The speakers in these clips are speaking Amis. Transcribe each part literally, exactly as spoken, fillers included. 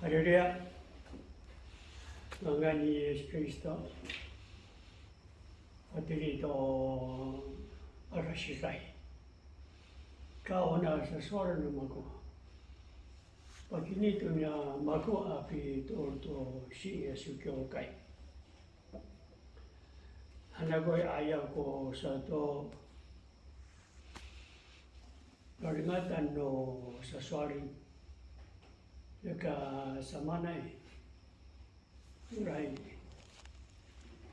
Haleluya. Ngangan ni Yis Kristo. Pateli to adasikay. Ka ona sasowal no mako. Pakini to niya mako a pitoor to si Yisu kiwkay. Hanakoy ayaw ko sato, lalingatan no sasowal i, saka samaanay. Oray.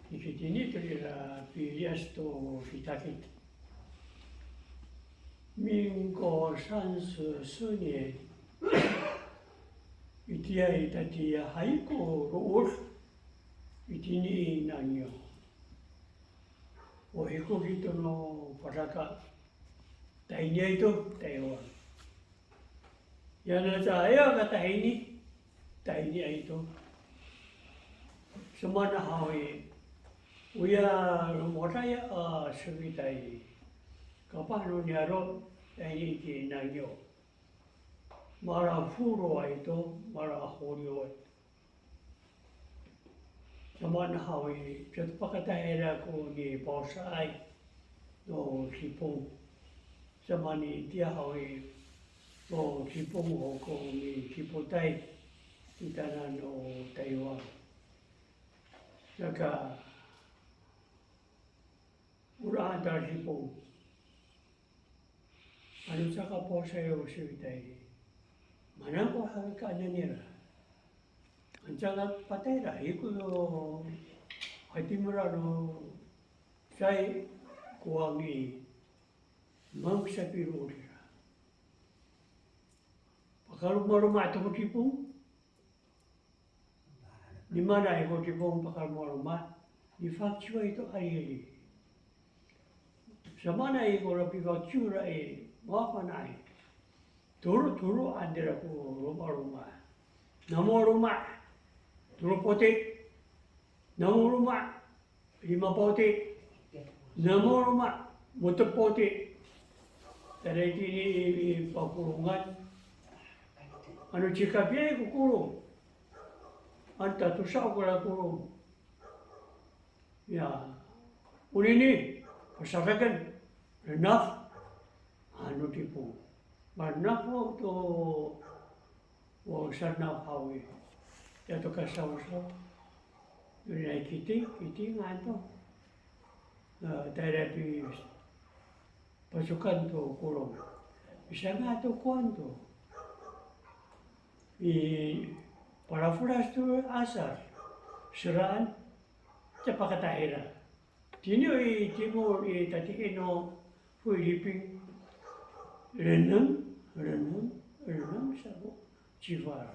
Nikitini to ira piliyas to kitakit. Mingko sansesenien. Itiya i tatiihay ko lood. Itini i Naniyo. O hikoki to no Padaka. Tayni to, Taywan. Yana caay ka tahini, tahini ay to. Samaan haw i, oya lomokay a sowitay. Kapah no niyaro', tahini i Naniyo. Malafoloay to, malafolioay to. Samaan haw i, caay to pakatahira ko nipaosaay no Cipong. Samaan itiya haw i, ko Cipong ho ko nidipotay kitanan no Taywan. Saka, oraan to Cipong. Ano caka paosaay o sowitay. Mana ko hakakaenen nira. Ano caka patay ira, iko yo hatimela no cecay ko wang i, mangsa piro nira. Pakaromaroma to ko Cipong. Nimaanay ko Cipong pakaromaroma, nifakciway to a riri. Samaanay ko ra pifakciw ra i, mafana'ay. Toro, toro anira ko romaroma. Namo roma, toro poti'. Namo roma, lima poti'. Namo roma, mo^tep poti'. Tayra itini i, i pakolongan. Ano cikapiay ko kolong. Ano tatosa ko ra kolong. Ya, onini, pasadaken, renaf, ano Cipong. Manaf to, o sanaf haw i. Ya to kasaosaw. Onini kiting, kiting to. E, tayra pi pasukan to kolong. Misanga' to kowan to. I palafolas to asal. Seraan, caay pakatahira. Tini i timol i tatihi no Filipin. Reneng, reneng, reneng sa ko cifar.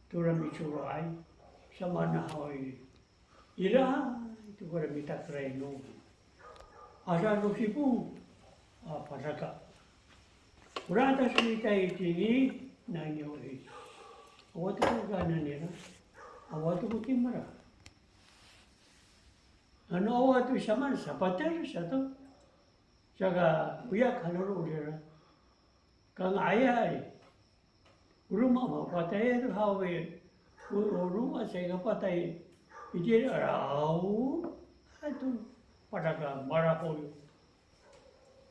Tora micoroay, samaan haw i. Ira, to kora mitakeray no. Ada no Cipong, a, Padaka. Ora ta sowitay itini, Naniyo i. Awa to ko kaenen nira. Awa to ko timela. Ano awa to samaan, sapater sato. Saka, oya kalolo nira. Kanga'ayay. O roma mapatay to haw i, o, o roma caay ka patay, itira aw, ato, Padaka malafoliyo.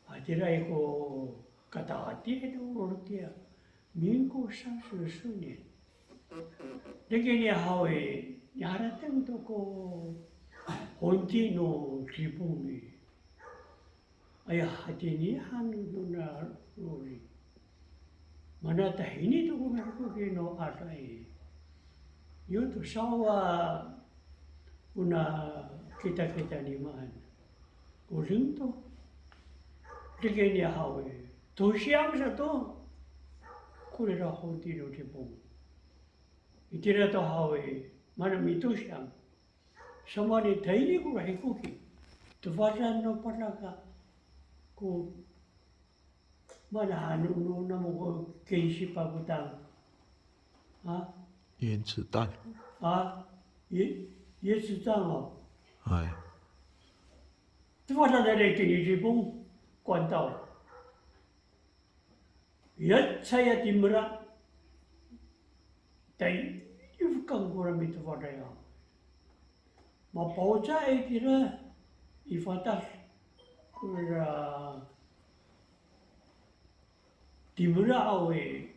Hatiraay ko katati to o roma tiya, mingko sansesenien. Dikini haw i, niharateng to ko honti no Cipong i. Aya hatini han nona loli. Mana tahini to kona hikoki no ada i. Yo to sawa kona kitakita nimaan. O ren to. Dikini haw i. Tosiyang sato. Korira honti no Cipong. Itira to haw i. Mana mitosiyang. Samaan i tahini kora hikoki. Tefadan no Padaka ko mana hano no namo ko kinsi pakotang. Ha? 原子弹。Ha? 原，原子弹 o. Hay. Tefadan nira itini Cipong 管道. Ya cecay a timela, tay, Ifekang kora mitefad aya. Mapaocay kira i fatad kora timera aw i,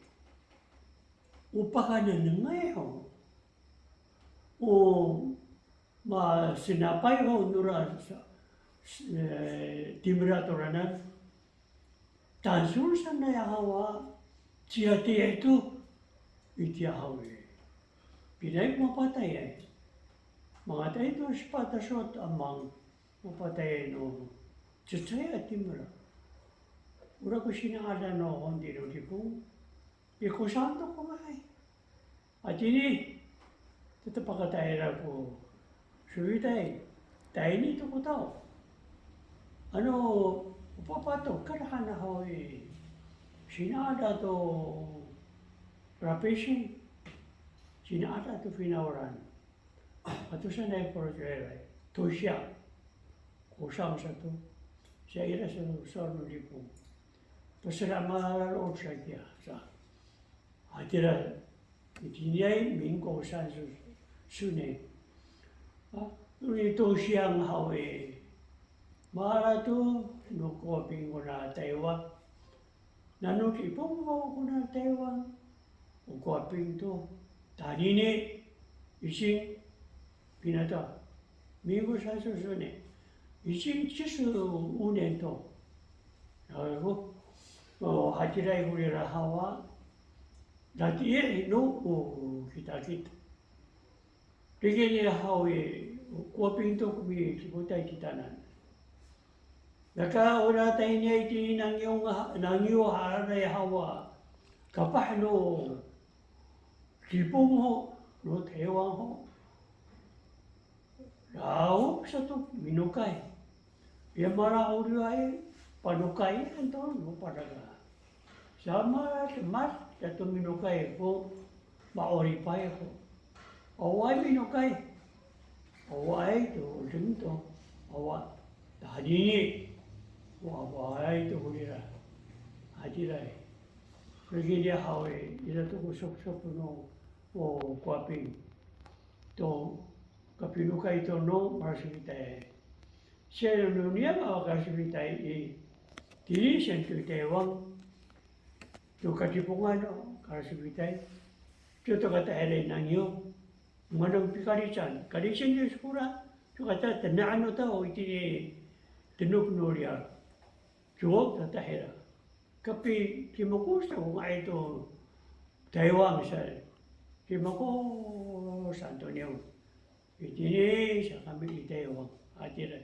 o pakanengnengay ho. O masenapay ho nora sa, e, timera toranan. Tangsol sanay haw a, ciyatiyaay to, itiya haw i. Pinaay ko mapatayay. Mangataay to sepat a sowal a mang, mapatayay no cecay a timera. Ora ko sina'ada no hondi no Dipong, i kosaan to ko nga'ay. Hatini, tata pakatayra ko sowitay, tayni to ko taw. Ano, o papa to, karahan haw i, sina'ada to rapising, sina'ada to finawlan. Ato sanay ko roco'elay, to siya, kosaan sato, siya ira sa, sa no Dipong. Pasera malalood sa kiya, sa. Hatira, itiniay 民国三十四年. A, noni to siyang haw i, mala to no Kowaping kona Taywan. Nano Dipong haw kona Taywan, o Kowaping to, tanini, ising, pinata, 民国三十四年, ising 七十五年 to. Ako, o, hatiraay ko rira haw a, dati i no, o, kitakit. Rikini haw i, Kowaping to ko mikipotay kitanan. Naka ora tayniay itini nangiw nga, nangiw haray haw a, kapah no Dipong ho, no Taywan ho. Raop sato minokay. Ya mala oliway, panokay han to no padaga. Sa mala demak sato minokay ko ma'oripay ho. Awaay minokay. Awaay to, deng to. Awa, tanini. Awaay to ko rira. Hatiraay. Rikini haw i, ira to ko sopsop no, o Kowaping to kapinokay to no malasifitay. Saan no niyam a kalasifitay i, tini saan to Taywan to Kadipongan a kalasifitay. To, to kata'elay nangiw, manang pikalican, kalican to sikora, to kata tena'an no tao itini tenok no riyar. Cowa tatahira. Kapi, kimoko sa ko nga'ay to Taywan sa. Kimoko saan to niyo. Itini sa kami i Taywan. Hatira.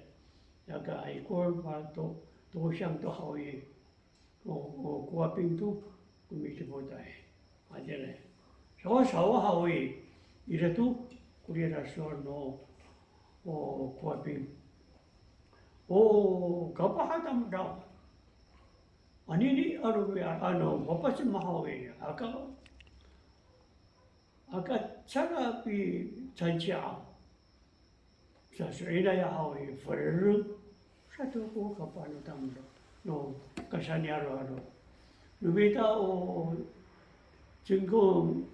Naka ikor pa to, to siyang to haw i. O, o Kowaping to, ko mikipotay. Hatira. Sawa, sawa haw i, ira to, ko rira sowal no, o Kowaping. O kapah a tamdaw. Anini a romi'ad, ano, mapacem haw i, aka, aka caka picangciyaw. Sa, so'elinay haw i, ferereng sato ko kapah no tamdaw no kasaniyaro' aro'. No mita o 中共,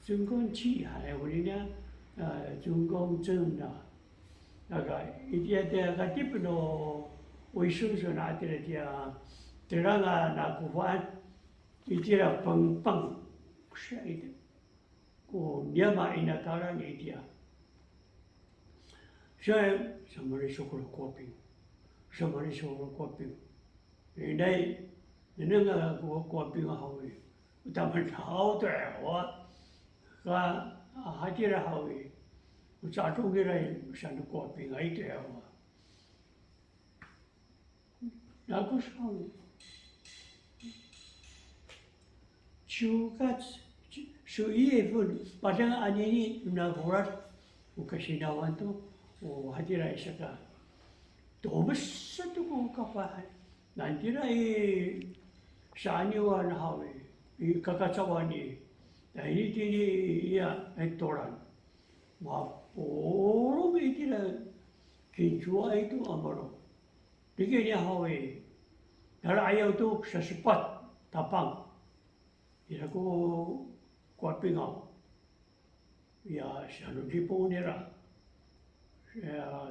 中共七 hanay koniniya, a, 中共政 na. Naka, itiya tiya katip no, o iso so na atira tiya, terang a na kofaan, itira pengpeng, sa iti. Ko niyam a inatalan itiya. Sa, sa mani so kora Kowaping. Sa mani so kora Kowaping. Inay, nengneng a ko Kowaping haw i. O tamdaw to haw a. Ka, a, hatira haw i. O ca'edong ira i, saan no Kowaping a ito haw a. Nako sa. Ciwkat, so i efon, padang anini, nakorat, o kasinawan to, o hatira i saka. Tomes sato ko kapahay. Nantira i saan i wan haw i, i kakacawan i, na ini tini iya, e, toran. Mapolong itira kincowa ito a maro'. Dikini haw i, nala'ayaw to sasepat tapang. Ira ko Kowaping haw. Ya, sano Dipong nira. Ya,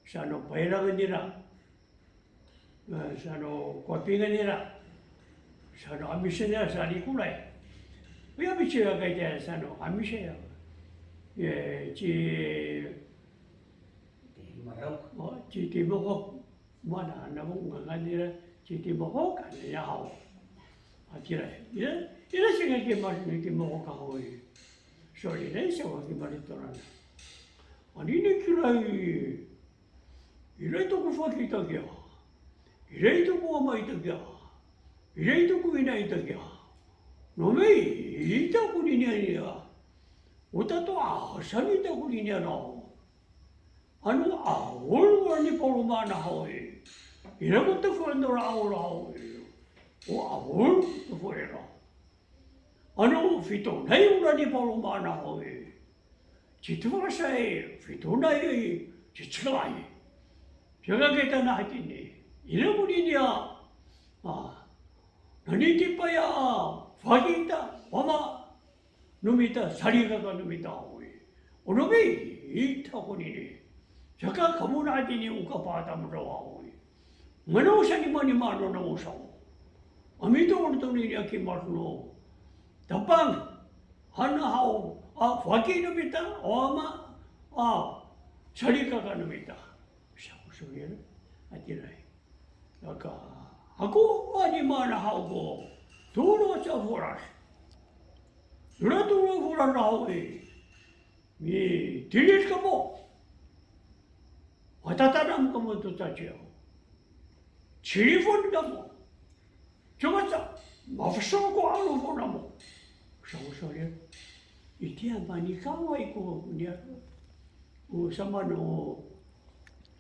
sano Payrang nira. Ya, sano Kowapingan nira. Sano Amisay nira, sa Likoray. Ya, micira kay tiya sano Amisay ya. Ya, ci, Timorok. O, ci Timorok. Mana namo ngangan nira ci Timorok, ano ya haw. Hatira, ira, ira singakimad ni Timorok haw i. So'elinay sa ko kimad tora na. Anini kira i, ira to ko faki ita kiya. Ira to ko ama ita kiya. Ira to ko ina ita kiya. Nome, ita konini niya. O tato'asan ita konini niya. Ano 'aol ora nipalomaan haw i, ira ko tefoen tora 'aol haw i, o 'aol ko tefo ira. Ano fitonay ora nipalomaan haw i, citefasay fitonay i cicekay. Saka kita na hatini, ira konini a, a, nanitipay a faki ita, wama no mita, salikaka no mita haw i. O no mita konini. Saka kamo na hatini o kapatamdaw haw i. Ngano sa nimanima no namo saw. A mitoor tonini a kimad no Tapang. Hana haw, a, faki no mita, o ama, a, salikaka no mita. Sa ko sowal, hatiraay. Saka, ako, a, nimaan haw ko tolo sa foras. Ira tolo foras haw i, mitilid kamo. Matatanam kamo to caciyaw. Cilifon kamo. Caka sa, mafesol ko 'alofo namo. Sa ko sowal, itiya manikaway ko niyaro'. O samaan o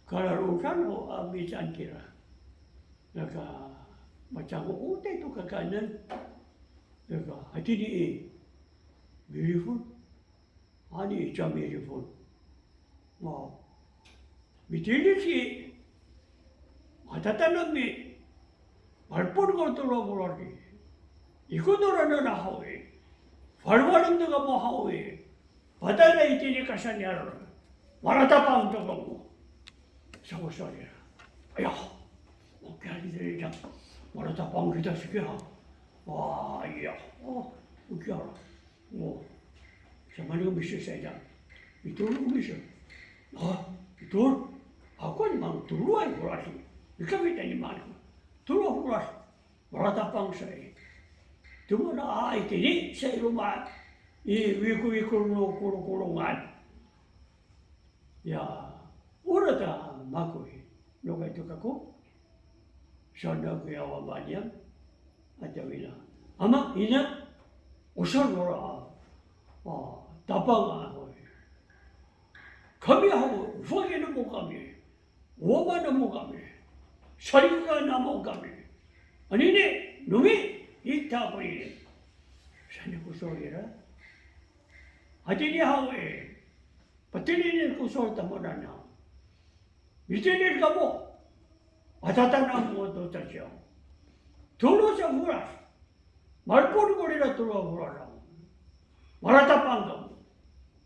kalalodan o a mihecaan kira. Saka, macango'otay to kakaenen. Saka, hatini i, milifon. Ani i, ca milifon. Ma, mitilid i, matatanam i, malepon ko tolo foras i. Ikor to ranan haw i, falofalen to kamo haw i, patayra itini kasaniyaro', malatapang to kamo. Sa ko sowal nira. Aya, o kiyara itini, malatapang kita siki ha. Wa, iya, o, o kiyara. O, samaan ko miso sa ita. Mitoor ko miso. A, mitoor. Ako nimaan tolo a foras. Nika mita nimaan tolo foras. Malatapang sa i. Tomaan a itini sa i loma' i wikowikor no kolokolongan. Ya, ora ta mako i, nokay to kako. Saan ako ya wama niyam ato ina. Ama, ina, o saan nora a, a, tapang ako i. Kami haw, o faki namo kami. O ama namo kami. Salikaka namo kami. Anini, no mita konini. Saan ko sowal nira. Hatini haw i. Patiliden ko sowal tamowanan haw. Mitilid kamo. Matatanam kamo to caciyaw. Tolo sa foras. Malepon korira tolo a foras haw. Malatapang kamo.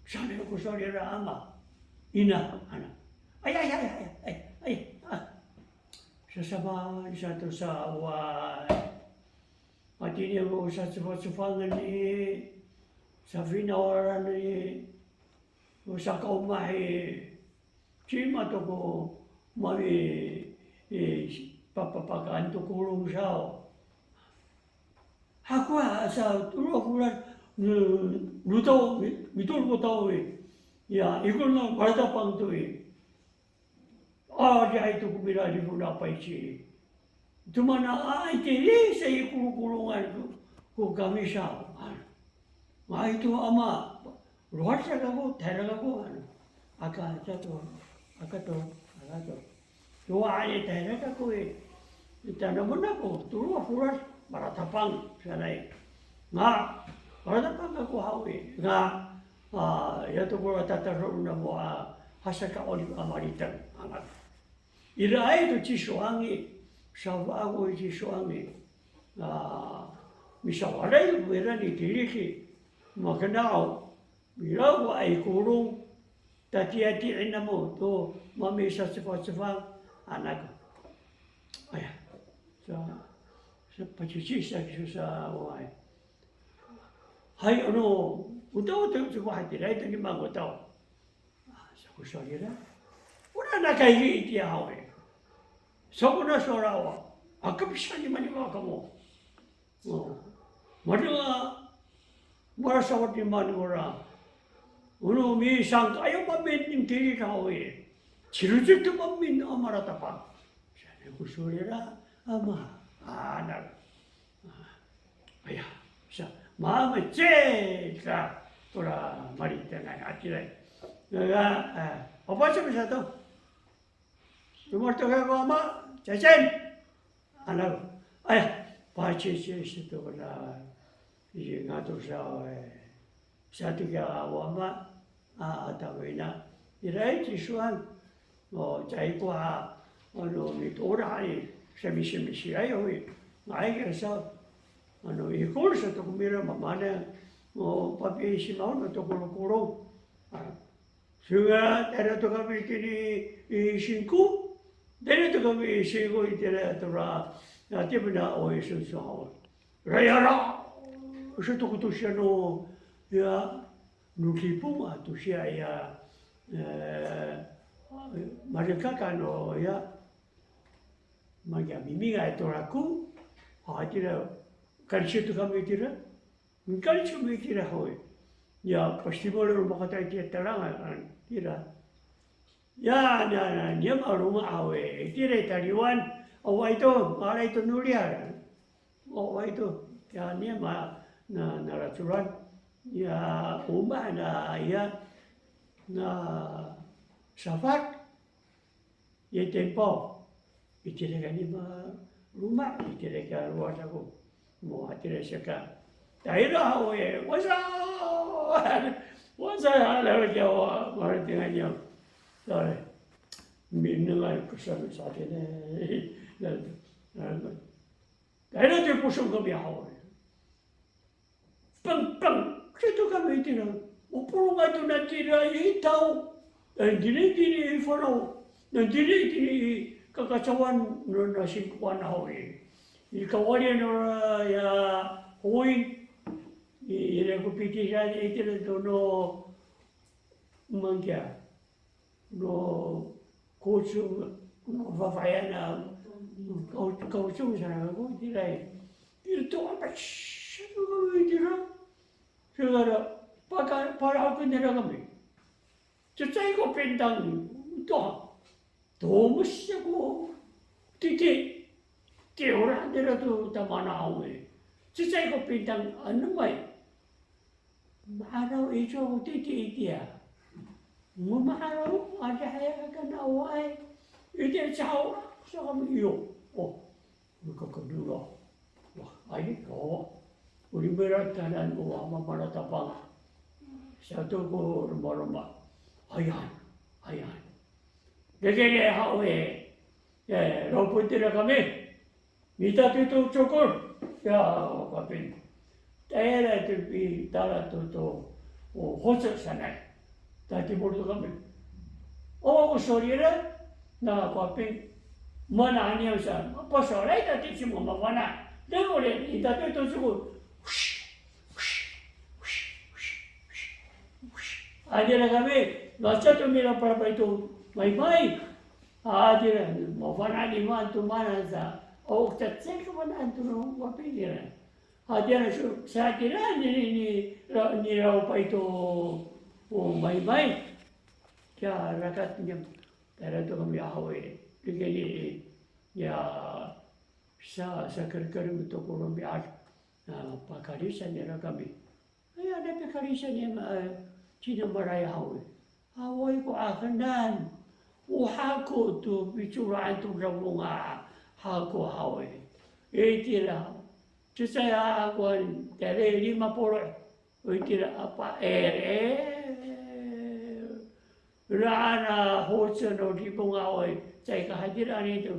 Saan ko sowal nira ama. Ina, ana. Ay, ay, ay, ay, ay, ay, a. Sasamaan sato sa awaay. Matini ko sacefacefangen i, safinawalan i, ko sakaomah i, cima to ko mami, i, papapakaen to kolong saw. Hakowa sa tolo a foras, no, no taw, mi-, mitolo ko taw i. Ya, ikor no malatapang to i. Adihay to ko milalifon a payci. Tomaan a, a, itini sa i kolokolongan ko, ko kami saw. Ano. Nga'ay to ama, lowad sa kako, tayra kako, ano. Aka, aka to, aka to, aka to. Lowad i, tayra kako i. Tanamen ako, tolo a foras, malatapang sanay. Nga, malatapang kako haw i. Nga, a, ya to kora tataro namo a, hasaka 'orip a maliteng, angat. Iraay to ci Soangi, safa ako i ci Soangi. A, misawalay ko ira ni tilid i, makenaw, Ira ko ay kolong, tatiyatiyen namo to mamisacefacefang, anak. Aya, sa, sa pacici sa kiso sa, o ay. Hay, ano, o taw, o taw, sako hatiraay to nima ko taw. A, sako sowal ira. Ora nakaygi itiya haw i. Sako na sowal awa. Aka pisa nima nima kamo. O, madenga, malasawad nima nora. Ono misangka'ayaw maemin tilid haw i. Cilocod to maemin a malatapang. Saan ko sowal ira, ama, anak. Aya, sa, mamacay ka, tora malitengay, hatiraay. Nga, a, apa sa sato? Roma to kako ama, cecen. Ano, aya, pacici sato kora, i, ngato sa, e, sato kiya o ama, a, a tawina. Ira i ci sowal, o, caay ko a, ano, mitoor i, samisimisiay, o, i, nga'ay kira sa, ano, ikor sato ko mira mamaanay, o, papisimaw no to kolokolo. A, Sowal, tayra to kami tini i singko. Tayra to kami i singko itira tora, ya, tiyapina o iso so haw. Rayara. Sato ko to siya no, ya, no Dipong a to siya ya, e, malekaka no, ya, mangya mimingay to rako. A, tira, kalisiyo to kami tira. Ngkalic kami itira haw i. Ya, pastimol no makatay tiya talangan, a, tira. Ya, na, na, niyam a roma haw i. Itira i taliwan, awaay to, maalay to no riyar. Awaay to, ya, niyam a, na, nalacolan. Ya, omah na, ya, na safad. Ya, tempaw. Itira kami ma loma', itira ka lowad ako. Mo hatira saka. Tayra haw i, wasa! Wasa, hala kiya wa, maratengan niya. Tayra. Minengan ko sa, sa tini. Tayra to i posong kami haw i. Pengpeng, sato kami itira. O polongay to nani tira i taw. Nani tini, tini i falaw. Nani tini, tini i kakacawan no, na singkoan haw i. I kawali nora ya hoin. I, ira ko pitira itira to no mangkiya. No kocong, no fafahiyan a, ko-, kocong sa kako itira i. Ira to apa, sato kako itira. Saka, paka-, pala'oken nira kami. Cecay ko pintang to. Tomes sa ko titi. Tiyoraan nira to tamanaw i. Cecay ko pintang enemay. Ma'araw iso ko titi itiya. Ngo ma'araw, adihay aka naway. Itiya caho sa kami iyo. O, makakanora. Wa, ay, o. O rimira tanan o ama malatapang. Sato ko romaroma. Ayan, ayan. Dede haw i. E, ropon tira kami. Mitatoy to cokor. Ya, kapin. Tayra to pitala to to, o, hoco sanay. Tatimol to kami. O, ko sowal ira, na kapin. Mana han niyam sa, pasowalay tati cima mafana'. Deng ori, mitatoy to cokor. Hatira kami, maca to milapalapalay to maymay. Hatira, mafana' nima to maan sa. O, cecay ko fana'an to no mapinira. Hatira, so, sa tira ni, ni, ni, ra-, niraw pa ito, o, maymay. Kiya rakat niyam, tayra to kami haw i. Dikini, ya, sa, sakerker to ko romi'ad. A, pakalisan nira kami. Aya, na pikalisan niyam, a, cinamalayaw i. Awaay ko ahenan. O hako to picoraan to dafong a hako haw i. Itira. Cecay a kowan, tayra i lima polo'. Itira a pa'er, e. Raan a hoco no Dipong haw i. Caay ka hatira nito.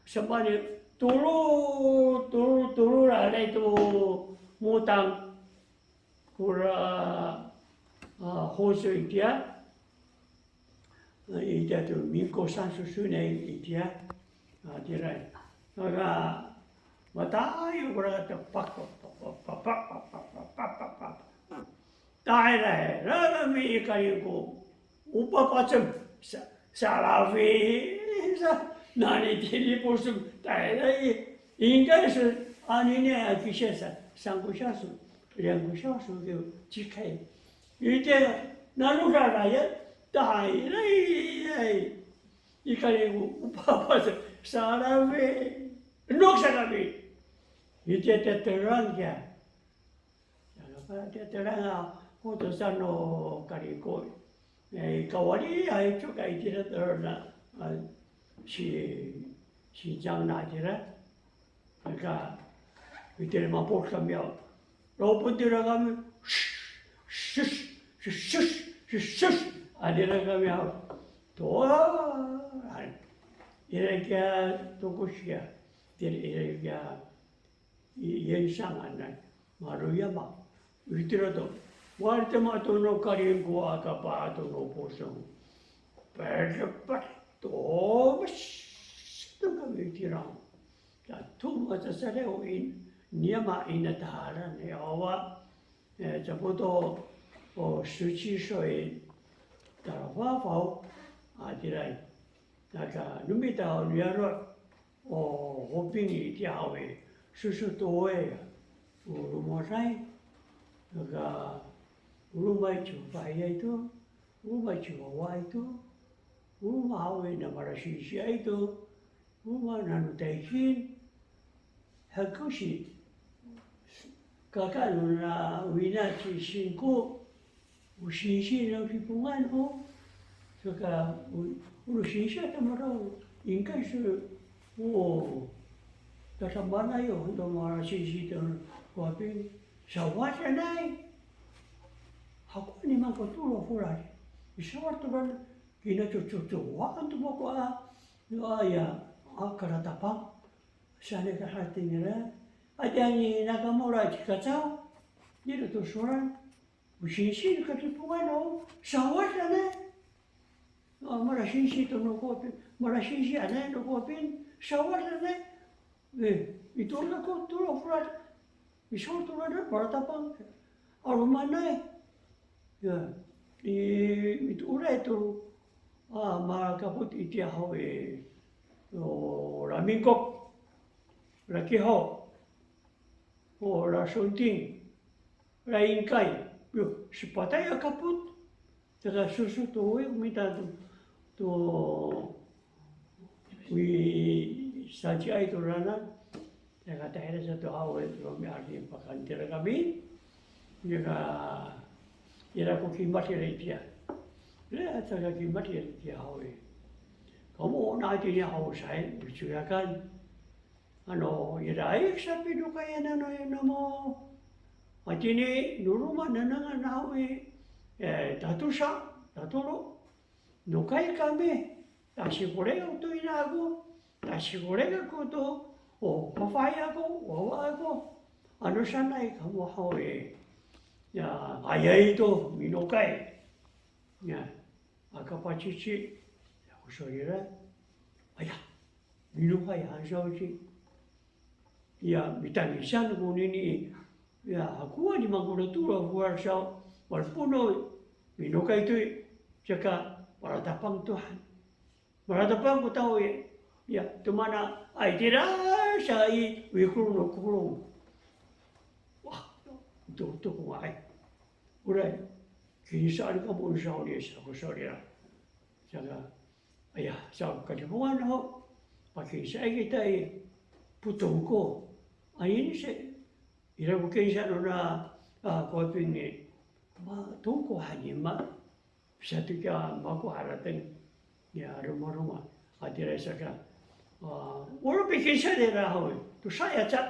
Samani tolo, tolo, tolo ra nito motang. Kora, a, 洪水 itiya. A, itiya to 民国三十四年 itiya. A, tira. Saka, matayo kora to pak, pak, pak. Tahira, rarami i Kalingko, o papacem, sa, salafi, sa, nani tini posem, tahira i, 应该是 anini a kisa sa, 三个小时、两个小时就离开。Itiya, nano kara ya, tahira i, i Kalingko, o papacem, salafi, nok salafi. Itiya, teterang ya. Saka teterang a, 或者 sa no Kalingko. E, kawali, ay, coka itira to na, a, si, si Jang na itira. Saka, itira mapos kami a. Ropon tira kami, shush, shush, shush, shush, shush. A, tira kami a. To, a, ira kiya, toko siya. Tira, ira kiya, i, 岩上 hanay, maloyama. Itira to, wali tama to no Kalingko a kapah to no posong. Pedepat to, mas, to kami itira. Sa to, ma, sa, sa, o in, niyam a ina tahalan, e, awa, e, capoto, o, 十七岁 talafafaw, a, tira. Saka, no mita o niyaro', o, hoping itiya haw i, soso to e, o, romaday, saka, o roma i, ciwafahiya to, o roma i, ciwawa to, o roma haw i, na malasisiay to, o roma nano taykin, hakosi, kaka nona wina ci Singko, o singsi no Lipongan ho. Saka, o, o singsi a tamadaw, 应该是, o, tadamaanay ho, no malasisi to ko hoping, sawad sanay. Hakowa niman ko tolo folad. I sawad to ran, kina cococowakan to mako a, no aya, a kalatapang. Saan ko hatira, atiya ni Nakamura ci Kacaw, nira to soran, o singsi no Kalipongan ho, sawad sanay. A, malasisi to no ko hoping, malasisi sanay no ko hoping, sawad sanay. E, i tolo kako, tolo folad, i sawad to ran, malatapang. 'Alomanay. Ya, i, mitooray to, a, makapot itiya haw i, o, Raminggop, Rakihaw, o, Rasonting, Raingkay, yo, sepatay a kapot. Saka soso to, o, mita to, to, wi, sanciay to ranan. Saka tahira sato haw i, romi'ad i pakaen tira kami. Nika, ira ko kimad ira itiya. Ira, saka kimad ira itiya haw i. Kamo na itini haw sa i, micoyakan. Ano, ira i, sapinokayan ano, ano mo. Matini, no roma nanangan haw i, e, tatosa, tatolo. Nokay kami, ta sikoray to ina ako, ta sikoray ako to, o, fafahi ako, wawa ako. Ano sanay kamo haw i, ya, ayay to minokay. Ya, aka pacici, ya ko sowal ira. Aya, minokay han saw ci. Ya, mitangisan konini. Ya, hakowa niman ko tolo folad saw, malepono, minokay to i, saka malatapang to han. Malatapang ko tawi, ya, to mana, ay, tira sa i, wikolo no kolong. Wa, to, to ko nga'ay. Oray, kinsaan kamo no sawni sa ko sowal ira. Saka, aya, sa Kalipongan ho, pakinsaay kita i, potongko. Anini sa, ira ko kinsa nona, a, ko hoping i, ma, tongko han i ma, sato kiya mako harateng, ya, romaroma, a, tira saka, a, walo pikinsa nira haw i, tosa ya ca.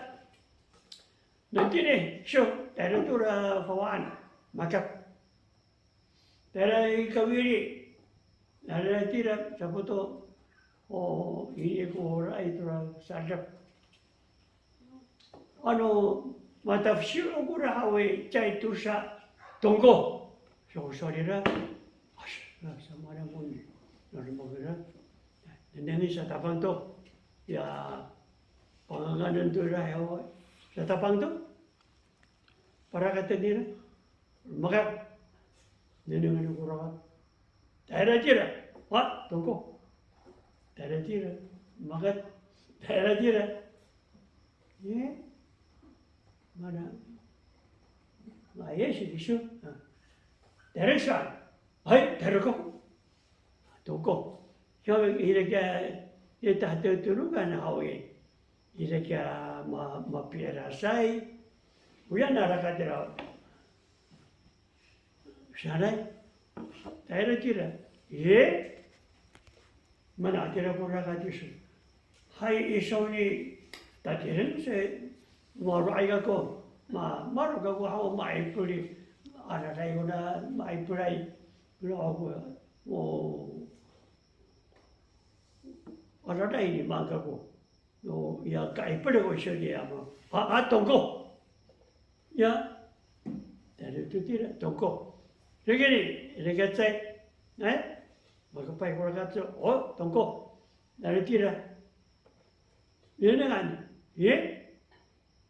Nani tini, so, tayra tora fawaan, makap. Tayra i kawili, tayra tira, sapoto, o, ini ko raay tora sadap. Ano, matafesilo kora haw i, caay tosa tongko. Sowal ira, a, samaanay ko ni, na demak ira. Nengneng i satapang to. Ya, panganganen to ira, ya, satapang to. Parakaten ira. Maka, nengneng ko rakat. Tayra cira. Wa, tongko. Tayra cira. Maka, tayra cira. Ye. Mana? Nga'ayay sa kiso. A. Tayra sa. Hay, tayra ko. Tongko. Sa ira kiya, ira to tolokan haw i. Ira kiya ma, mapi'erasay. Oya na rakat ira. Sanay. Tayra cira. Ye. Mana tira ko rakat iso. Hay, iso ni, tatiren sa, maro'ay kako, ma, maro' kako haw ma'ipel i, araray ko na ma'ipelay, maro' ako, o, araray ni maan kako, o, ya ka'ipel ko iso ni ama, a, a, tongko, ya, tayra to tira, tongko, rikini, rikacay, e, makapay ko rakat iso, o, tongko, tayra tira, Nengnengan, ye?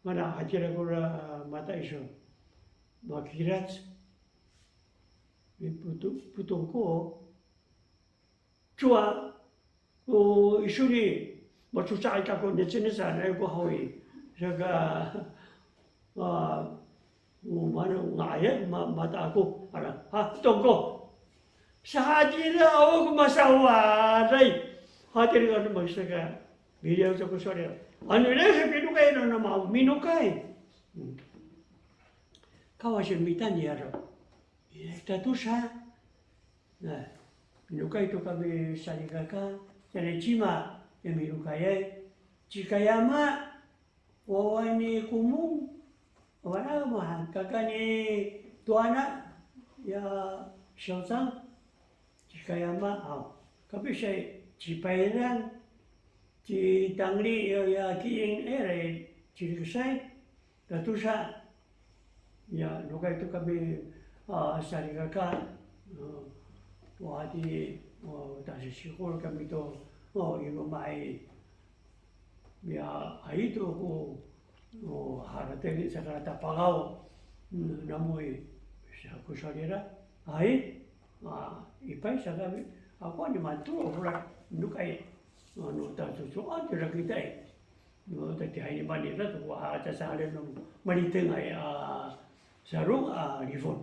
Mana hatira kora mata iso. Makilac. Mipoto, potongko. Cowa, o, iso ni, macoca'ay kako necnec hananay ko haw i. Saka, a, O, mana nga'ayay, ma, mata ako, ara, ha, tongko. Sa hatira awa ko masawaday. Hatira ano masaka, miliyaw sa ko sowal. Ano ira sa pinokay no nama, minokay. Hmm. Kawas mita niyaro'. Ira tatosa. Na, minokay to kami salikaka, sanay cima, ya minokayay. Cikayama, Wawa ni Komong, wawa ni Komong han, kaka ni Toana, ya Siawcang, cikayama, aw. Kapisay, ci Payran, ci Tangli, ya, ya Kiing, ira, ci Liksay, tatosa. Ya, nokay to kami, a, salikaka, a, wati, o, tasisikol kami to, o, i loma' i, ya, ay to ko, o, harateng i saka Tapakaw, mm, namo i, sa ko sowal ira, ay, a, ipay sa kami, ako ni manto, hora, nokay, ano, tacoco'an tira kita i. No, tatihay ni Manila to, a, cacaalen no malitengay a sarong a lifon.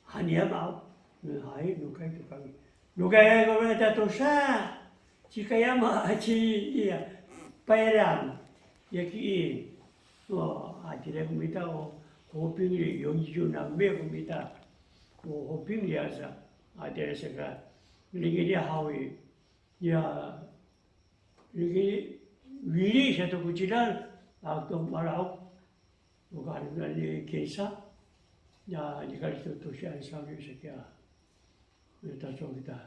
Haniya ma, no, hay, nokay to kami. Nokay ko tatosa, cikayama, ci, iya, Payran, ya Kiing. O, hatira ko mita, o, hoping i, yonju nanme ko mita. O, hoping i asa, hatira saka, lingini haw i, ya, Riki, wili sato ko cidal, a, to malahok, o kahaen ni Kinsa, ya, nikali to, to siya sa, sa kiya, ya, taco kita.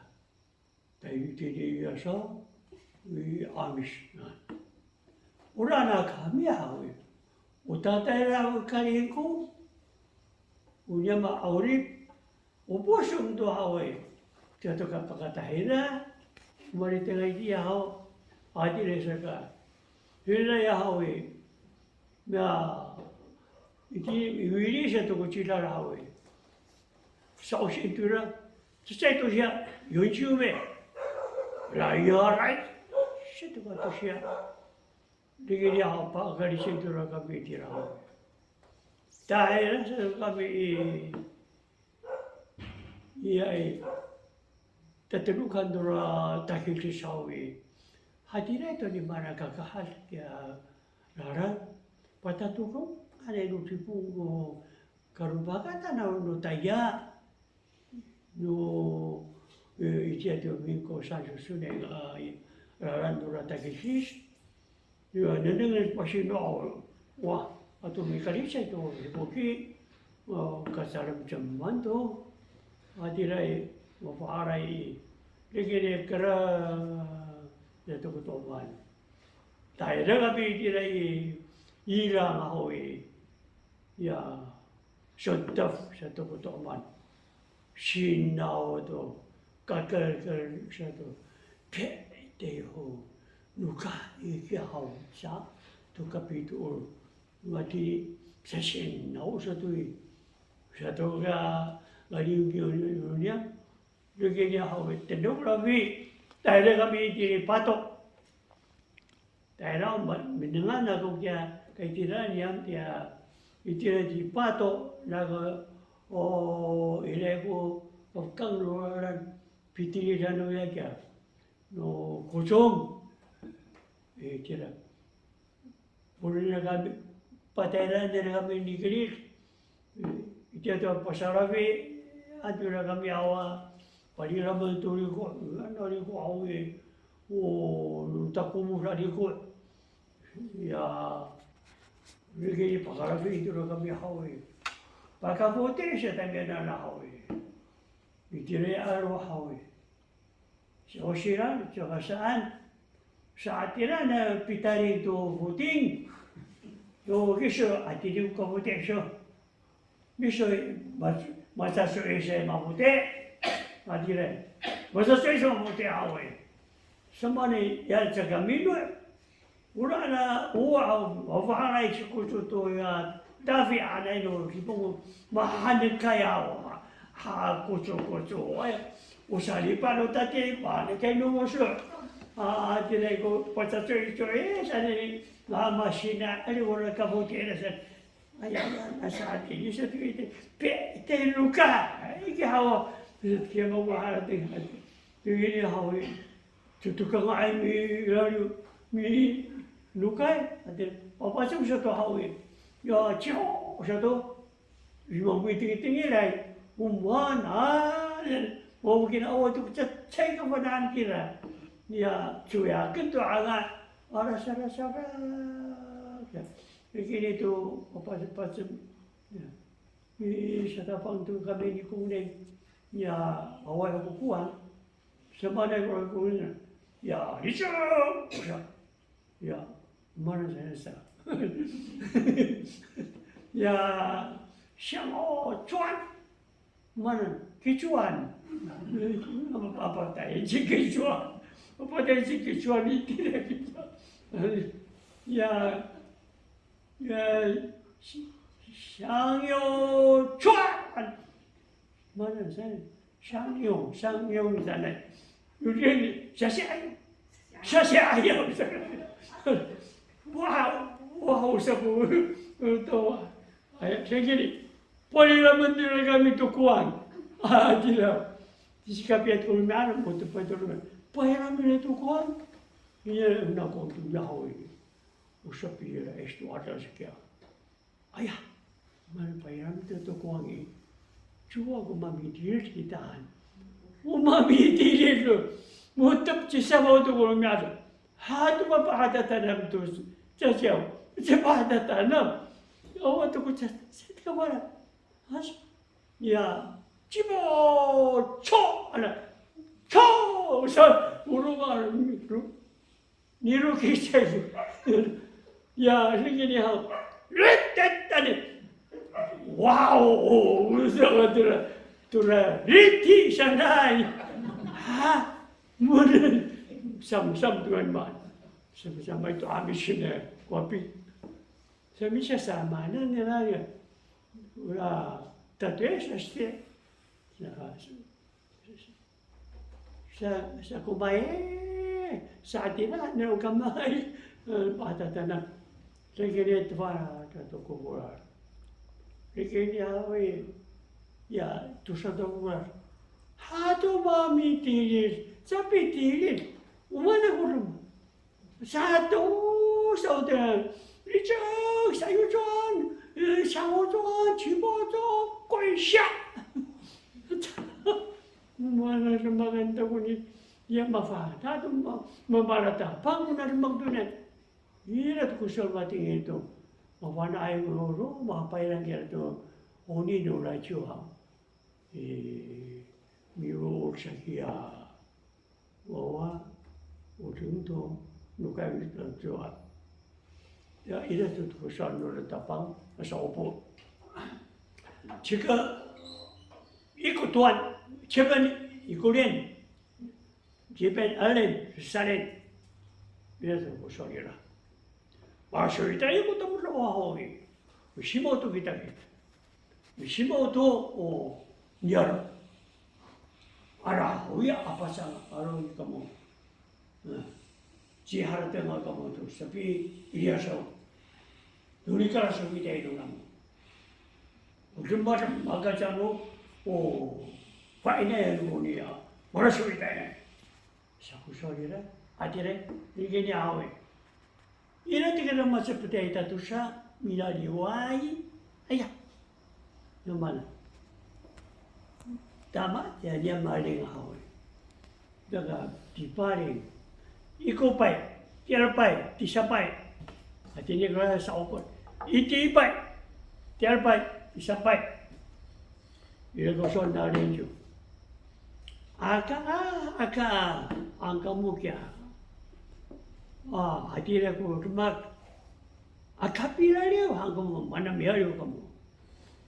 Tayo tini ya so, i Amis. Ora na kami haw i. O tatay ra o kalingko, o niyam a 'orip, O posong to haw i, tiya to kapakatahira, malitengay tiya haw, hatira saka. Hira ya haw i, na, iti, wili sato ko cidal haw i. Sa'osien to ira, cecay to siya, yonju me. Ra, ya, ra, sato ka to siya. Rikini haw, pakalicen to ira kami tira haw. Tahira sa kami i, iya i, tatenokan to ira takilid saw i. Hatira to ni mana kakahad kiya lalan. Patatodong hanay no Cipong ko karopakatan no tayra. No, e, itiya to mingko sansusunen a, i, lalan no ra takilid. Yo, nengneng pasino, wa, ato mikalicay to hipoki, o, kacalemcaleman to. Hatira i, mafa'aray i, rikini kera, ya to ko toman. Tahira kami itira i, ira nga ho i, ya, Sotef sato ko to'eman. Sinaw to, kakelkel sato, pite ho, noka iki haw sa to kapitoor. Matini sasinaw sato i. Sato ka, ngaliw ngiw niyam, rikini haw i, tedok rafi, tayra kami itini pato. Tayra o ma-, minengan ako kiya, kay tira niyam kiya, itira ci pato, nako, o, ira ko, o kang loraran, pitilidan no ya kiya, no kocong. E, tira. Polong nira kami, patayra nira kami nikilid. Itiya to pasarafi, ato nira kami awa, paliramen to riko', ano riko' haw i, o, takomos a riko'. Ya, rikini pakarafi to nira kami haw i. Pakafoti' sa tamiyanan haw i. Itira i 'alo haw i. Sosiran, saka saan. Saan tira na pitaring to foting. To kiso, a, tini ko kafoti' so. Miso, ma-, masaso'i sa i mafoti'. A, tira. Masaso'i sa i mafoti' haw i. Samani, ya, caka mino'. Ora na, o, a, o, fahanay ci Koco to ya, dafi hanay no Sipong, mahahanekay a, o, ha, kocokoco, ay, o salipa no tatiipa, hanekay no moso'. A, a, tira ko, pacacoycoy sa ni, ma, masina, ali, ora kafoti' ira sa. Aya, aya, asa, ati, ni sa to iti, pe, te, noka, iki haw, kiya mawaharating, to ini haw i. Cito kanga'ay mi, lalu, mi, nokay, ati, papacem sato haw i. Ya, ciho sato. Rima mitingitengilay. O maan, a, o kina, o, to cecay kafana'an kira. Ya, coyaken to anga'. Aras, aras, aras. Ya. Ikini to, papacem, pacem. Ya. I satapang to kami ni Kongneng. Ya, awaay ko kowang. Samaanay ko kowang. Ya, 立正! Ya, mana saya sa. Ya, 向后转! Mana, kicowan. Apa, apa tayo ci kicowan. Apa tayo ci kicowan, iti na kicowan. Ya, ya, 向右转! Mana saya, 向右, 向右 sanay. Yo, 向下, 向下, 向下. Wa, wa, o sa ko, to, aya, singkili. Palilamen nira kami to kowang. A, tira. Ti sikapiyat ko romi'ad, mo to pay to romi'ad. Palilamen nira to kowang. Iya, na kowang to, ya, haw i. O sapiira, esto ada sakiya. Aya, mana payam to to kowang i. Cowa ko mamitilid kitaan. O mamitilid to. Mo^tep ci safaw to ko romi'ad. Hato mapahatatanam to caciyaw. Ci pahatatanam. Awa to ko ca, sa to ko mala. Has. Ya. Cibo, co, ala. Co, sa, o roma, ro, Nirokicay. Ya, singkini haw. Rititani. Wow, o, sa tora, tora, riti sanay. Ha? Muna, samsam to ngan ma. Samsam to amis ne, kopi. Samsam sa mana nira ya. Ora, tatoy sa site. Sa, sa, sa, sa ko mae, sa tira, no kamay, e, patatanam. Rikini to fara, to ko koral. Rikini haw i, ya, tosa to koral. Hato mamitilid, sa pitilid. O maan ko roma. Sato, sato, 立正, 向右转, e, 向后转, 起步走, 跪下. Mana demak to koni, ya mafana' to ma, mamalatapang kona demak to na. Ira to ko sowal matingil to. Mafana'ay ko roma, payrang kira to, oni no laciw haw. E, miwo sa kiya wawa, o deng to, no kami to cowa. Ya, ira to ko sowal no latapang, a sa'opo. Cika ikotoan, cipen ikolen, cipen alen, sesalen. Ira to ko sowal ira. Masowitay ko tamdaw haw i. Misimaw to kita kita. Misimaw to o niyaro'. Ara haw i a pasang, ara haw i kamo. Ciharateng kamo to sapiiliyasaw. Tonikala sowitay no namo. O demak makaca no, o, fa'inayan no niya, mala sowitay. Sa ko sowal ira, hatira, nini haw i. Ira tikira macepetay tatosa, milaliway. Aya. Namal. Tama, tiya niya maling haw i. Daka tipaling. Ikopay, tialpay, tisapay. Hatini kora sa'okot. Itipay, tialpay, tisapay. Ira ko sowal no linco. Aka, aka, angka mo kiya. A, hatira ko demak. Aka pilaliw, angka mo, mana miyaliw kamo.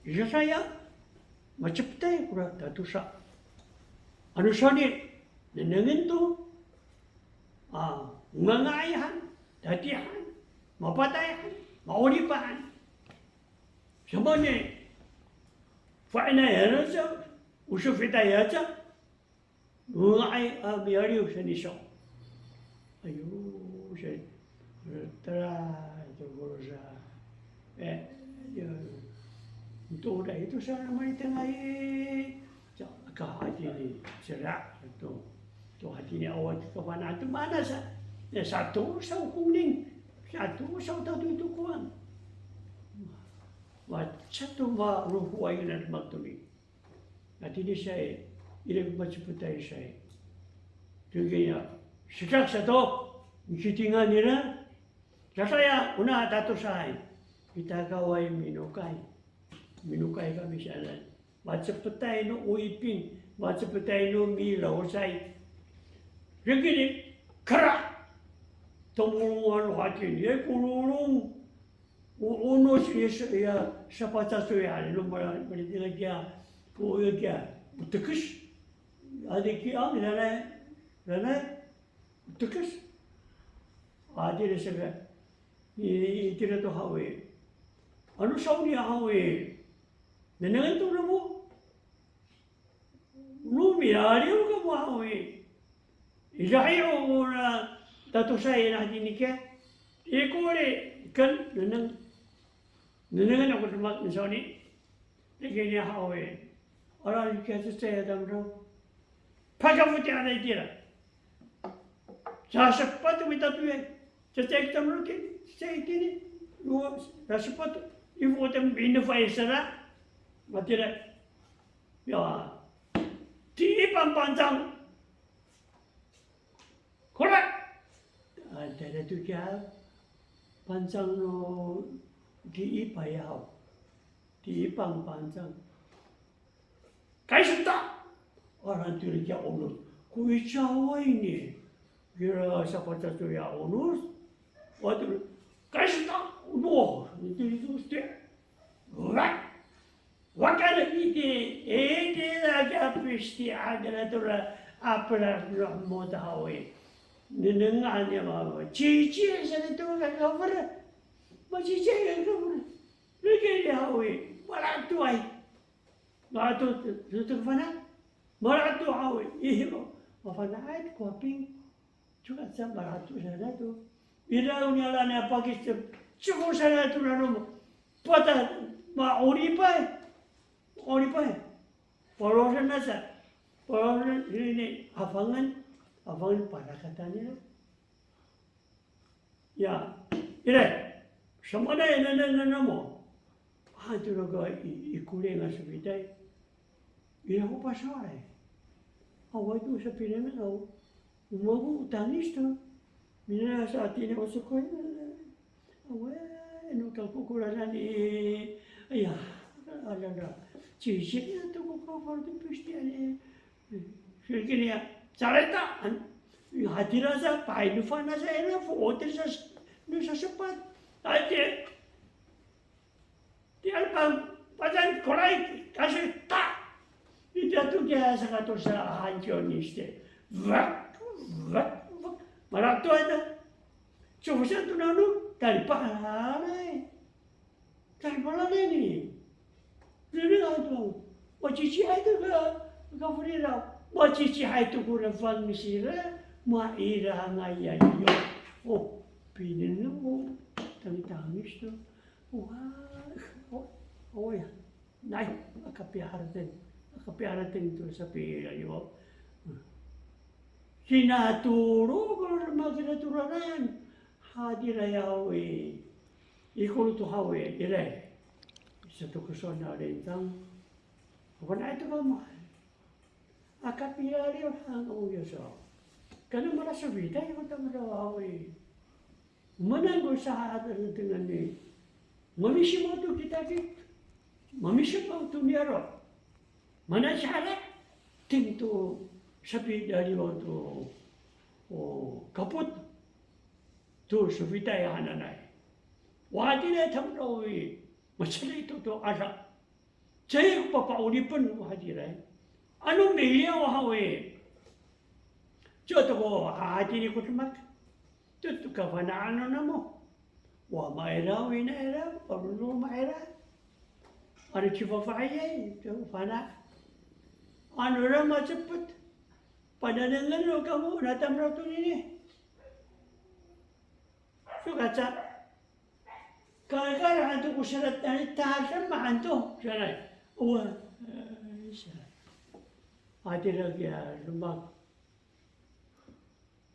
Ira saya, macepetay kora tatosa. Ano sawni, nengnengen to, a, nganga'ay han, tatiih han, mapatay han, ma'orip han. Samani, fa'inayan aca, o sofitay aca, nga'ay a miyaliw saan iso. Ayo, sa, tara, to ko sa. E, yo, to da ito sa naman itengay. Sa, aka hatini, sera, to, to hatini awa to kafana', to mana sa, ya, sato sa o kongning, sato sa o tatoy to kowang. Wa, sato ma, rohoway na demak toni. Hatini sa i, ira ko macepetay sa i. Toki niya, sikak sato, mikitingan nira, sasaya, ona tatosaay. Kita kaway minokay. Minokay kami saan. Macepetay no o iping, macepetay no milawsay. Rikini, kara! Tomolongan no hatini, e, ko lolong. O, o onos i sa, ya, sapacacoyan, no mala, mala, kiya, o, ya, kiya, o tekes. Adi kiya, nanay, nanay, o tekes. Adi, saka, i, itira to haw i. Ano sawni haw i. Nengnengen to namo. No miyaliw kamo haw i. Ira hi o, o na tatosaay na hatini kiya. Ikor i, ken, nengneng. Nengnengen ako demak no sawni. Niki niya haw i. Ala kiya cecay a tamdaw. Pakafoti'anay itira. Sasepat to mita to i. Cecay a tamdaw tini, cecay tini. Yo, sasepat to. Ifo to minefay sera. Matira. Ya. Ti'ipang pancang. Kora! A, tayra to kiya pancang no ti'ipay haw. Ti'ipang pancang. Kaysota! Aran tira kiya onos. Ko icaway ni. Kira sapacacoya onos. Wato, kaysota! Onos. Ito, ito, ito. Wa! Wakana iti, iti laki a pisti'an kira tora a pelar no mota haw i. Nengnengen niya ma, cici sa to kakafera. Macici kakafera. Laki ni haw i, mala'etoay. Mala'eto, to, to kafana'. Mala'eto haw i, ih, mafana'ay ko ping. Cowa sa mala'eto sa to. Ira o niyaro' niya pakis to. Cifo sa to nano. Pata, ma'oripay. Ma'oripay. Palosen sa. Palosen ini afangan. Afangan parakatan nira. Ya, ira, samanay nanay nanamo. Han to naka i, ikoren a sofitay. Ira ko pasowalay. Awaay to sa pinangan aw. O mako o tangis to. Minanay sa hatini o sokoy. Awaay, no kako koranan i. Aya, adada. Cici to ko kafar to pisti'an i. Singkiniya, carita'. Hatira sa, painofan sa ira, fo'oten sa, no sasepat. Ati, tiya pang, pang Koray, kasi ta. Itiya to kiya sakatosa a hanciw ni site. Wak, wak, wak. Malatoy ta. Cofosan to nano, talipalanay. Talipalanay ni. Nengneng han to. Macicihay to ka, kafoliraw. Macicihay to ko rafang sira. Maira nga'ay yo. O, pinengneng o. Tangitangis to. Wa, o, o ya. Nay, aka piharateng, aka piharateng to sapiya yo. Kinatolo ko demak, kinatolanan. Hatira haw i, ikor to haw i, ira. Sato ko sowal a lintang. Awa nai to kamo. Aka piyaliw han o yoso. Kano malasofitay ko tamdaw haw i. O maan ko sahaten tengilen i, mamisimaw to kitakit, mamisimaw to niyaro', mana saharating to sapidaliw to, o, kapot to sofitay hananay. Wa, hatira tamdaw i, macalay to to ada. Caay ko papa'oripen, wa, hatira. Ano miliyaw haw i, caay to ko hatini ko demak. Caay to kafana'an no namo. Wa, mairaw, ina iraw, paroro mairaw. Ano cifafa'ayay to fana'. Ano ra macepet. Pananengen no kamo, natamdaw tonini. Sokaca, kalkal han to ko sarat nani, tadem han to sanay. Wa, e, sa. Hatira kiya demak.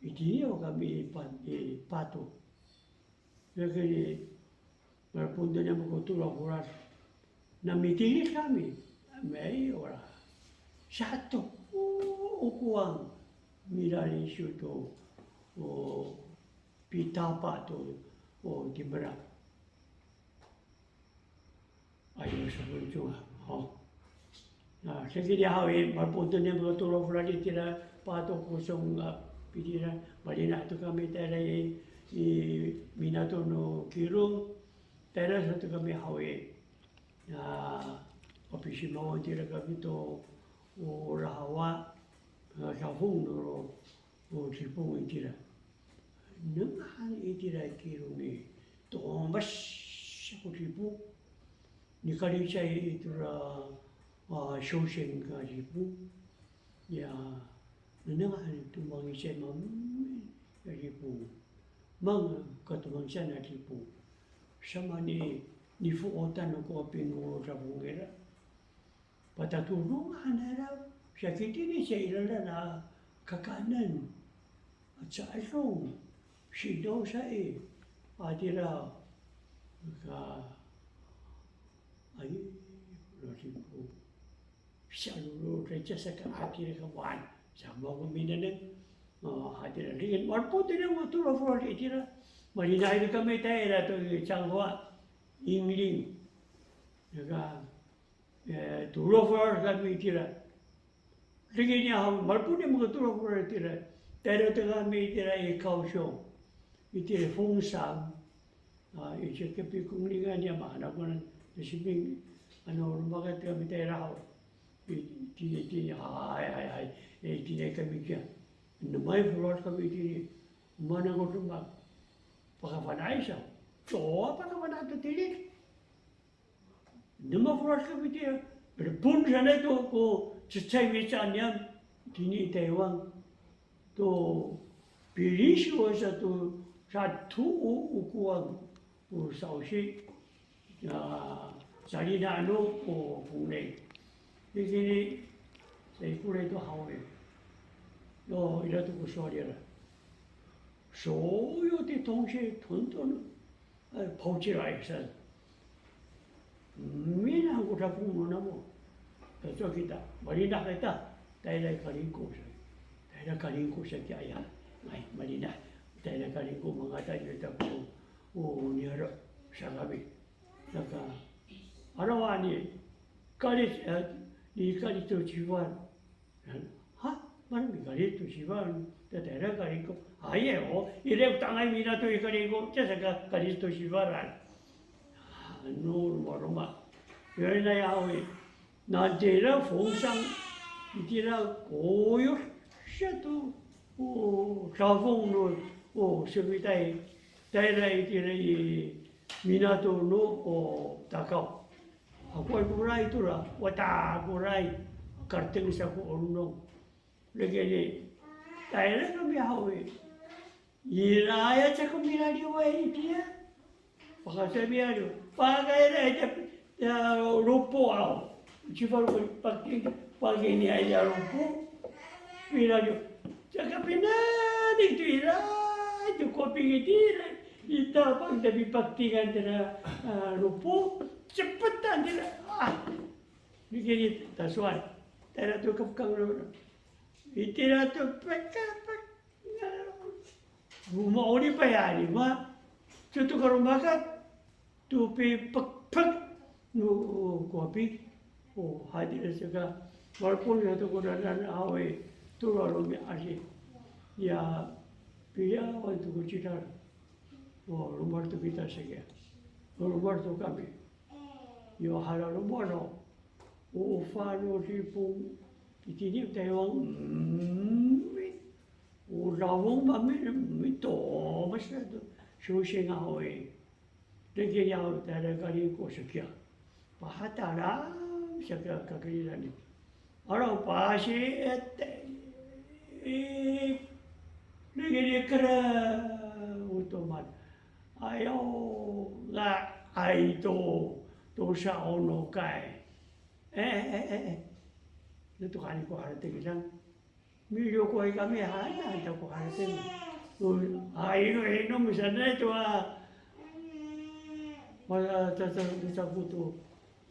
Itini ho kami i pa-, i Pato. Saka i, malapon to niyam ko tolo a folad. Na mitilid kami, may ora. Sato, o, o kowang, milalisiw to, o, pitapa to, o, timera. Ayo, sa ko ito, ha. O. Na, saka i haw i, malapon to niyam ko tolo a folad itira, Pato ko song, a, pitira, malina' to kami tayra i, i minato no Kirong, tayra sato kami haw i. Ya, o pisimawan tira kami to, o, lahawa, a, safong no, o, sipong itira. Nengneng han itira i Kirong i, tomes ko sipong. Nikalicay itora, a, soseng ka sipong. Ya, nengneng han to mangisay maemin a sipong. Mang, katomangisan a sipong. Samaan i, nifo'otan ko pingo'ot a fongira. Patatodong han ira, saka itini sa i lalan a kakaenen, a ca'edong, sidaw sa i, hatira, ka, ay, lodi ko, sa lolo, reca saka hatira ka wan, sa mako minengneng, a, hatira, ringen, malapon to niyam ko tolo a folad itira, malina'i kami tayra to i Canghowa, Yingling, saka, e, tolo a folad kami itira. Rikini haw, malapon niyam ko tolo a folad itira. Tayra to kami itira i Kaosiyong. Itira Fongsang. A, i, saka pikonglingan niyam, a, na konan, na siping, ano, romakat kami tayra haw. I, itini, itini, hay, hay, hay. E, itini kami kiya. Enem a folad kami itini. O maan ko demak. Pakafana'ay sa. Cowa pakafana' to tilid. Enem a folad kami tiya, lepon sanay to ko cecay mihecaan niyam tini i Taywan. To pilisiw sato, sato o, o kowang, o sa'osi, a, salina no, o pongnay. Itini, saikoray to haw i. Yo, ira to ko sowal ira. 所有的同学统统 哎，跑起来是。Minang ko dafong no namo. Taco kita, malinah kita, tayra i Kalingko sa. Tayra Kalingko sa kiya. Ay, malinah. Tayra Kalingko mangata kita ko, o, niyaro' sa kami. Saka, araw ni, kalis, e, ni kalis to ciwal. Ha? Maan mikalis to siwal, ta tayra Kalingko. Ay, o, ira ko ta'angay minato i Kalingko, caay sa ka kalis to siwalan. Ano romaroma. 原来 haw i, natira 风沙 itira koyo sato, o, dafong no, o, sefitay, tayra itira i minato no, o, Takaw. Akoay koray tora, wata koray, kareteng sa ko 'onong. Rikini, tayra kami haw i. Ira ya caay ko milaliway itiya. Pakayra milaliw. Pakayra ya, ya, ropo aw. Cifar ko pakayni, pakayni ya ropo. Milaliw. Caka pinanik to ira, to koping itira. Ita pang tapi paktingan tira, a, ropo. Cepetan tira. A. Rikini, tasowal. Tayra to kafkang no. Itira to peka, peka. Roma, o lipay a lima, to, to karomakat, to pipekpek no, o, kopi. O, hatira saka, walaupun ya to ko dadan awe, to la romi'ad i. Ya, piya wan to ko cidal. O, lomowad to kita saka. O, lomowad to kami. Yo, hala lomowad, o. O, o fano sipong, itini Taywan, mm, O dafong mami, mitomes to, sosing aw i. Dengki niya o tayra Kalingko sakiya. Pahatalam sakiya kakeridan i. Araw pasi ete. I, dengki ni kera, o toman. Ayo, nga'ay to, tosa o nokay. E, e, e, e. Nato Kalingko harateng i saan. Miliyokay kami, hana, hanta ko harateng. O, a, ino, ino, misanay to, a. Mala, ta, ta, ta, ko to,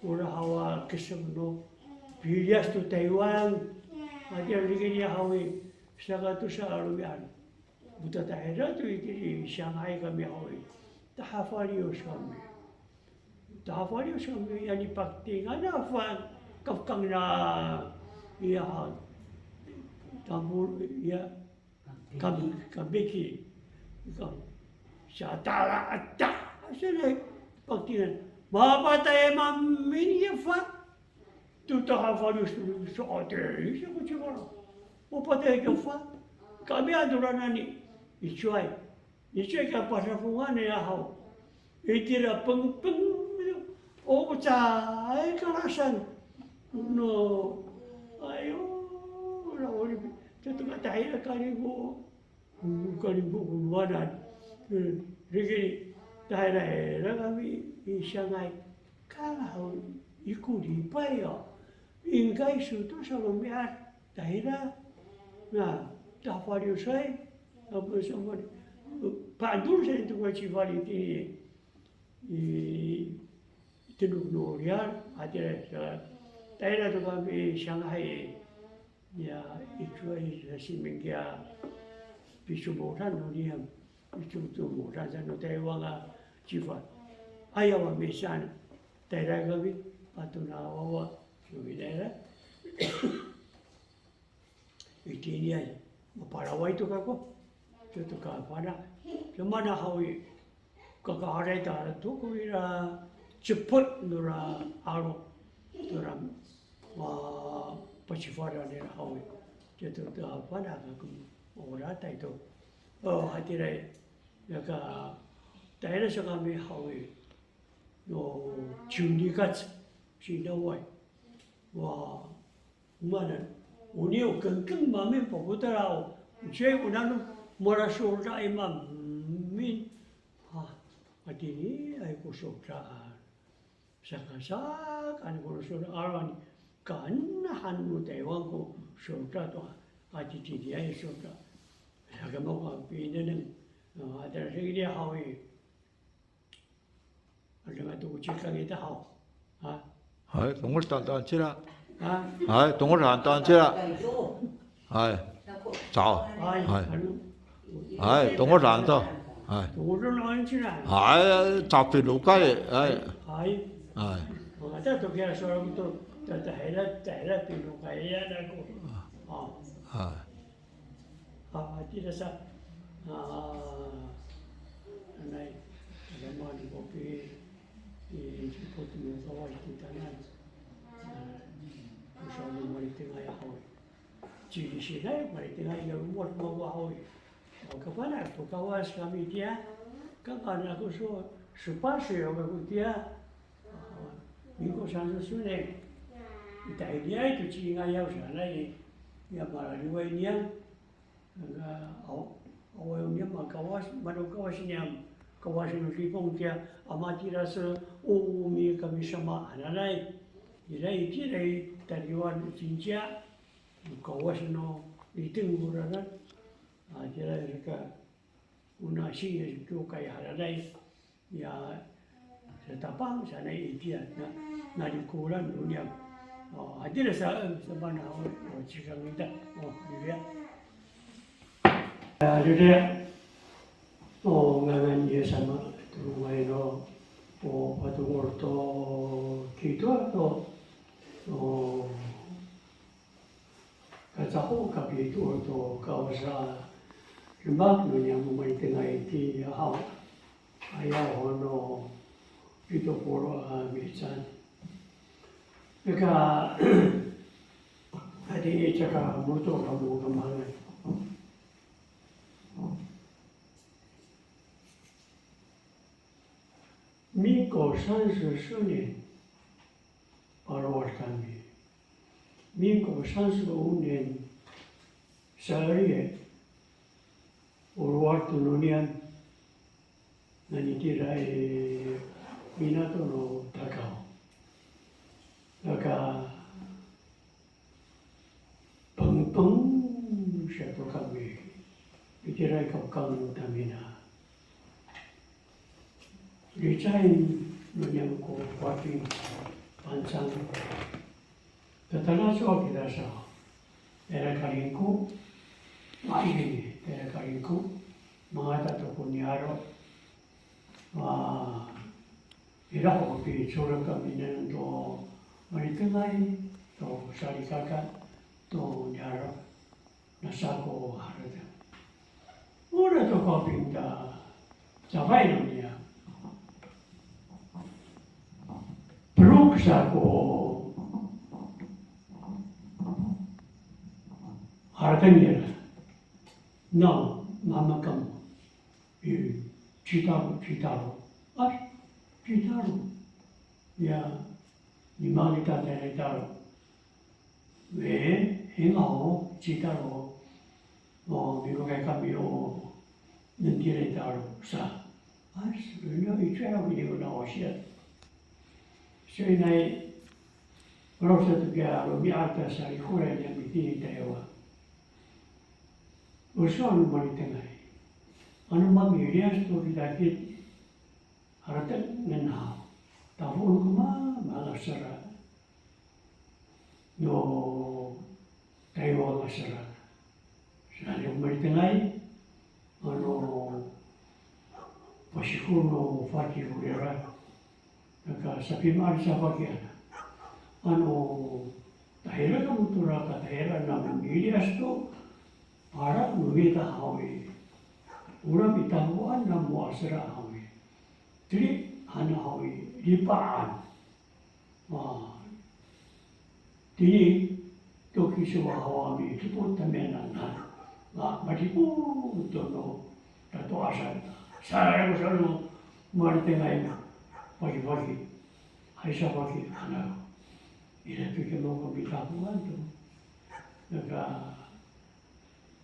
ora hawa kesem no. Piliyas to Taywan. Ati, a, rikini haw i, saka tosa a romi'ad. O tatahira to itini i Shanghai kami haw i. Tahafaliyos kami. Tahafaliyos kami ya nipaktingan a fang, kafkang na, iya, tambol, iya, kam-, kambiki. Kam-, satala ata, sila paktingan. Mapatay mamin ya fang. To tahafaliyos to, so ate, sa ko cifar. O patay ko fang. Kami a toranan i, icowaay. Icowaay ka pasafongan nira haw. Itira pengpeng. O caay kalasan. No, ayo, lawali. Caay to katahira Kalingko. Kalingko ko lowanan. Rikini, tahira, tahira kami i Shanghai. Kala haw, iko lipay a. Ingkay so tosa romi'ad, tahira. Na, tahafaliyosay. Apa sa, pa'edol sa to ko cifar itini i, i tenok no riyar, hatira, tahira to kami i Shanghai. Ya, icowaay sa simin kiya picomodan no niyam, picomodan sa no Taywan a cifar. Ayaw a misan, tayra kami, ato na wawa, so itira. Itiniay, mapalaway to kako. Caay to kafana'. Sa mana haw i, kakaaray tara to ko ira cepet nora 'alo. Tora, a, pacifaran nira haw i. Caay to kafana' kako, maoratay to. O, hatiraay, yaka, tayra sa kami haw i. No, ciwni kac, sinaway. Wa, Manan, oni o kengkeng mamin papotal aw, o cecay o nano mala solda' i mamin. Ha, hatiniay ko solda' a. Saka, saka, ano ko solda' a, ano, kanahan no Taywan ko solda' to, hatiniay solda'. Saka mako a pinengneng, a, tayra sa itini haw i. Adeng to ko cikang ita haw. Ha? Hay, tongol tantaan cira. Ha? Hay, tongol tantaan cira. Hay. Caw. Hay. Hay. Hay, tongol tantaan. Hay. Tongol tantaan cira. Hay, caw pinokay. Hay. Hay. Hay. Mangata to kira sowal to, ta, tahira, tahira pinokay ya nako. Ha. Hay. A, tira sa, a, nanay, tadamaanay ko pi, Ci Potong no kawas titanay. Ko sowal no malitengay haw i, cilisinay malitengay i, ya lomowad no mako haw i. O, kafana' to kawas kami tiya, kaka nako so, sopasoy kako tiya. A, mingko sanso sonen, ita iniay to cingayaw sanay, ya malaliway niyam. Naka, aw, awaay niyam a kawas, mano kawas niyam, kawas no Dipong tiya, a matira so, o, mi kami sama hananay. Ira itira i taliwan cinca, kawas no Liteng koranan. A, tira saka, ona singsi kiwkay hananay. Ya, satapang sanay itiya, na, nalikolan no niyam. O, hatira sa, sa mana, o, o, cikang ita. O, liya. Ya, liya. O, ngangan ni Yis sama, tolongay no, o, patongol to kito to, o, kacaho kapito to kawas a demak no niyam a malitengay itiya haw. Ayaw ho no pito polo' a mihecaan. Naka, hatini caka moto kamo kamangay. 民国三十四年, palowad kami. 民国三十五年十二月, o lowad to no niyam, nani tira i minato no Takaw. Naka, pengpeng sato kami, itira i kawkang no tamina. Licay no niyam ko Fating Pangcang. Tatalacowa kita sa, tayra Kalingko, maini, tayra Kalingko, mangata to ko niyaro'. A, ira ho picoreng kami niyam to malitengay, to salikaka, to niyaro'. Nasa ko harateng. Ora to ko pinta, cafay no niyam. Perok sa ko harateng nira. Naw, mama kamo. I, citaro, citaro. A, citaro. Ya, nima kita tayra i taro. E, hinga ho, citaro. O, mikokoy kami o, nentira i taro sa. A, so, no, icowa ko niyam a osiya. So'elinay, ora sato kiya romi'ad to salikoray niyam itini i Taywan. O sowal no malitengay. Ano mamiliyas to kitakit, haratengen haw. Tafo no kama, mala sera. No Taywan a sera. Saan ko malitengay, ano, pasikol no faki ko rira. Naka sapimaan sa faki ana. Ano, tahira kamo tora katahira namo miliyas to, para no mita haw i. Ora mitafoan namo a sera haw i. Tiri han haw i, lipaan. A, tini to kiso haw a midipot tamiyanan. A, madipot to no tato'asan. Sa ko sowal no malitengay, fakifaki. Hay sa faki, ano. Ira to kiya mako mitafoan to. Naka,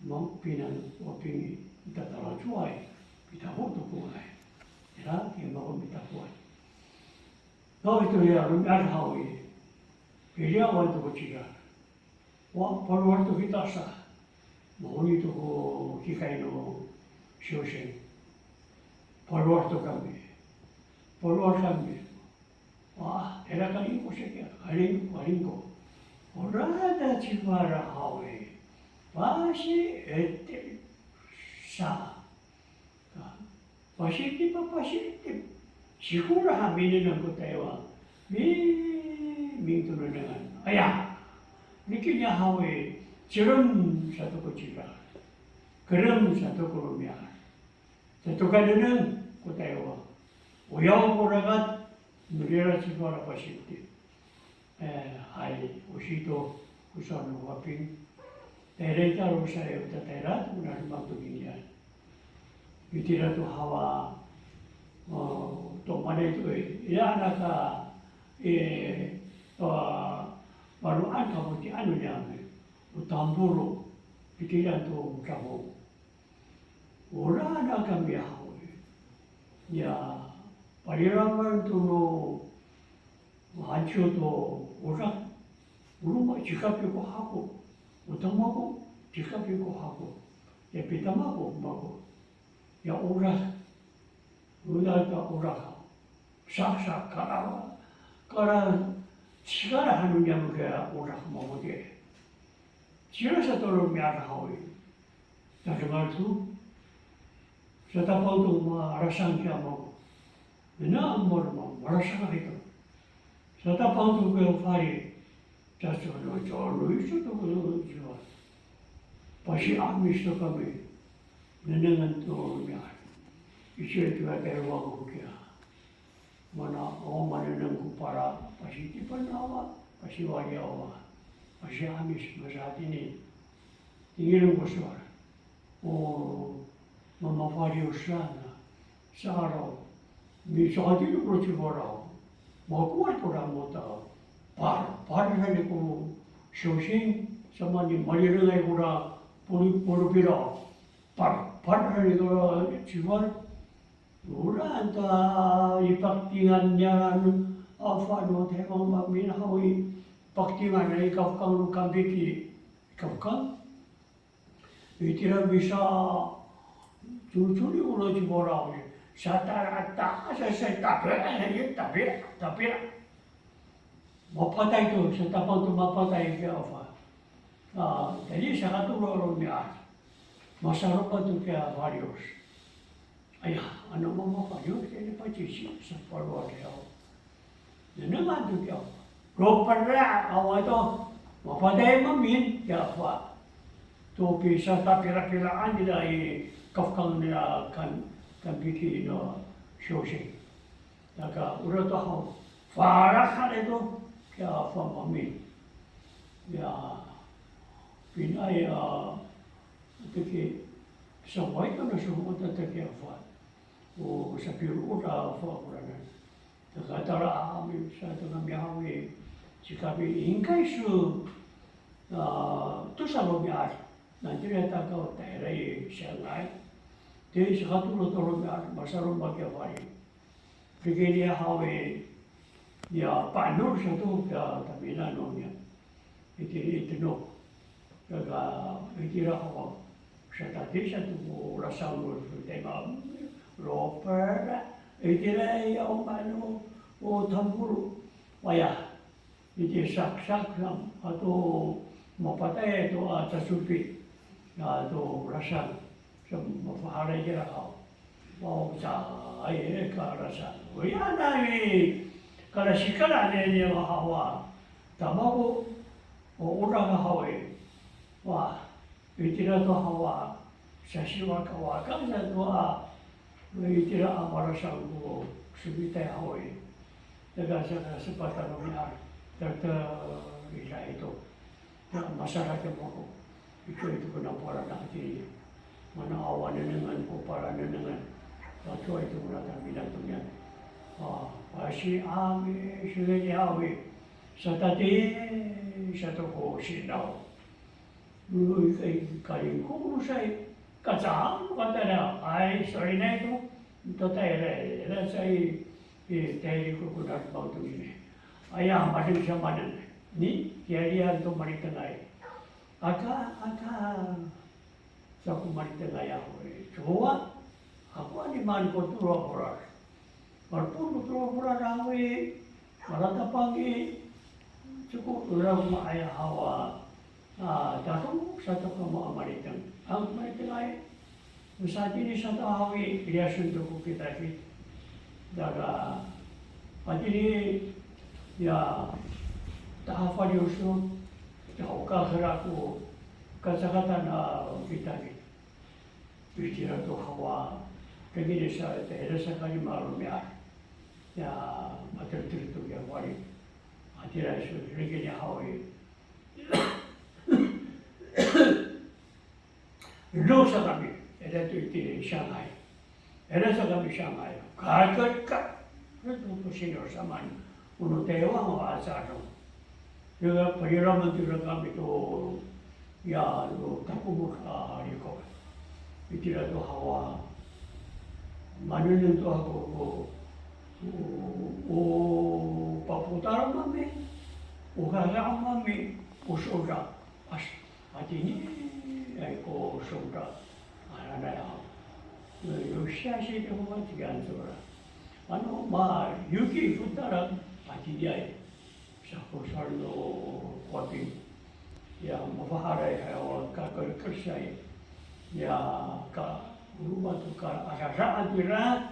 mako pinang o pini, tatalacowaay, pitafo to ko nga'ay. Ira kiya mako mitafoan. Nawhani to ya romi'ad haw i, piliyawan to ko cira. Wa, palowad to kita sa. Ma'oni to ko kikay no syosen. Palowad to kami. Palowad kami. Wa, ira Kalingko sa kiya, Kalingko, Kalingko. Orada ci Fara haw i, pasi'etip sa. Pasi'etip, pasi'etip. Sikola han minengneng ko Taywan. Mi, mingtonengnengan. Aya, niki niya haw i, cirem sato ko cira. Kerem sato ko romi'ad. Sato ka nengneng ko Taywan. Oyaw ko rakat, Norira ci Fara pasifti. E, hay, o sito ko sowal no faping. Tayra i taro sa i, o tatayra to kona demak to kinian. Itira to hawa, o, to manay to i. Ira anak a, e, a, maro'an kafoti'an no niyam i. O tambolo, pitilan to dafong. Ora na kami haw i. Ya, palirangan to no hanciw to orak. O roma cikapi ko hako. O tamako cikapi ko hako. Ya pitama ko mako. Ya orak. Orak ta orak. Saksak kala, kala, sikala han no niyam kiya orak mafoti'. Cira sato romi'ad haw i. Tadengal to, satapang to malasang kiya mako. Nengneng a maro ma, malasang a hito. Satapang to kiya fali. Cacono, cacono, iso to ko, iso. Pasi'amis to kami. Nengnengan to romi'ad. Iso to ya tayra ko kiya. Mana awa manengneng ko pala, pasitipan awa, pasiwali awa, pasi'amis, masahatini. Tingil ko sowal. O, mamafaliyo sa na, sa'araw. Misahatini ko ci Fara. Makowal kora mota. Par, par sa ni ko siyosing, samani malirengay kora polo, polopira. Par, par sa ni kora ci Fara. Ora ta i paktingan niyan, afa no tayra mamin haw i, paktingan i kafkang no kanpiki, kafkang. Itira misa, cocoli ora ci Fara i, satarata, sa, sa, tapira, tapira, tapira. Mapatay to, satapang to mapatay kiya afa. A, jadi sakatolo romi'ad. Masaroma to kiya faliyos. Aya, ano mamafaliyos, jadi pacisi, sapalowad haw. Nengnengan to kiya afa. Ropera, awa to, mapatay mamin, kiya afa. To pisatapirapiraan nira i kafkang nira kan, kanpiki no siyosing. Saka ora to haw, fala han to kiya afa mamin. Ya, pina ya, teki, saway to na so mata teki afa. O sapiro ora afa koranan. Saka tala amin sa to kami haw i, ci kami ingkay so, a, tosa romi'ad. Nanti ria takaw tayra i siyangay. Ti sakatolo to romi'ad, masaroma kiya fali. Pikini haw i, ya, pa'enor sato kiya tamiyanan no niyam. Itini i tenok. Saka itira haw, satati sato ko lasang no so tayma, roper, itira i, ya, o mano, o tambolo. Waya. Iti saksak sa, ato mapatay to a cacopi, ato lasang, sa mafahalay kira haw. Mao caay ka lasang. Oya nani, kalasikala nini hawa. Tamako, o ora haw i. Wa, itira to hawa, sasiwakawaka sato a, itira a malasang ko sofitay haw i. Tada saka sepat a romi'ad, tada ira ito. Ya, masalah to mako. Ito, ito kona pala na hatini. Mana awa nengnengan ko pala nengnengan. Wato ito kona tamiyanan to niyan. A, pasi'amis nini haw i. Satati sato ko sinaw. Loloy kay kalingko no sa i, kacang no katayra, ay, solinay to, to tayra, ira sa i, i, tayra ko kona demak to nini. Aya, madeng sa manan, ni, kiyalian to malitengay. Aka, aka, sa ko malitengay ako i, cowa, ako a nimaan ko tolo a folad. Malopon ko tolo a folad ako i, malatapang i, coko ira ko nga'ay hawa. A, tatodong sato kamo a maliteng. Ang malitengay, masatini sato haw i, liyasen to ko kitakit. Tada, hatini, ya, tahafaliyo so, tahoka hira ko kacakatan a kitakit. Pitira to hawa, kagini sa, tayra sa kalima a romi'ad. Ya, mateletel to ya wali. Hatira so, rikini haw i. Ro sa kami, ira to iti Shanghai. Ira sa kami Shanghai. Kakelka. Ira to ko senior saman. Kono Taiwan o aca to. Ira pariramen to ira kami to, ya, to takomod a riko. Itira to hawa. Manengneng to ako ko, o, o papotal mami, o kaka mami, o soda. As, hatiniay ko soda. Hananay haw. Yo, yo siyasi to hawa tikan sora. Ano, ma, yuki fotala, hatiniay. Sako sowal no Kowaping. Ya, mafaharay haw, kakelkesay. Ya, ka, o roma to ka, adada tira.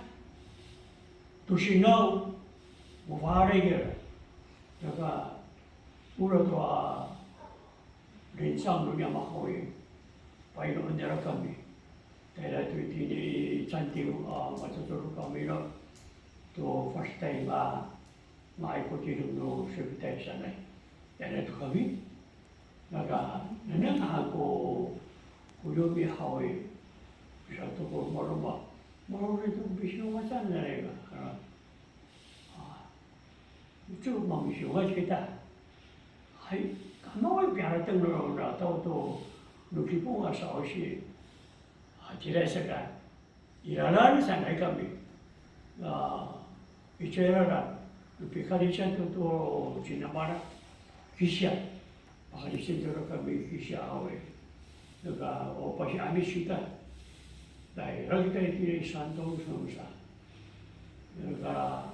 To sinaw, mafaharay kira. Saka, ora to a, 连长 no niyam haw i, pa'inoen nira kami. Tayra to itini i 餐厅 a, matotolo kami no, to first time a, nga'ay ko tireng no sefitay sanay. Tayra to kami. Naka, nengneng han ko, ko yomi haw i, sato ko maroma, maroma to ko pisiwasa sanay ka. A, ito mamisiwasa kita. Hay, kamaw i piharateng no, no, taw to, no Kipong a sa'osi. A, tira saka. I lalan sanay kami. A, icowa i lalan. Pikalisan to, to cinamala. Kisiya. Pakalisan to kami kisiya haw i. Naka, o pasi'amis kita. Tayra kita itini i 山东省 sa. Naka,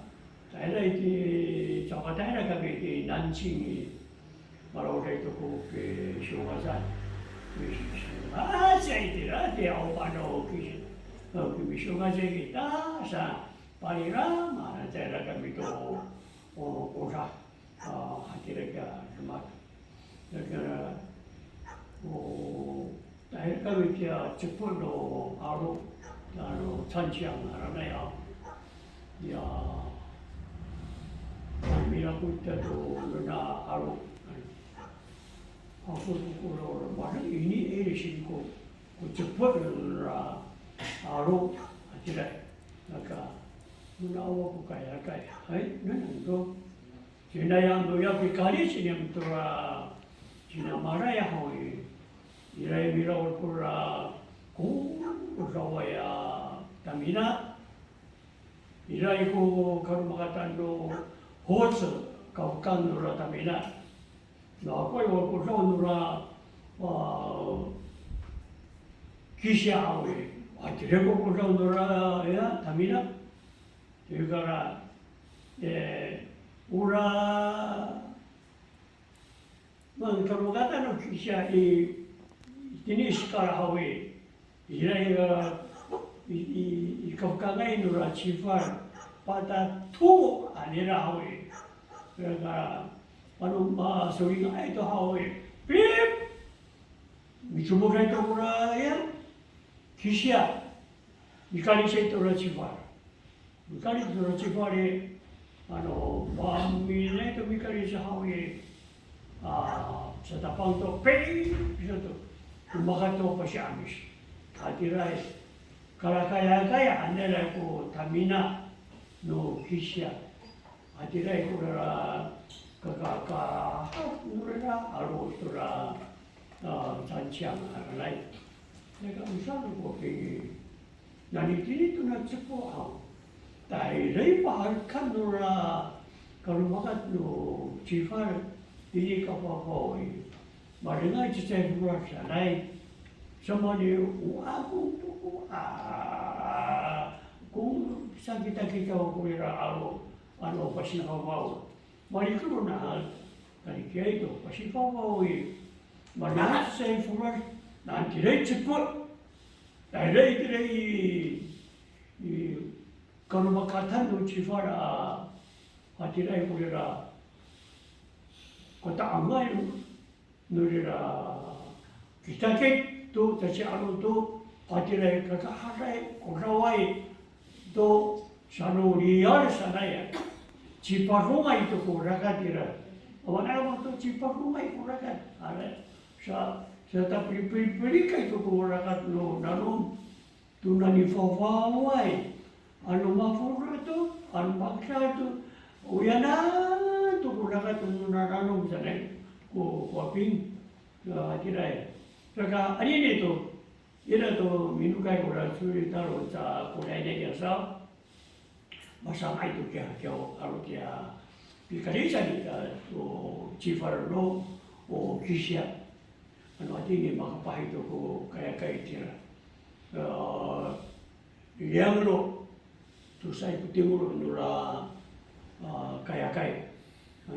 tayra iti, caka tayra kami iti 南京 i. Maloday to ko pisiwasa. Pisiwasa itira, tiya o pano kisi. Pisiwasa kita sa. Palira, mana tayra kami to, o, o sa. A, hatira ka demak. Naka, o, tayra kami tiya cepol no 'alo, ano, 参详 hananay a. Ya, mira ko tiya to nona 'alo. Ako to ko lo, lo, mana ini, ini singko, ko cepol nona 'alo, hatira. Naka, nona awa ko kaya, kaya. Hay, nananto. Cinayang to ya pikalic niyam tora cinamala ya haw i. Iray miraod kora ko, ko saway a tamina. Iray ko kalomakatan no hoc, kafekang nora tamina. Na ako i, wa ko saw nora, a, kisiya haw i. Wa, tira ko ko saw nora, ya, tamina. Tira kora, e, ora, mang, kalomakatan no kisiya i, itini i hekal haw i, ira i, i, i, i kafekangay nora cifar, patato anira haw i. Ira ka, ano, masolinga'ay to haw i, pip! Micomoday to kora, ya, kisiya. Mikalicay tora cifar. Mikalic tora cifar i, ano, maminay to mikalic haw i, a, satapang to, pey! Sato, o maka to pasi'amis. Hatira i, kalakayakay hanira ko tamina no kisiya. Hatira i kora kakakahaf nora 'alo tora, a, 参详 hananay. Naka o saan ko pi Nanitini tona cepol haw, tayra i paherekan nora kalomakat no cifar tini kafafaw i, malengay cecay folad sanay. Samani o ako to ko, a, ko sakitakitaw ko ira 'alo, ano pasifafaw. Malikero na, talikiay to pasifafaw i, malengay cecay folad, nanitira i cepol. Tayra itira i, i kalomakatan no cifar a, hatira i korira, kata'angay norira kitakit to, caci'alo to, hatira i kakahaday, kodaway to, Sa no riyar sanay a, cipadongay to ko rakat ira. Awaay, awa to cipadongay ko rakat. Ira, sa, sa tapilipilipilay to ko rakat no nanom. To nani fafaway. Ano mafora' to, ano makeda to, oyanan to ko rakat no nananom sanay ko, ko Kowaping. Sa hatiraay. Saka, anini to, ira to minokay kora Coyotaro ca korainay kiya saw. Masamaay to kiya, kiya, aro kiya, pikalisan ita to cifar no, o, kisiya. Ano hatini makapahay to ko kayakay tira. A, Liyanglo, tosaay ko timol nora, a, kayakay.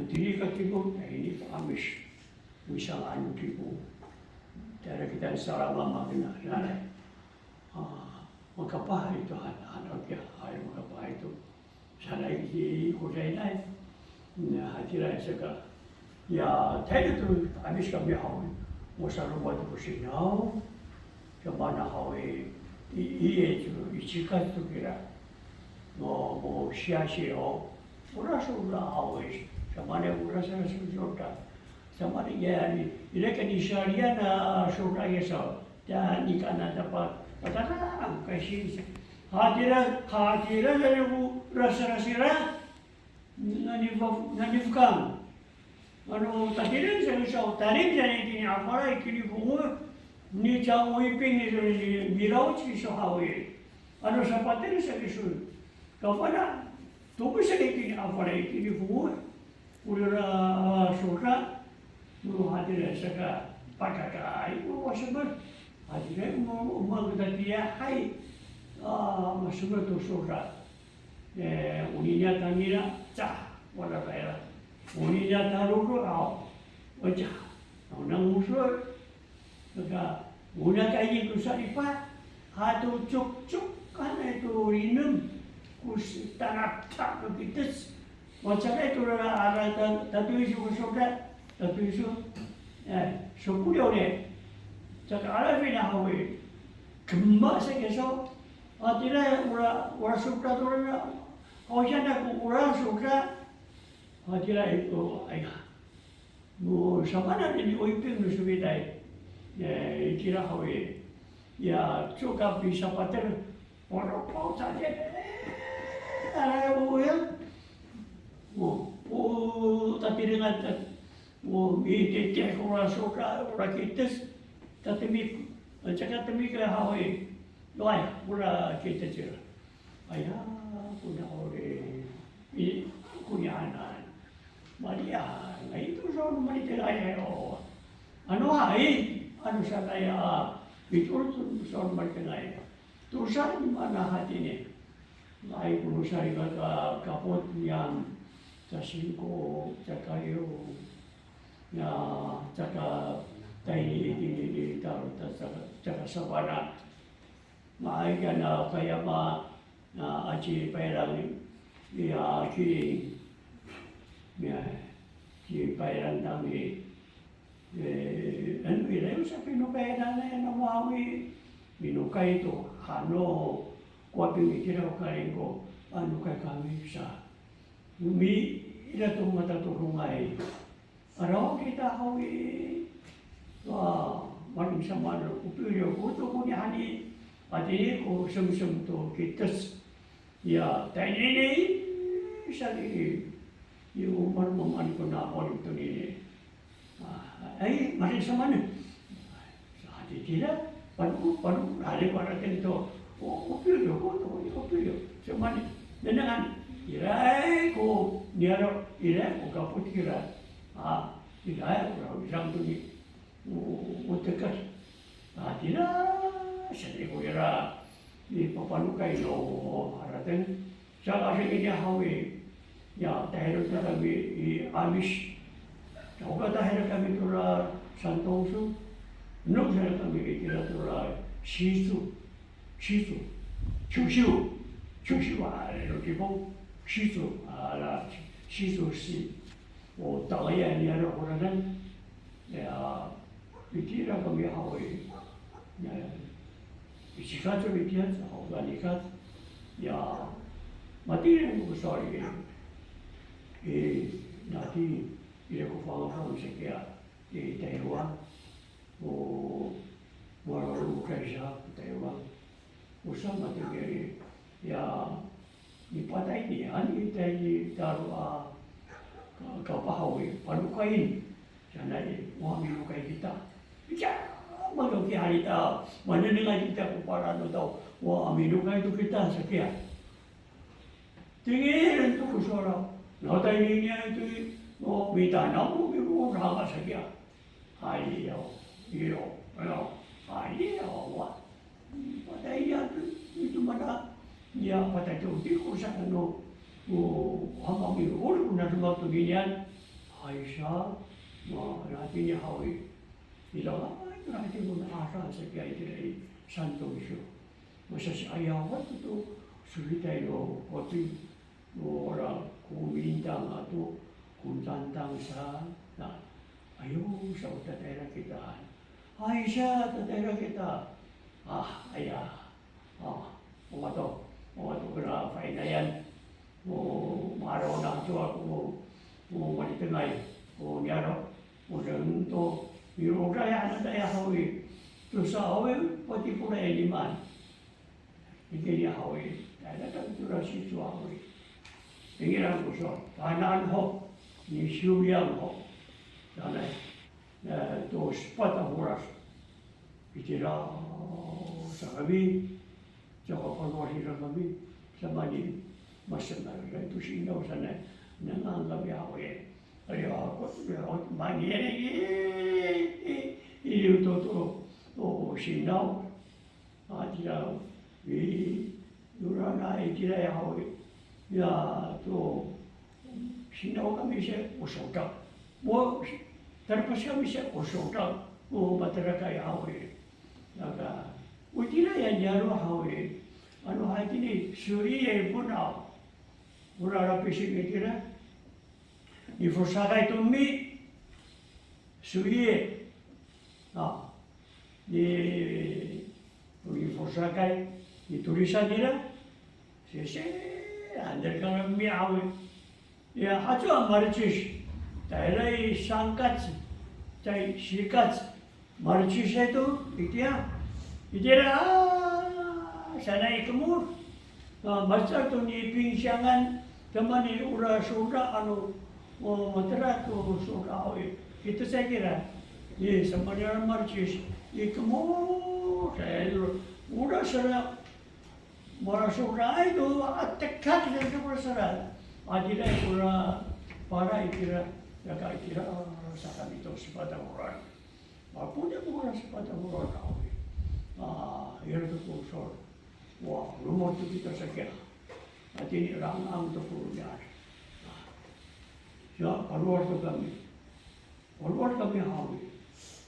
Tini ka timol, tayni ka 'Amis. Misanga' no kipo. Tayra kita salamama kina, nanay. A, makapahay to han, han, a, kiya, hay, makapahay to. Sanay i, korainay. Na, hatiraay saka. Ya, tayra to 'Amis kami haw i. Mo salowad ko sinaw. Samana haw i, i, i, i, i cikat to kira. Mo, mo siyasiyaw. Ora sora haw i. Samana ora sora sora. Samana ya ni, ira kani saliyan a sora ya saw. Tayni kana tapa, patara, kasi. Hatira, hatira, nani ko rasirasira. Nani fa-, nani fekang. Ano, tatiren sa kiso, tarim sa itini a falay itini fongoh, ni ca Oyping ni, ni, milaoc kiso haw i. Ano, sapater sa kiso. Kafana', tomok sa itini a falay itini fongoh. Orira, a, sora, no hatira saka pakakaay ko masemer. Hatira mo, mo, mo, tatiya hay, a, masemer to sora. E, oniniya tanira, ca, wala tayra. Oniniya taroro, aw, waca. Aw, nang muso'. Saka, ona kayni ko saripa, hato cokcok hanay to rinem, ko s-, tanaktak no kites. Macanay to ra, ara ta-, tatoiso ko sora, tatoiso. E, sokoliyaw ne. Saka alafin haw i. Kema sa kiso. Hatira ora, ora sora to ra. Haw siya na ko ora sora. Hatira i ko, aya. Mo samaanen ni Oyping no sofitay. E, itira haw i. Ya, coka pisapater. Ora po sa kiya. Aray, o ya. O, o, tatirengan ta. O, mititi ko ora sora, ora kites. Tatemik. Caka temik haw i. Loay, ora kites ira. Aya, kona ori, i, konianan. Maliya, nai to saw no malitengay o. Ano hay, ano sanay a, mitooren to saw no malitengay. Tosa ni mana hatini. Ay, kono salikaka kapot niyam, ca singko, ca kaliyo, ya, caka tayni itini i taro, ta, caka, caka safana'. Maay kiya na kayama, na aci Payrang, ya, ki, ya, ci Payrang tami. E, ano ira yo sapinokay nanay a mahawi, minokay to, hano, Kowaping itira o Kalingko, ano kay kami sa. Mi, ira to matatodongay. Araw kita haw i, wa, maling samaan, o piliyo ko to koni hani, hatini ko semsem to kites. Ya, tayni i, sa i, i, o maromamaan kona maling tonini. A, ay, maling samaan. Sa hatira, pano, pano, hari ko harateng to, o, o piliyo ko to, o piliyo. Samaan, nengnengan, iraay ko niyaro', iraay ko kapot kira. A, iraay ko raw isang to ni, o, o tekad. A, tira, sa i ko ira, i papanokay no harateng. Saka saan i haw i, ya, tahira to kami i Amis. Saka tahira kami tora Santong so. Nok sa kami itira tora Sicu. Sicu. Ciwsiw. Ciwsiw a, ira no Cipong. Sicu. Ala, Sicu si. O, tangayay niyaro' koranan. Ya, itira kami haw i. Ya, i cikaco itira, haw ka nikat. Ya, Matini ko sowal i, i, nati, ira ko fangafang sa kiya i Taywan, o, malolokay sa ko Taywan. O sa matini i, ya, nipatay ni, ani itay ni taro a, ka, kapah haw i, panokayen. Sanay, wa, minokay kita. Ika, manoki harita, manengnengay kita ko pala no tao, wa, minokay to kita sa kiya. Tingilen to ko sowal. Nata ininiay to i, no, mitanaw no miro, saka sa kiya. Ay, iyo, iyo, iyo, ay, iyo, wa. Patay niya to, ito mana, niya patay to, di ko sa ano, o, hamang iyo, olo ko na semato ninian. Ay sa, ma, nati niya haw i. Ira, ay, nati ko na asa sa kiya itira i, santo iso. Masasi'ayaw to to, solitay no kotin, no ora, ko mintang ato, ko tangtang sa, na, ayo, sa o tatayra kita han. Ay sa, tatayra kita. Ah, aya. Ah, o mato, o mato kora fainayan. O, ma'araw na to ako, o, o malitengay, o niyaro', o deng to, miroray hananay haw i, tosa haw i, pati kora iniman. Itini haw i, tayra to tora siso haw i. Inian ko so, tanan ho, nisiwiyang ho. Sanay, e, to sepat a horas. Itira sa kami, caka palowad ira kami, sa mani, masenay to sinaw sanay, nangang kami haw i. Ayo, ako, ako, mani, i, i, i, to, to, o, sinaw. A, tira, i, Nora na itira haw i, ya to, sinaw kami sa o sodang. Mo, talepas kami sa o sodang. O materakay haw i. Naka, o itira ya niyaro' haw i. Ano hatini, suriye ponaw. Ora lapising itira. Nifosakay to mi, suriye. A, ni, nifosakay, nitolisan nira. Sese, andel kami haw i. Ya, ato a malicis. Tayra i sangkac, tay sikac. Malicis to, itiya, itira, a, sanay i kemod. A, maca to ni pingsiangan, tamani ora soda, ano, o, matira to soda, o, i, kita sa kira. I, samanira malicis, i kemod, sa ira, ora sera, mala soda, ay to, a, tekak, sa ora sera. A, tira, ora, para, itira, ya ka, itira, sa kami to, sepat a horas. Mapona ko ora sepat a horas haw i. A, ira to ko sowal. Wa, lomowad to kita sa kiya. Hatini ranga'ang to ko romi'ad. Sa, palowad to kami. Palowad kami haw i.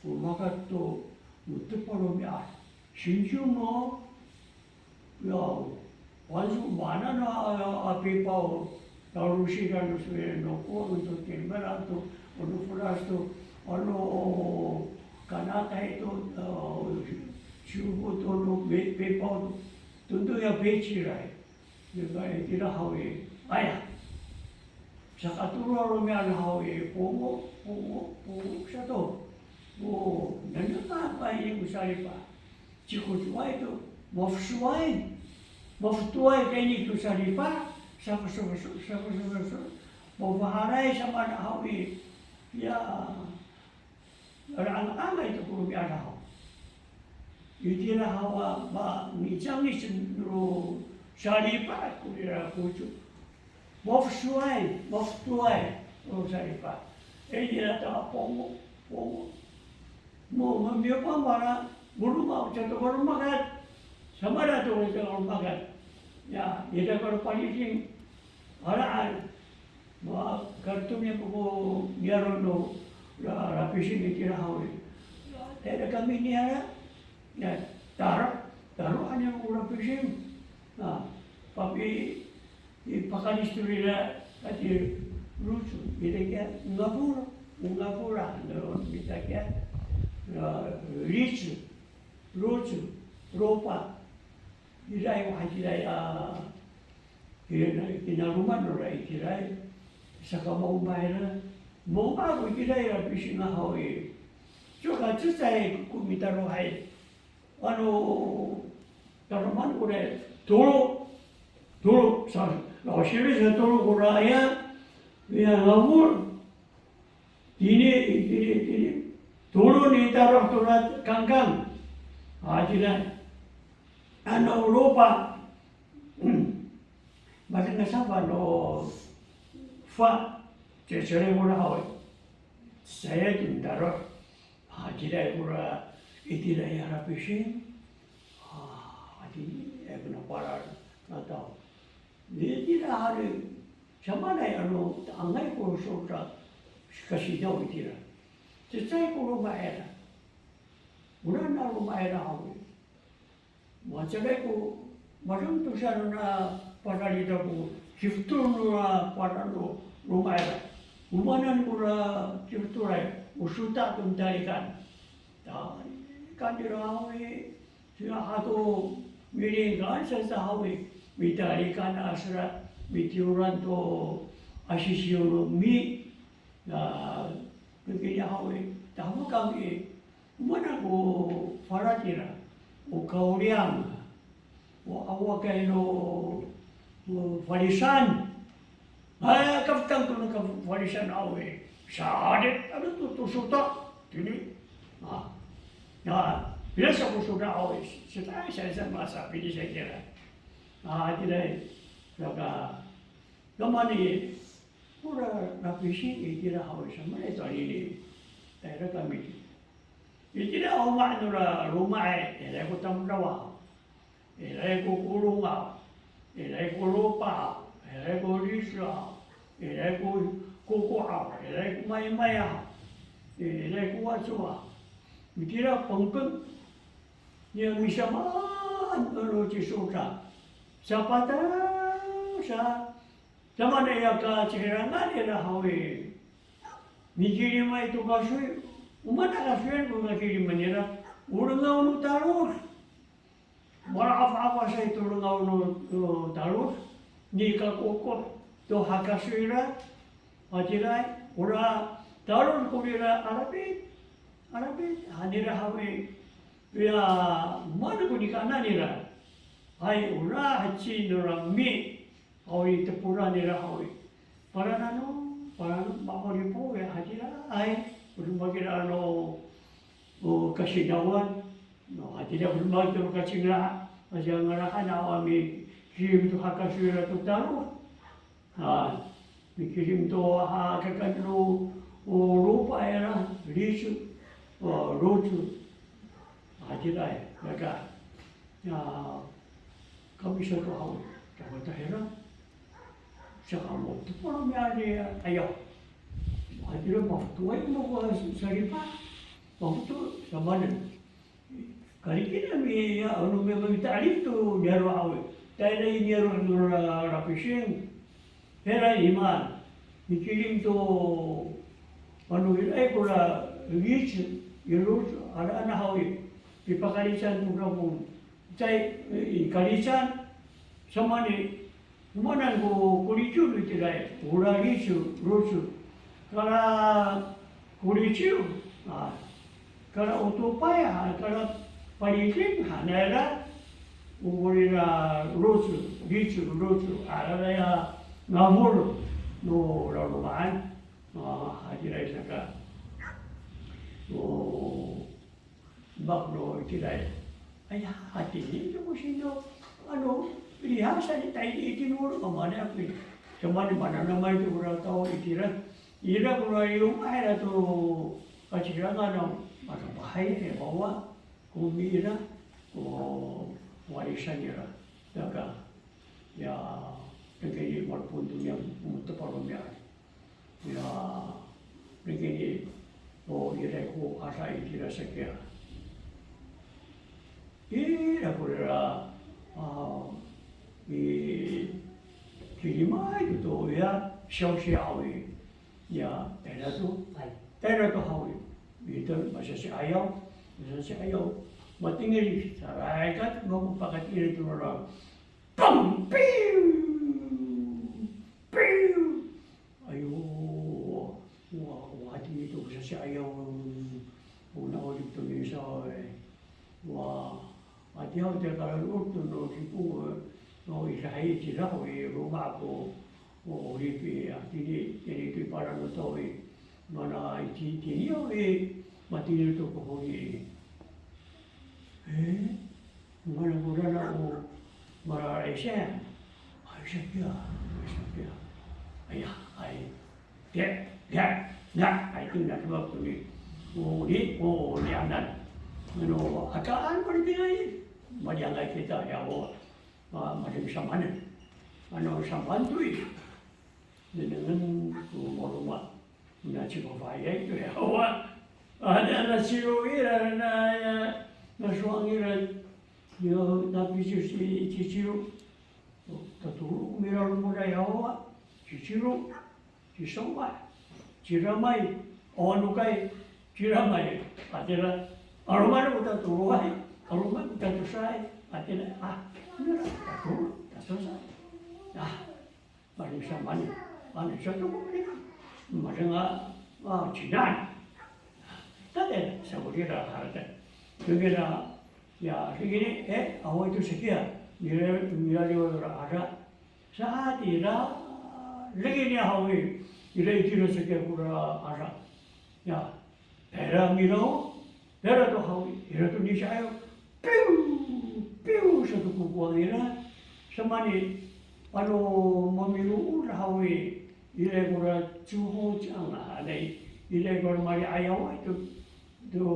Ko makat to, no tepal romi'ad. Sinjong no, ya, wanso mana no, a, a, pipaw, talosi kano sowal no ko, no to, tiniman to, ano folas to, ano, kanatay to, a, siwko to, no, pi-, pipaw to, tondo ya piciray. Nika itira haw i, aya. Sakatolo a romi'ad haw i, pongo, pongo, pongo sato. O, nanengneng ko salipa. Cikociway to, mafosoway. Mafotoway kayni to salipa, safosofoso, safosofoso. Mafahalay samaan haw i, ya, ranga'angay to ko romi'ad haw. Itira haw a, mangicangic no salipa, korira koco. Mafosoway, mafotoway, o salipa. E, ira to a pongo, pongo. Mo, mo, miyo pa mala, mo roma, cato ko romakat. Samala to ko romakat. Ya, ira ko paliding. Alaan. Mo, kartong niya ko, ko niyaro' no, la, lapising itira haw i. Tayra kami niyaro'. Ya, taro, taro han niya ko lapising. Na, papi, I pakalis to rira, ati, roco, ira kiya, ngafora, ngafora, no mita kiya, a, rico, roco, ropa, ira i, hatiraay a, Kina, kinaloman nora itiraay, saka maomah ira, maomah ko itiraay a pising haw i. Cowa ka cecay ko mitarohay. Ano, taloman kora tolo, tolo, sa, lawasili sa tolo kora aya, aya ngafol. Tini, tini, tini. Tolo nitaroh tora kangkang. A, tira. Ano lopa. Matengasafa no fa, cecere kora haw i. Saya to nitaroh. A, tira kora, itira i harapising. A, itira kona palal, nataw. Itira hari, samaanay ano, ta'angay ko sowal, sikasidaw itira. Cecay ko loma' ira. Ora na loma' ira haw i. Mahecaday ko, madeng to sa nona panali ta ko, cifetol nona panali no loma' ira. O maan kora cifetolay, o sota' to mitalikan. Talikan nira haw i, sira hato milingkaan sa sa haw i, mitalikan a sera, mitiyoran to asisiyo no mi, na, kikini haw i, tafekang i, o maan ko fala tira, o kawliyang, o awakay no, o falisan. Ay, kafetang to no kafalisan aw i. Salit, ano to, to sota', tini. A, na, ira sa ko sota' aw i, sota', sa, sa, masapini sa kira. A, tira, saka, kamani, Kora rapising itira haw i samaanay to anini. Tayra kami. Itira o maan nora loma' i, ira ko tamdaw aw, ira ko kolong aw, ira ko lopa aw, ira ko liso aw, ira ko koko aw, ira ko maymay aw, ira ko waco aw. Itira pengpeng. Niya misamaan to no ci sota'. Sapataw sa Samaanay a kacihilangan nira haw i. Mikilimay to kasoy, o maan a kasoyan ko kakiliman nira, o lengaw no talod. Mala'afa'afasay to lengaw no, no talod, nikakokoh to hakasoy nira, hatiraay, ora talod korira alapit, alapit, han nira haw i, ya, o maan ko nikanan nira. Hay, ora heci nora mi, Haw i, tepolan nira haw i. Palanan no, palanan, ma'orip ho, ya, hatiraay. O demak ira no, o, kasidawan. No, hatira o demak ira no kacingla, kacinglahan, awa mikilim to hakasoy nira to talod. Ha, mikilim to hakakan no, o, lopa ira, liso, o, loco. Hatiraay, ya ka. Ya, kami sato haw, dapat tahira. Saka mo to pala miani, ayaw. Hatira mafetoay mo ko saripa. Mafeto, samanen. Kalikina mi, ya, ano mi, mita'elif to niyaro' haw. Tayra i niyaro' no ra, rapising. Hira i maan, mikilim to, ano, iraay kora lico, i loco, ira, ano haw i, pipakalican to kamo, caay, i kalican, samaanay, o maanan ko, ko lico no itiraay, ora lico, loco, kala ko lico, a, kala otopay, a, kala paliting, a, nayra, o ira loco, lico, loco, a, ira ya ngafol no laloma'an, a, hatiraay saka, o, mak no itiraay. Aya, hatini to ko sino, ano, liha sa ni tayni itini wolo, kamani ako i. Kamani mananamay to kora taw itira. Ira kora loma' ira to kacihilangan, a, makapahay, e, wawa, ko mi ira, ko warisan ira. Saka, ya, kekeni malepon to niyam, o teparo niyam. Ya, kekeni, o, ira ko asa itira sakiya. Ira korira, a, i, kilimay to to ya, siyawsiyaw i. Ya, tayra to. Hay. Tayra to haw i. Ito, masasi'ayaw, masasi'ayaw. Matengil, saraykat, mako pakatengil to nora. Pang! Piw! Hatini to ko sasi'ayaw, ona 'orip to misaw, e, wa, atiya o tiya kalalood to no Sipong, no ira hay cira ho i loma' ko, o 'orip i, hatini, tini to i pala no taw i, mana itini, tini ho i, matini to ko honi. E, mana ko rana o, mara esa. Ay, sapiya, ay, sapiya. Aya, ay. Ga, ga, ga, ay, tingnan ko ni, o, ni, o, ni anan. Ano, akaan, malitingay. Malitingay kita, ya, o, ma, maling samanen. Ano, saman to i. Nengnengen ko maloma. Na cikofayay to, ya, o, a. Ano, na ciro ira, na, ya, na sowal ira. Yo, na picir si, ciciro. Tatolo ko miraro nora ya, o, a. Ciciro. Cisomah, ciramay, o, anokay, ciramay, hatira, 'aloman ko tatoloay, 'aloman ko tatosaay, hatira, a, nira, tatolo, tatosaay. A, maling samanen, maling sato ko maling, maling a, a, cinaan. Tada, sa ko nira, harata. Nira, ya, sige ni, e, awa to sakiya, nira, nira liwa ra ada. Sa tira, lagi ni haw i, ira itira sakiya kora ada. Ya, tayra miraw, tayra to haw i, ira to nisi'ayaw, piw, piw sato ko kowang ira, samani, ano maminood haw i, ira kora coho cang hanay, ira kora mali'ayaw to, to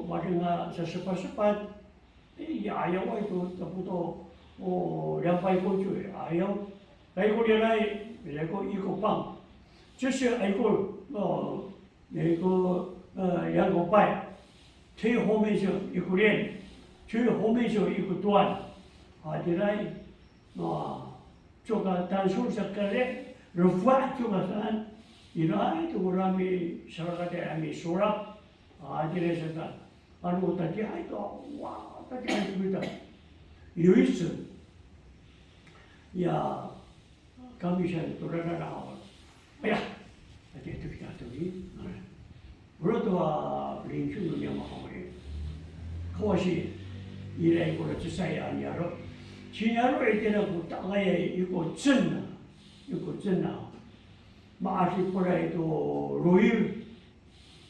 madenga sasepasepat, 哎，ayaw ay to, tapoto, o, 两百块 to, ayaw. Ay ko nira i, ira ko 一个半. 就是 ay ko, o, 那个, e, 两个半. 最后面就一个连, 最后面就一个段. A, tira i, a, coka tangsol sa kare, refa coka saan. Ira i to kora misarakatay a misolap. A, tira sa ta. Ano tatiihay to, wa, tatiihay to kita. 有一次, ya, kami sa to rarara haw. Aya, tatiihay to kita to ni. Ora to a, 领袖 no niyam haw i. Kawasi, ira i kora cecay a niyaro'. Ci niyaro' itira ko ta'angay i ko cen a. I ko cen a. Ma'asipelay to loyil.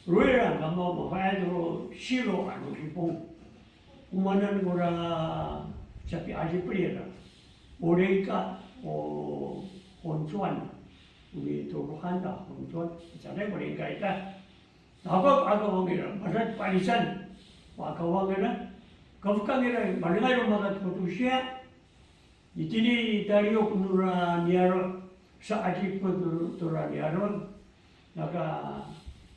Royal a kamo, mafa'ed to siro ano Sipong. O maanan kora sapi'asipel ira. O lingka, o honcowan. O mitorohan ta honcowan. Sanay ko lingka ita. Tapa akawang ira, masad palisan. O akawang ira. Kafekang ira, malingay ro makat ko tosiya. Itini i taliyok nora niyaro', sa'adipot to, tora niyaro'. Naka,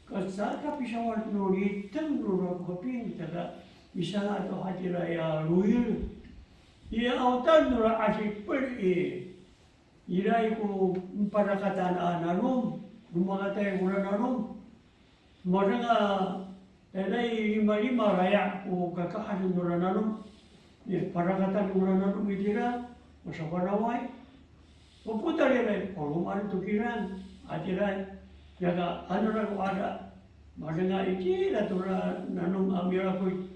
ka, saka pisawad no liteng nora ko keping, saka misanga' to hatira ya loyil. I aotan nora asipel i, ira i ko parakatan a nanom, romakatay kora nanom. Madenga, tayra i limalima raya' ko kakahad nora nanom. Ni, parakatan nora nanom itira, masafanaway. Papotal ira i, 'aloman to kira, a tira i. Yaka, ano ra ko ada, madenga itira tora nanom a milakoy.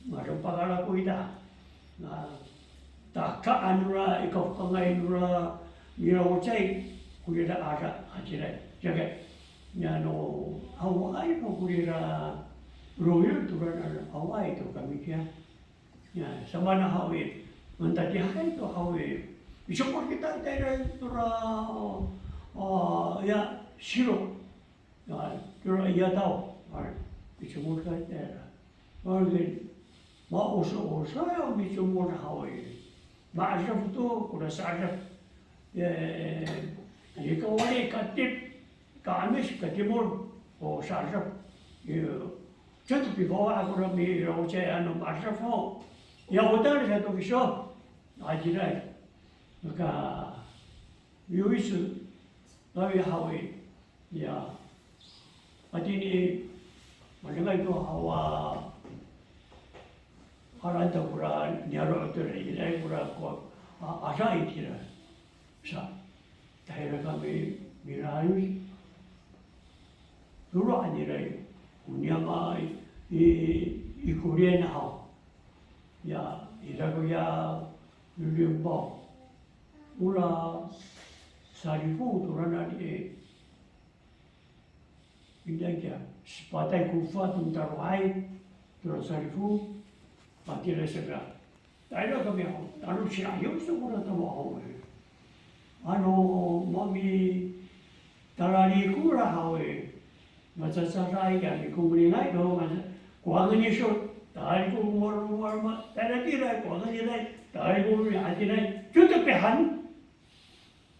Madepak a lako ita. Na, taka ano ra i kafekangay nora, nira o cecay, ko rira ada, a tira. Saka, niyano, awaay ko rira, royal tora nano, awaay to kami kiya. Ya, samana haw i, mantatiihay to haw i. Misokor kita, tayra tora, a, ya, siro. A, tora iyataw, a, micomod ka tayra. A, maoso, oso ya micomod haw i. Ma'edef to, kora sa'edef. E, i kawali katip, ka'amis, katimol, o sa'edef. I, cato pifawa' kora mi, ira o cecay ano ma'edef ho. Ya, o tayra sato kiso. A, tira i. Maka, 有一次, lawi haw i, ya, hatini, malingay to hawa, haran ta kora niyaro' to ira, ira kora ko, a, ada itira. Sa, tayra kami milayos. Tolo' han nira i, o niyam a i, i, i Korean haw. Ya, ira ko ya, loliyong paw. Ora salifong to ranan i, inian kiya, sepatay ko fa to mitalohay, tora salifong, patira saka. Tayra kami haw, tano si'ayaw sa kora tama haw i. Ano, mami, talalikol haw i. Macacaday kami ko ngilinay to, maca-, kowangen iso, talalikol ko maroma, tayra tira, kowangen iray, talalikol ko ngilinay, coto pihan.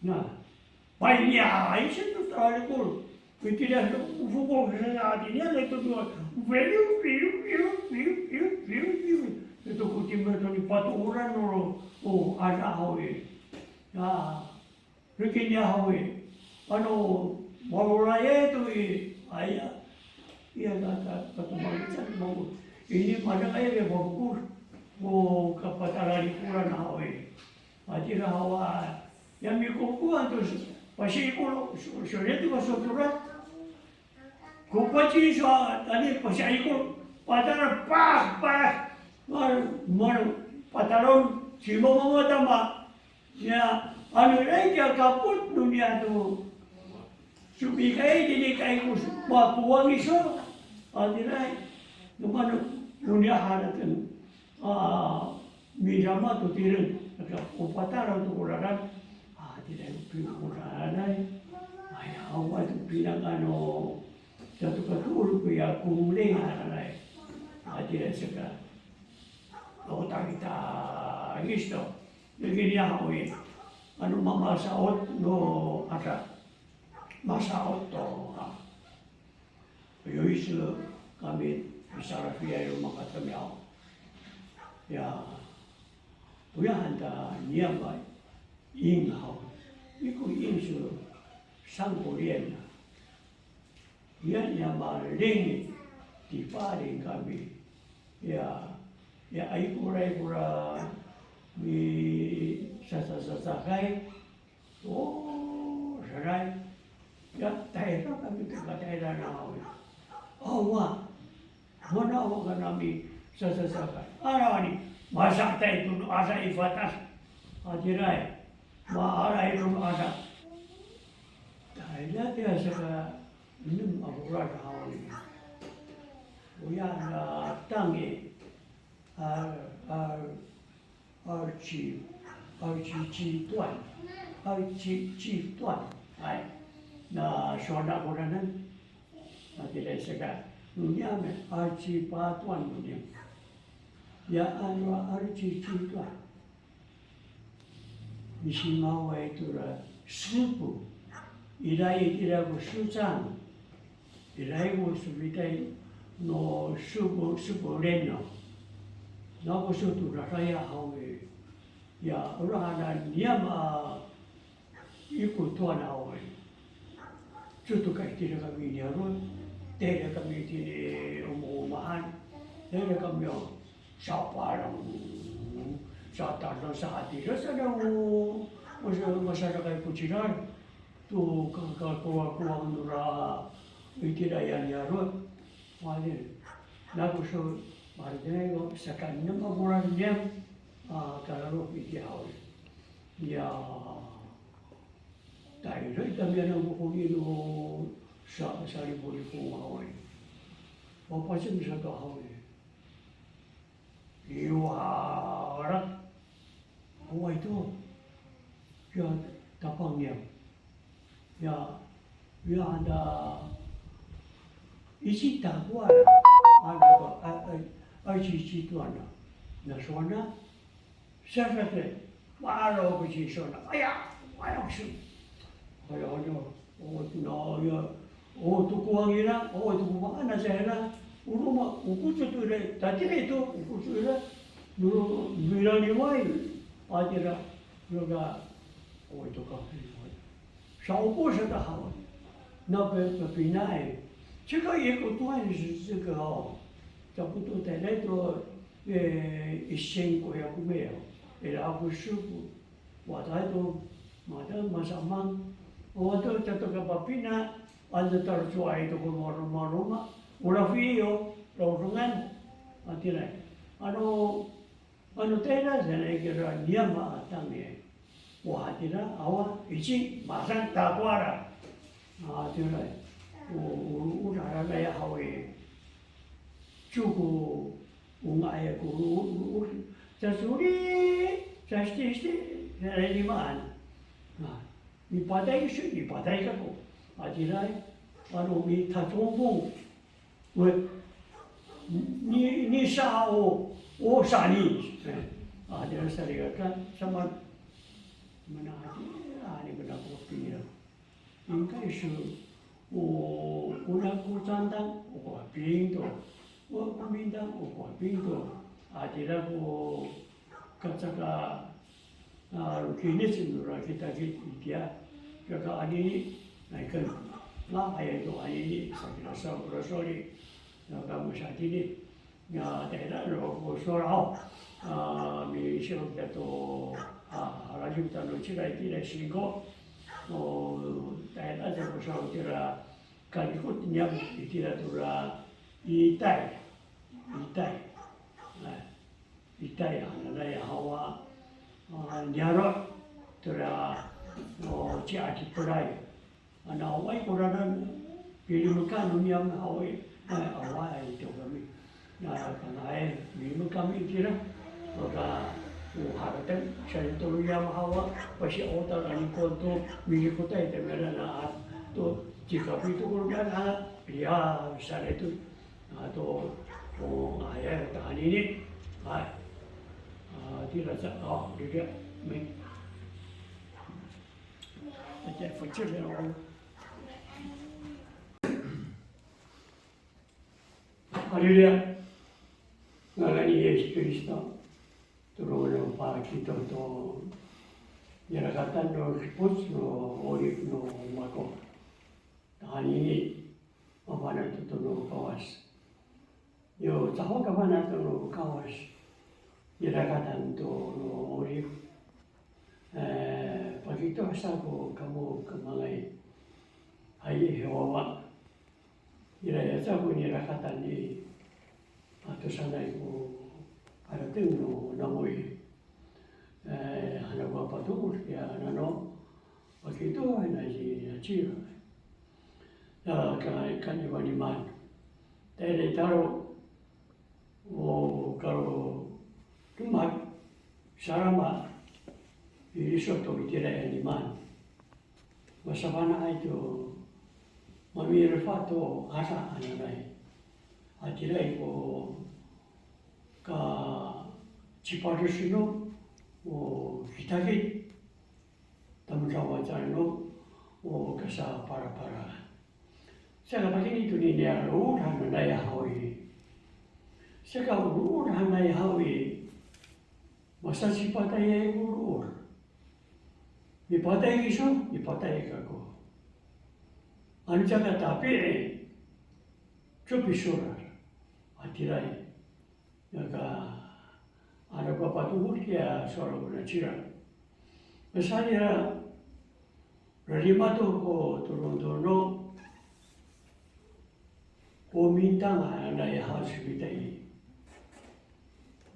Na, pay niya, ay, sa to talalikol. Itira, o fokol sa, itira, ito to, piu, piu, piu, piu, piu, piu, piu. Ito ko timba to ni patoran no, o, ada haw i. Ya, riki niya haw i. Ano, malolayay to i, aya. Iya, ka, ka, katomangic sa, mako. Ini madangay i, mafokol. O, kapatalalikolan haw i. Hatira haw a, ya mikongkoan to, pasi'ikol, so, so, so'elin to ko sotora. Ko pacin so, tadi pasi'ikol, patara, pak, pak, mal, mal, patalon, cima mama tama. Ya, ano iray kiya kapot no niya to. Sopikay, tini kay ko, makowang iso. Hatira, no mano, no niya haraten. A, midama to tireng, saka o patalaw to ko lalan, a, tira ko pikokoraanay, aya, awa to pinang ano, sato ka tolo koya koling hananay, a, tira saka, o tangitangis to, naginiya haw i, ano mamasa'ot no ada, masa'ot to, a. Yoiso kami misalafiay no makatemiyaw. Ya, oya han ta niyam a ing haw. Iko ing so sangko liyan a. Oya niyam a ling i, tipaling kami. Ya, ya, ay koray kora misasasasakay. O, saray. Ya, tayra kami to katayra na haw i. Awa, mana awa kanami sasasakay. Arawani, masatay to no asa i fatas. Hatiraay, maaray to no asa. Tayra tiya saka enem a folad haw i. Oya na tang i, a, a, 二七，二七七段，二七七段，哎，那 sowal ako nanan, na tira saka, no niyam i, 二七八段 no niyam. Ya ano 二七七段. Misimaway tora 师部, ira itira ko 师长. Ira ko sofitay no 师部, 师部连 no. Nako so to raraya haw i. Ya, ora hanan niyam a iko toan haw i. Coto ka itira kami niyaro', tayra kami tini o maomahan, tayra kami o sapalong, satadang sa hatira sa namo, masa, masarakay ko cira. To ka, ka, kowakowang nora itira ya niyaro'. Wali, nako so, maharatengay ko, saka enem a folad niyam, a, kalalok itiya haw i. Ya, tayra i tamiyanan ko koni no sa, salipolikong haw i. Papacem sato haw i. Iwarak. Awaay to. Ya, tapang niyam. Ya, ya, anda, isi takowan. Anda ko, a, a, a, isi, isi to anda. Na sowal na, saka te, maro ko ci sowal na. Aya, maro ko ci. Aya, aya. O, na, ya, o, to kowang ira, o, to kowang ana sa ira, o roma, o koco to ira, tatihi to, o koco ira, no, no ira liway, a tira, no ka, o, to ka, sa'opo sa ta haw, na pe, pepinay, cika iko toan si, cika haw, capoto tayra to, e, ising ko ya ko me, ira ako soko, Wata to, mata masamang. O to, cato ka papina, Ano taloco'ay to ko maromaroma, ora fiyo, rorongan, hatiraay. Ano, ano tayra sanay kira niyam a tang i. O hatira, awa, ici, masang, takowaay. Hatiraay. O, o, o, haranay haw i. Ciw ko o nga'ay ko, o, o, o, sasori, sasiti, siti, sanay limaan. A, mipatay kiso, mipatay kako. Hatiraay, ano mitacomong. Ni, ni sa o, o sa ni. E, a, tira salikaka, sama, mana hatira, ni mana ko pira. 应该是 o, o nako candang, o ko aping to. O ko mindang, o ko aping to. Hatira ko kacaka, a, lokinic nora kitakit itiya. Kaka anini, nai ken. Nga'ayay to anini, saki rasaw, rasawli. Kaka masatini. Ya, tayra no ko sowal haw. A, misi'op kita to, a, radiw tano cira itira singko. O, tayra sa ko sowal tira kalikot niyam itira tora itay. Itay. A, itay, a, hananay haw a, a, niyaro' tora, o, ci Adipelay. Ano awaay ko ranan, pilimekan no niyam haw i, a, awaay to kami. Na, kanga'ay, milimek kami itira. Maka, o harateng, sa to no niyam haw a, pasi'otal a nikon to, milikotay tamiyanan a, to, cikapito ko ranan a, iya, sanay to, a, to, o, aya, tahanini, a, a, tira sa, o, dida, mi. Haleluya. Ngangan ni Yis Kristo, tolon no pakito to nirakatan no kipoc no 'orip no mako. Tahanini, mafana' to to no Kawas. Yo caho kafana' to no Kawas, nirakatan to no 'orip. E, pakito sa ko kamo kamangay. Hay i, hiwawa. Ira ya sa ko nirakatan i, ato sanay ko harateng no namo i. E, hanaw ko patomod kiya nano, pakito hanay ci Nacila. Ya, ka, kaniwaniman. Tayra i taro, o kalodemak, salama, iriso to itira i niman. Masafana'ay to mamirefa to asa hananay. Hatiraay ko kacipades no, o kitakit. Tamdaw aca no, o kasapalapala. Saka pakayni to niniya rorood hananay haw i. Saka rorood hananay haw i. Masasipatayay ko rorood. Mipatay kiso, mipatay kako. Ano caka tapi'i, co pisoral. Hatiraay. Naka, ano ko patomod kiya sowal no Nacila. Masaniya, rarima to ko tolon to no, ko mindang hananay haw i kita i.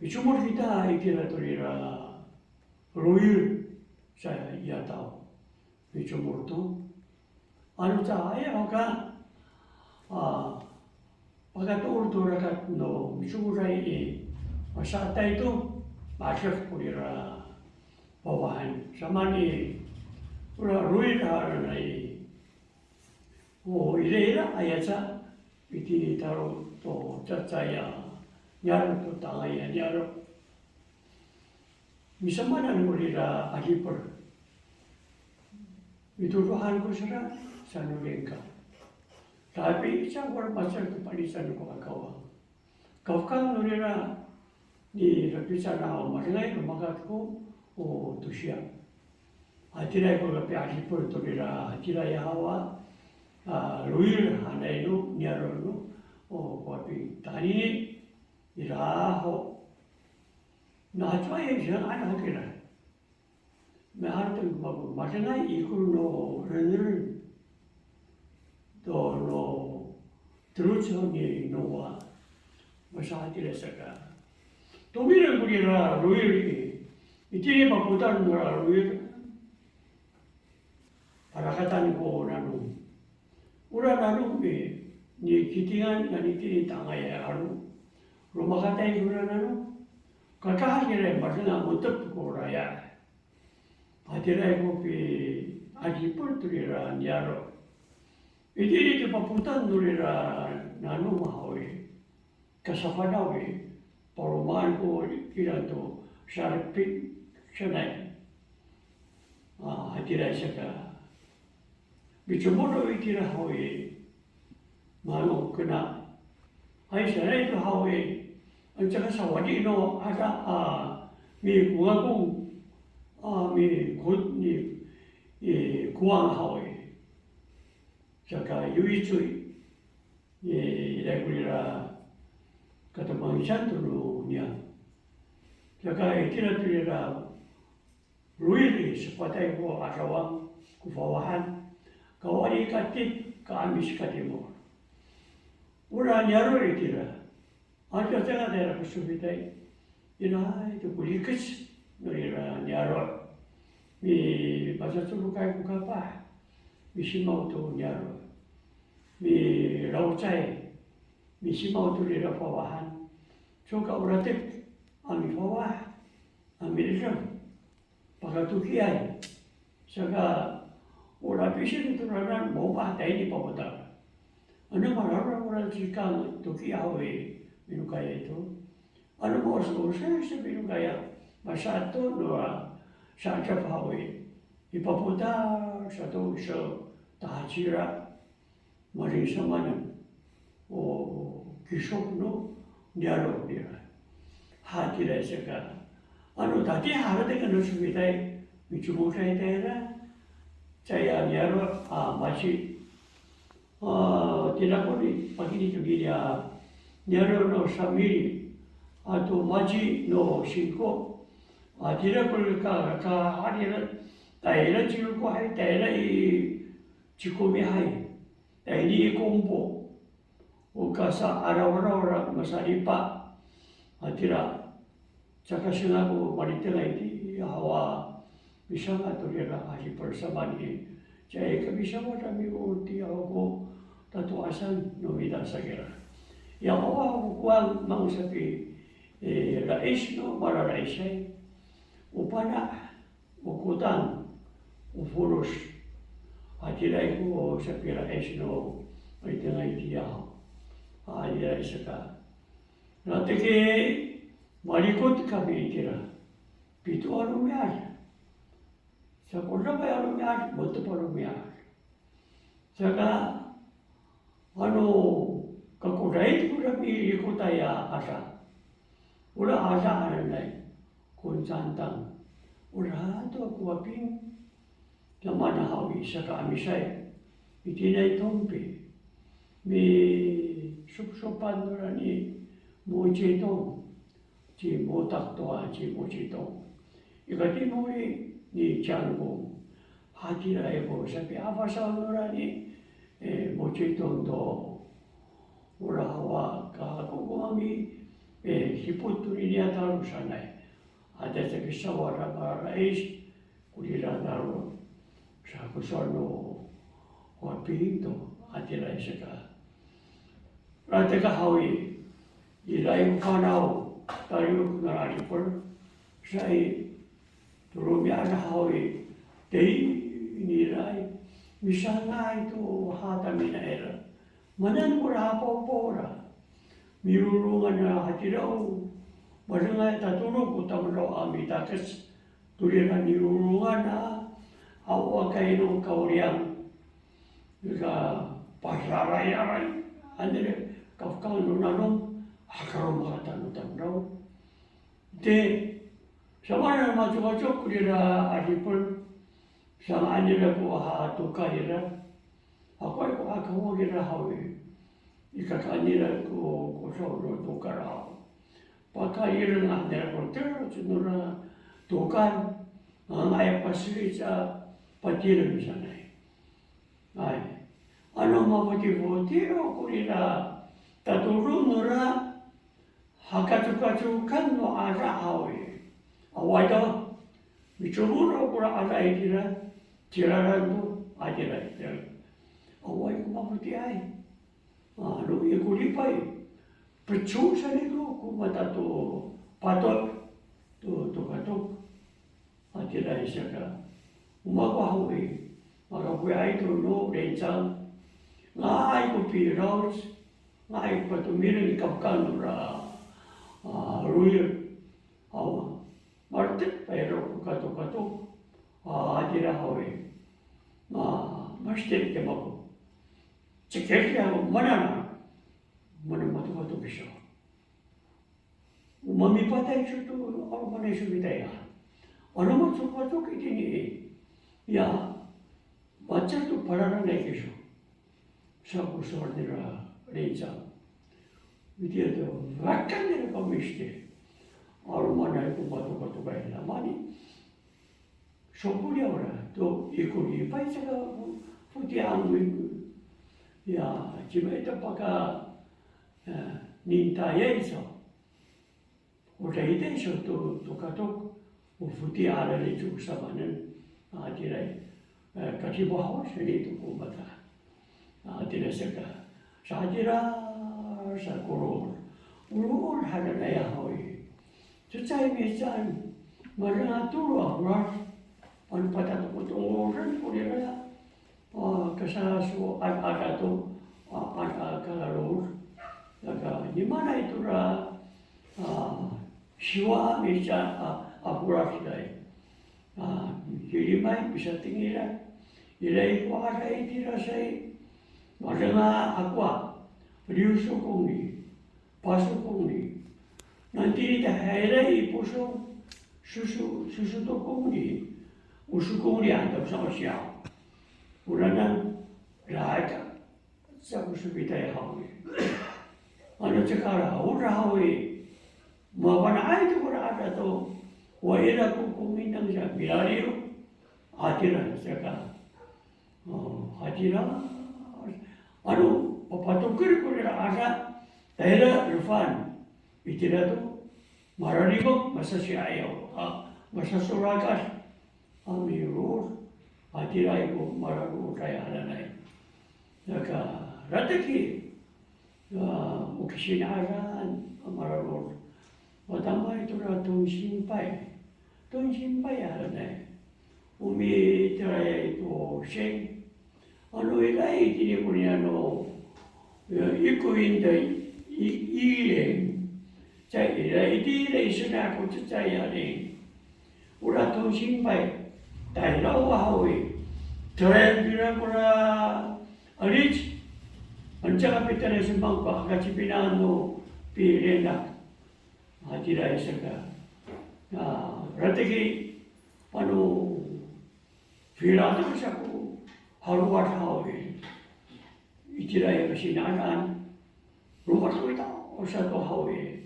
Micomod kita itira to nira loil sa i ataw. Micomod to. Ano caay ho ka, a, pakatoor to rakat no micomoday i, masatay to, ma'edef ko nira fawahan. Samaan i, ora loil hananay i. O iraira aca, itini taro to cacay a niyaro' to tangay a niyaro'. Misamanan ko nira 'adipel. Mitodohan ko sera, sano lingkaw. Tapi, sa ko ra macal to palican ko akawang. Kafekal no nira ni Rapisana o madengay no makat ko, o tosiya. Hatiraay ko kapi'adipel to nira, hatiraay haw a, a, loil hanay no, niyaro' no, o, ko api tanini, ira ho. Na, hacowaay, saan han kira. Miharateng ko mako, madengay ikor no rengreng. to no teloc ni Noa. Masahatira saka, tomireng ko rira roir i, itini papotal nora roir, parakatan ko nanom. Ora nanom i, nikitingan nani tini tangayay a 'alo. Romakatay kora nanom. Kakahad ira i, madenga mo^tep ko raya'. Hatiraay ko pi'adipot to rira niyaro'. Itini to papotal no rira nanom haw i, kasafanaw i, palomaan ko kilang to saripit sanay. A, hatiraay saka, micomod itira haw i, mano kena. Hay, sanay to haw i, ano caka sawadi no ada a mikongakong a mikot ni, i, kowang haw i. Saka yoicoy, i, ira ko rira katomangican to no niyam. Saka itira to rira roir i, sepatay ko 'adawang ko fawahan, kawali katip, ka'amis katimol. Ora niyaro' itira, ano caay to ko sofitay, ira to ko rikec no ira niyaro'. Mipacacorokay ko kapah, misimaw to niyaro'. Milawcay, misimaw to rira fawahan. Cowa ka o latek a mifawah a mi'edem, pakatokiay. Saka o lapisen to ranan, maomah tayni papotal. Ano mararo ora cikang toki haw i, minokayay to. Ano maososay sa minokayay, masato nora sa'edap haw i, mipapotal sato iso tahacira. Malin samanen o kisok no niyaro' nira. Hatiraay saka, ano tatiih a haratengen no sofitay, micomoday tayra, caay a niyaro' a maci. A, tinako ni, pakini to nini a niyaro' no samili ato maci no singko. A, tinako ka, ka, anira, tayra ci Lokohay, tayra i Cikomihay. Tayni i Kompo, o kasa'arawaraw ra masalipa. Hatira, caka singako malitengay itiya haw a misanga' to rira a hipol samaan i, caay ka misawad a mikomi tiya ho ko tato'asan no mita sa kira. Ya haw a ko kowang, mang sapi, e, la'is no malala'isay, o pana', o kotang, o folos. Hatiraay ko sapila'is no malitengay itiya. Hatiraay saka, latek i, malikot kami itira. Pito a romi'ad. Saka o dafay a romi'ad, mo^tep a romi'ad. Saka, ano, kakodait kora milikotay a asa. Ora asa hananay, koncantang. Ora to ko Waping, tamana haw i, saka 'amisay. Itiniay tompi, misopsopan nora ni Mocitong. Ci Motak to a ci Mocitong i katimoli ni Cangkong. Hatiraay ko sapi'afasaw nora ni, e, Mocitong to. Ora haw a kako ko mami, e, hipot to niniya taro sanay. Hatira sa pisawad a malala'is, ko rira taro, sa ko sowal no Waping to, hatiraay saka. Latek haw i, ira i ko fanaw, taliyok nara a ripol, sa i, to romi'ad haw i, tayni ira i, misanga'ay to hataminay ira. Maanen kora hapopo ra. Mirorongan a hatira o, malengay tatolo ko tamdaw a mitakec to rira nirorongan a, awa kay no kawliyang. Nika pasarayaray, anini kafekang no nanom, hakaromakatan no tamdaw. Te, samanen a macokacok ko rira a ripol, sanga'an nira ko hatokal ira. Akoay ko akawang ira haw i, ikaka'en nira ko, ko saw no tokal haw. Pakaireng han nira ko teloc nora tokal, nga'ay a pasilic a patireng sanay. Ay. Ano mafotifoti ho korira tatodong nora hakacokacokan no 'ada haw i. Awaay to, micomod ho kora 'ada itira, ciraran to, a, cira, cira. Awaay ko mafoti'ay. Ano i ko lipay, peco sa niko ko mata to patot to, to katok. A, tiraay saka, o mako haw i, makafoki'ay to no lingcang, nga'ay ko pilaw, nga'ay ko patomireng i kafokan nora, a, royal. Awa, maletek tayra ko katokatok. A, tira haw i, ma, mastir to mako. Cekek ya, mana na, mana matokatok kiso. O mamipatay kiso to, 'alomanay kiso mita ya. Ano macokacok itini i, ya, maca to palalanay kiso. Sa ko sowal nira lingcang. Itiya to, rakan nira kami site. 'Alomanay ko matokatokay, namani. Sokoliyaw ra to, i ko lipay caka foti'an no mako. Ya, cima ita paka, e, nintayay saw. O daitay saw to, to katok, o foti'an nira i cowa samanen, a, tiraay, e, kadimahaw sa nito ko mata. A, tira saka, sa tira sa ko ro'ol. O ro'ol hananay haw i, cecay mihecaan, malenga tolo a folad. Ano patatongtongoren korira, a, kasaso'an a kato, a, a, a, kalaro'ol. Saka, nimaanay tora, a, siwa mihecaan a, a folad ira i. A, mikilimay, misatengilan. Ira i ko 'ada itira sa i, malenga ako a, liw sokoni, paso koni. Nani tini ta hayra i Posong, soso, soso to koni, o sokoni han to sa o siyaw. Oranan, rayka, sa ko sofitay haw i. Ano caka raod haw i, mafana'ay to kora 'ada to, wa ira ko kominang sa milaliw, hatira saka. O, hatira. Ano papatoker korira 'ada, tayra lofaan. Itira to, mararimek, masasi'ayaw, a, masasorakat a miro'ol, a, tiraay ko mararo'olay hananay. Saka, ratek i, a, o kisina'adan a mararo'ol. Matamaay tora tonsinpay. Tonsinpay hananay. O mitiraay to sing. Ano ira itini koniya no, e, ikoyin ta i, ilen. Caay ira itira i sona ko cecay a ling. Ora tonsinpay, tayra o haw i. Tayra pira kora alic. Ano caka pitara i semang ko hakacipinangan no pilenak. A, tiraay saka. A, ratek i, ano, filatek sa ko halowad haw i. Itira i kasina'an. Lowad ko ita, o sato haw i.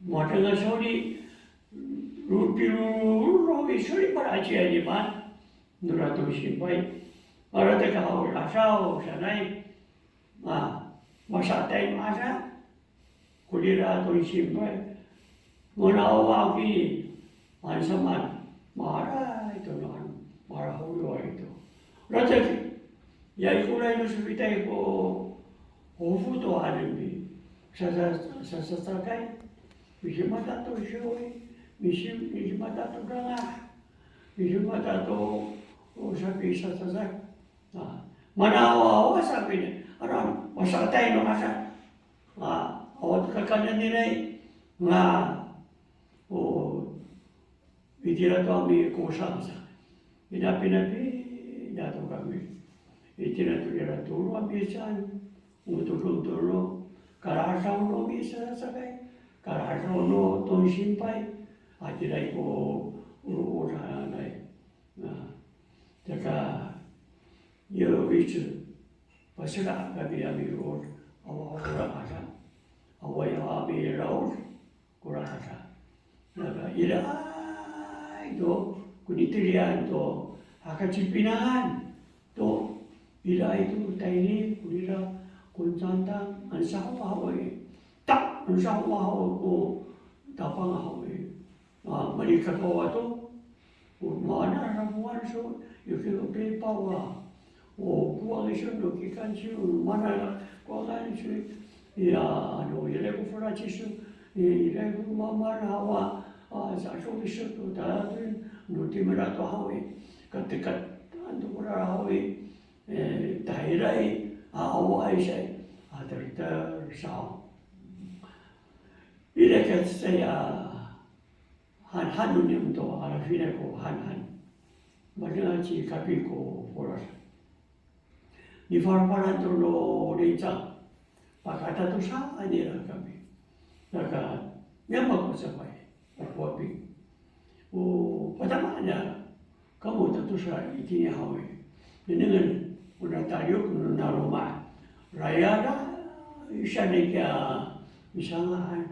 Madenga soni, lo, pilololo haw i, soni pala aci a nimaan. Nora tonsinpay. Maratek haw i, asaw sanay. A, masa'etay no asa. Korira tonsinpay. Mana awa kini, ano samaan, maharay to no, ano, maharay holoay to. Ratek i, ya ikoray no sofitay ko hofo to hanen mi, sa, sa, sa, sasakay, misimata to siyoy, misi, misimata to dangah, misimata to, o, sapi sasasakay. A, mana awa, awa sa kini, ano, masa'etay no asa. A, awa to kakaenen nira i, nga, o, itira to a mikosang sa. Pinapinapina to kami. Itira to ira tolo a mihecaan, o todong tolo, kala'asaw no misasakay, kala'asaw no tonsinpay, a, tiraay ko, o, o, sanay. A, saka, yo ici, pasela kami a miro'ol, awa kora asa, awaay a miraod kora asa. Naka iraay to, ko nitilian to, hakacipinangan to, Ira i to tayni, ko nira ko 'onsantang, ano saho haw i, ta, ano saho haw ko tapang haw i. A, malikakawa to, o maan a ramoan so, yo kikopipaw a. O kowa iso no kikan siyo, maan a kowa kan siyo, ya, ano, ira ko folaci siyo, ira ko mamaan haw a, a, sa so iso to, tayra to, no timera to haw i, katekat, ano to kora haw i, e, tayra i, a, awaay sa i, a, terter sa. Ira ka saya, hanhan no niyam to, a, finaway ko hanhan. Matiya ci Kapi ko folas. Nifalfalan to no Lincang. Pakatatosa nira kami. Naka, niyam ako cafay, ako Waping. O, patamaan a kamo tatosa itini haw i. Nengnengen, o nataliyok no na loma'. Rayra, isa ni kiya misanga'an.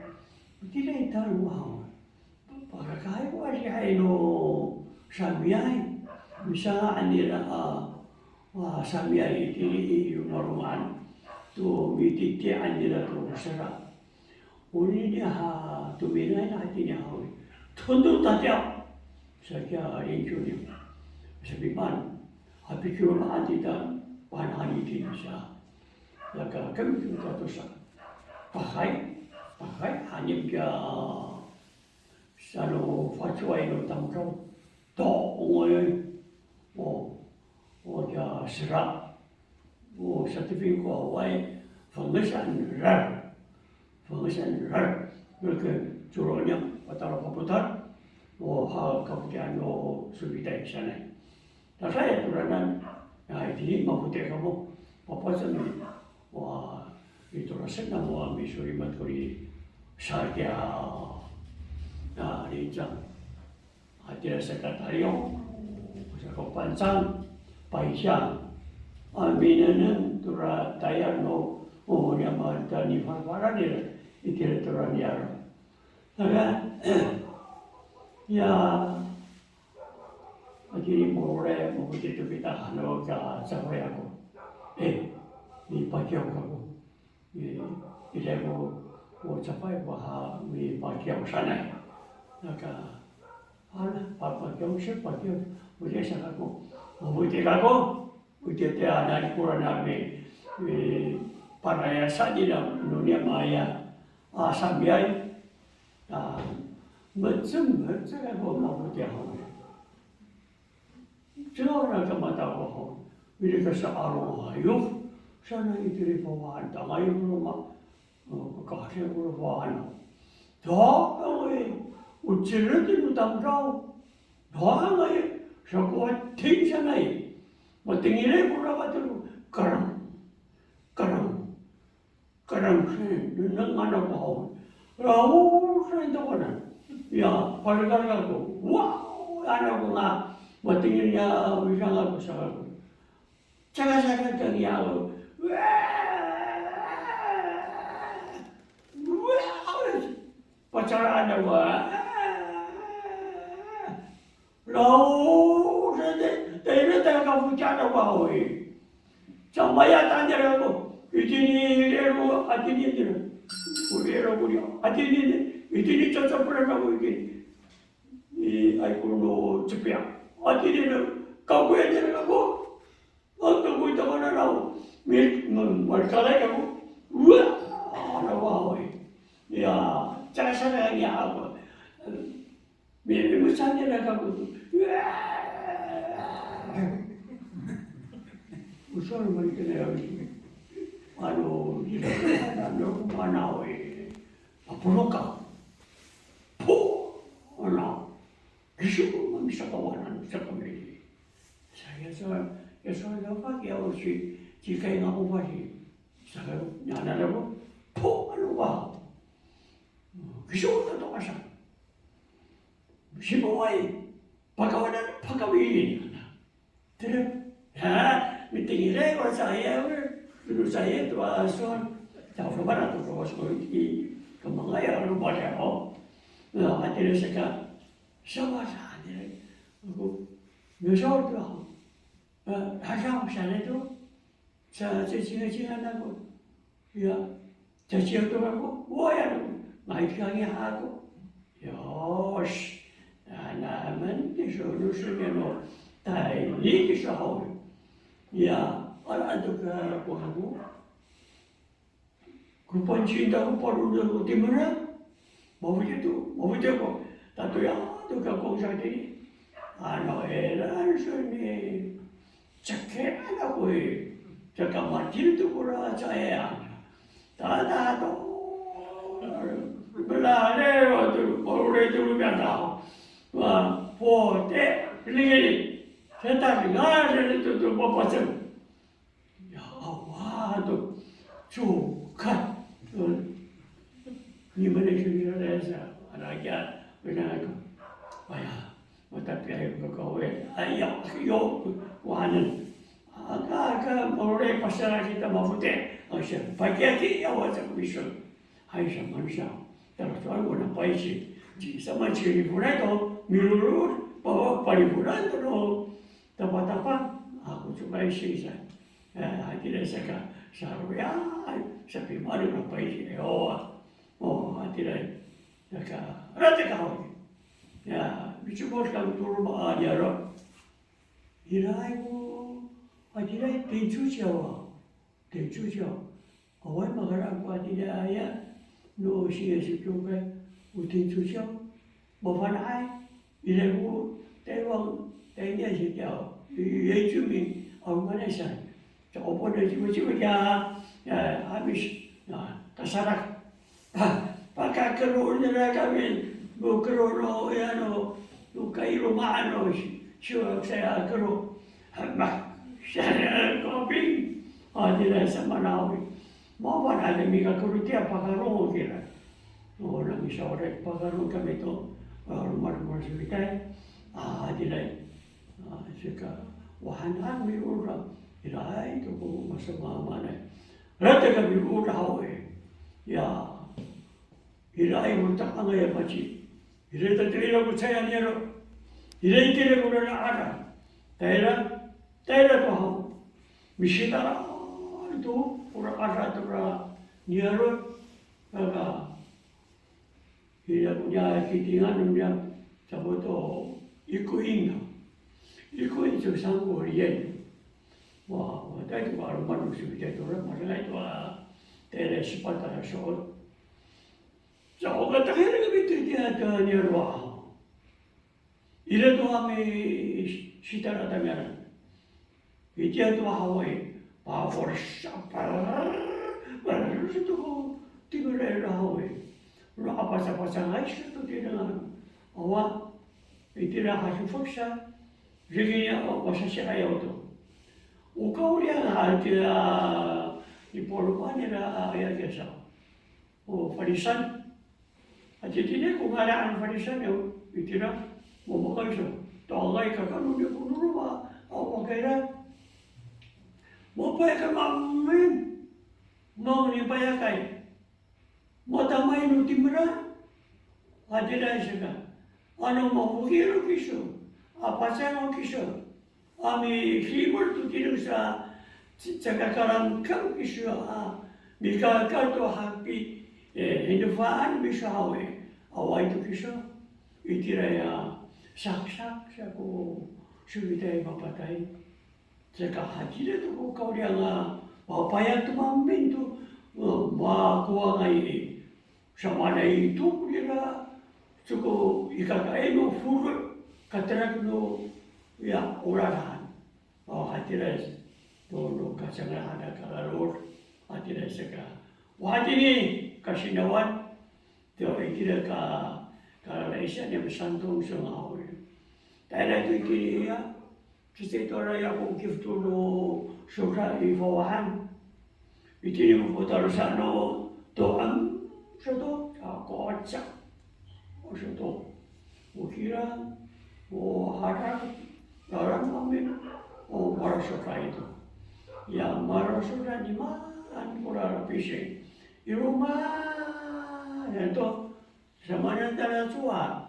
Itira i ta loma' haw i. Pakakaay ko adihay no samiyay. Misanga'an nira a, a, samiyay itini i loma', loma'an to mititi'an nira to sera. Onini ha tominaay na itini haw i. Tondo tatiya. Sa kiya linco niya. Sapimaan. Hapikiloma'an ita pahanhan itini sa. Naka kami to tatosa. Pakay, pakay, hanim kiya Sano facowaay no tamdaw. To, ongoy. O, o, ya sera. O, satiping ko awaay, fangecaan rar. Fangecaan rar. Mereka curo niya, patara papotal. O, ha, kapoti'an no sofitay sanay. Tadaya toranan, a, itini mafoti' kamo, papacem i, wa, i torasen namo a misolimat koni sa kiya, a, Lincang. Hatira saka taliyaw, saka Pangcang, Paysiyang. A, minengneng tora tayal no, o, niyam a ta nifalfalan nira, itira tora niyaro'. Saka, ya, Hatini mororay, mafoti' to kita, ano, ka cafay ako. E, mipakiyaw kako. E, ira ko, ko cafay ko ha, mipakiyaw sanay. Naka, ana, pa, pakiyaw, si pakiyaw. Mafoti' sa kako. Mafoti' kako. Mafoti' tiya, nani kora nami, e, parayasa nira, no niyam a ya. A, samiyay. Ta, mecem, mecem kako mafoti' haw. Cora ka mata ko haw. Ira ka sa'aloay. Sana itira i fawaan, tangay ko roma, e, kakasi ko roma fawaan. Ta, kaway, o cirek no tamdaw. Ta, kaway, sakowating sanay. Matengilay ko rakat to, karang, karang. Karang, e, nengneng anak ko haw. Raw, sa ito ko na. Ya, palikalika ko. Wow, anak ko nga. Matengil niya, wisang ako sa ako. Caka sa ako, tengil ako. Wow, wow. Pacaraan ako, a. Raw, sa te, tayra ta kafocian ako haw i. Sa mayatan nira ako, itini i rero, atini nira. O rero koniya, atini, itini cacaperan ako itini. I, ay ko no cepiya. Atini nira, kakoyan nira ako. Aka ko ita ko nanaw, mi, mi, malikalay ako. Wa, ana wa, oy. Ya, caka sa niya ako. Mi, mi, misan nira kako. Wa. Uso no malikalay ako. Ano, ira, ano, mana, oy. Mapolok ako. Po, ana. Kiso ko mamisakawanan sa kami. Sa, ya sa, ya sa, ya pa, ya o si, si kay nga ko pa si. Sa, ya na na ko, po, ano ba? Kiso ko to asa. Simaway, pakawanan, pakawilin. Tira, ha, mitengilay ko sa iya, ko sa iya to aso. Sa ko ba na to ko so i, kamangay ano ba siya, o. Na, atira saka, Sawasaan nira ako. Miso to ako. E, hasaw sanay to. Sa, sa cingacingan ako. Ya, caciyaw to kako, o ya no, nga'ay to kangiha ako. Yos, nanamen kiso no soniyan no tayni kiso haw. Ya, ala to kako ako. Ko pancin ta ko paloled ko timera. Mafoti' to, mafoti' ako. Tatoya to kako sa tini. Ano ira soni. Cekay ako i. Caka matil to kora caay. Tada to. Melalew to, paloled to romi'ad. Wa, pote, lingili. Sa talinga sa to, to, papacem. Ya, awa to, cokay. Ni mana sini ada sa, ada aja, benar to. Aya, matapiay ko kawit. Aya, yo, wanen. Aka, aka, malore pasal kita mafoti'. Asa, pakiaki, ya, wa sa ko iso. Hay, sa mansa. Tara soal ko na paisi. Ci, sama ci, ko na to, milolod, pa, paliforan to, no. Tapatapang, ako cokay sisa. Eh, hatira saka, saroya, sapimalu na paisi, eh, o, o, hatira, saka, rata ka haw. Ya, micomod kako to roma a niyaro'. Iraay ko, hatira, tincocaw a. Tincocaw. Awaay makaraan ko hatira aya, no siya sa cokay, o tincocaw. Mafana'ay, ira ko Taywan, Taynian sa kiya, i, i, 原住民, awa manay sa. Sa opon na cimacima kiya, ya, Amis, ya, kasarak. Ah, pakakero nira kami, no kero no, ya, no, no kailoma'an no, si, siwa saya kero. Hema, saya koping. Ah, nira sa manawi. Mawan ada mi kakero tiya pakarong kira. O, nami sawada pakarong kami to, a, romaromar sowitay. A, hatiraay. A, saka, wahan han mi ora. Iraay to ko masamaamaanay. Rata kami ora haw i. Ya. Iraay o takangay a maci. Ira tatirengan ko cecay niyaro'. Ira itira ko rara'ada. Tayra, tayra to haw. Misitara to, ko ra'ada to ra niyaro'. Kaka, ira ko niya kitingan no niya, safoto, ikoin no. Ikoin to sangko riyan. Wa, wa, tayra to ka 'aloman no sowitay to ra, masangay to a, tayra sepat a so'ot. Sa, o katahira kami to itiya to niyaro' haw. Ira to kami sitara tamiyanan. Itiya to haw i, paforsa, par, par, sa to ko, tingora ira haw i. Ora apasapasangay sa to tira. Awa, itira hasofok sa, rengin ya, o, masasi'ayaw to. O kawlian a, itira, i polopan ira, a, aya kesa. O farisan. Hatini ko ngala'an farisan yo, itira, mamakay sa. Tangay kaka no niyaro' a, a, makaira. Mapayakay maemin. Mangni payakay. Matamay no timera. Hatira saka. Ano mafokil kiso. A pacang kiso. A misimol to tireng sa, caka kalangkang kiso a, mikaka to hapi, e, hinofaan miso haw i, awaay to kiso. Itira ya, saksak sa ko sowitay mapatay. Caka hatira to ko kawlian a, mapayat to maemin to, e, makowangay i. Samaanay to kora, coko ikakaay no folo', katerak no, ya, olalan. O, hatira, to, no, kacangahan a kalalod, hatira saka. O hatini, kasinawan, to, itira ka, kalalayisan ya masantong so nga'ay. Tayra to itini ya, Kiso to ra ya ko kifto no sora i fawahan. Itini ko fotar sa no to'em sato, sa koca. O sato. O kira, o hadak, lalan maemin, o marasora ito. Ya marasora ni maan ko ra pising. I roma, ya to, Samanen tala cowa.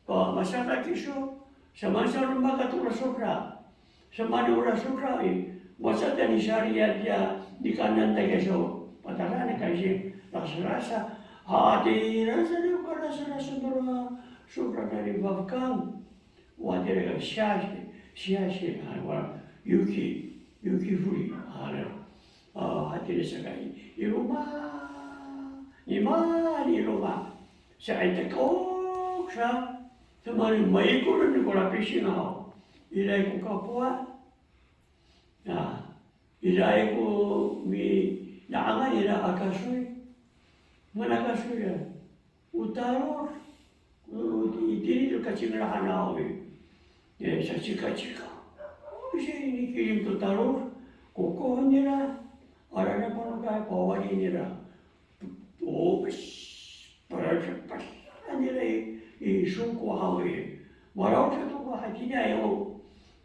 Pa, masadak kiso, samanen sa roma kato ra sora. Samanen ora sora i, Masa tayni sariya tiya nikanan tayni so, pataraan kaysi, rasarasa. Hatira sa ko rasarasa nora, sora nani fafkang. Wa tira ka siyasi, siyasi, a, wa, yuki, yuki fori, a, a, hatira sa ka i, i loma', i ma, i loma'. Sa i tekok sa, sa mani maikor ni ko lapising haw. Iray ko kapowa'. Ya, iray ko mi, na'angan ira a kasoy. Mana kasoy ya? O talod. O, itini to kacingra han haw i. Ya, sacikacika. O, sa ini kilim to talod. Kokohen nira. Ira na panokay, pawali nira. Topes, pala, pala nira i, i songko haw i. Maraod sato ko hatiniay o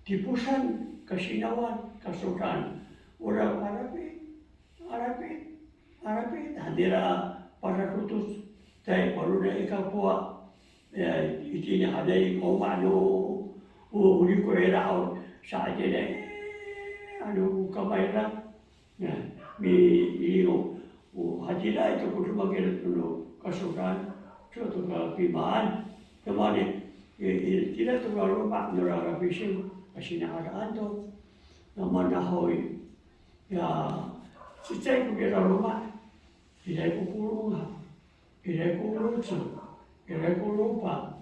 tiposan, kasinawan, kasodan. Ora arapi, arapi, arapi, hatira paradotoc, tay palonay i kapowa'. Ya, itini haday ko ma no, o, o riko' ira haw, sa itini, ano, kamay ira. Ya, mi, i, o, o, hatira to ko demak ira to no kasodan, to, to kapimaan. Kamani, i, i, tira to ka loma' nora lapising, kasina'adaan to. Namana haw i. Ya, cecay ko kira loma'. Iray ko polong ha. Iray ko loco', iray ko lopa',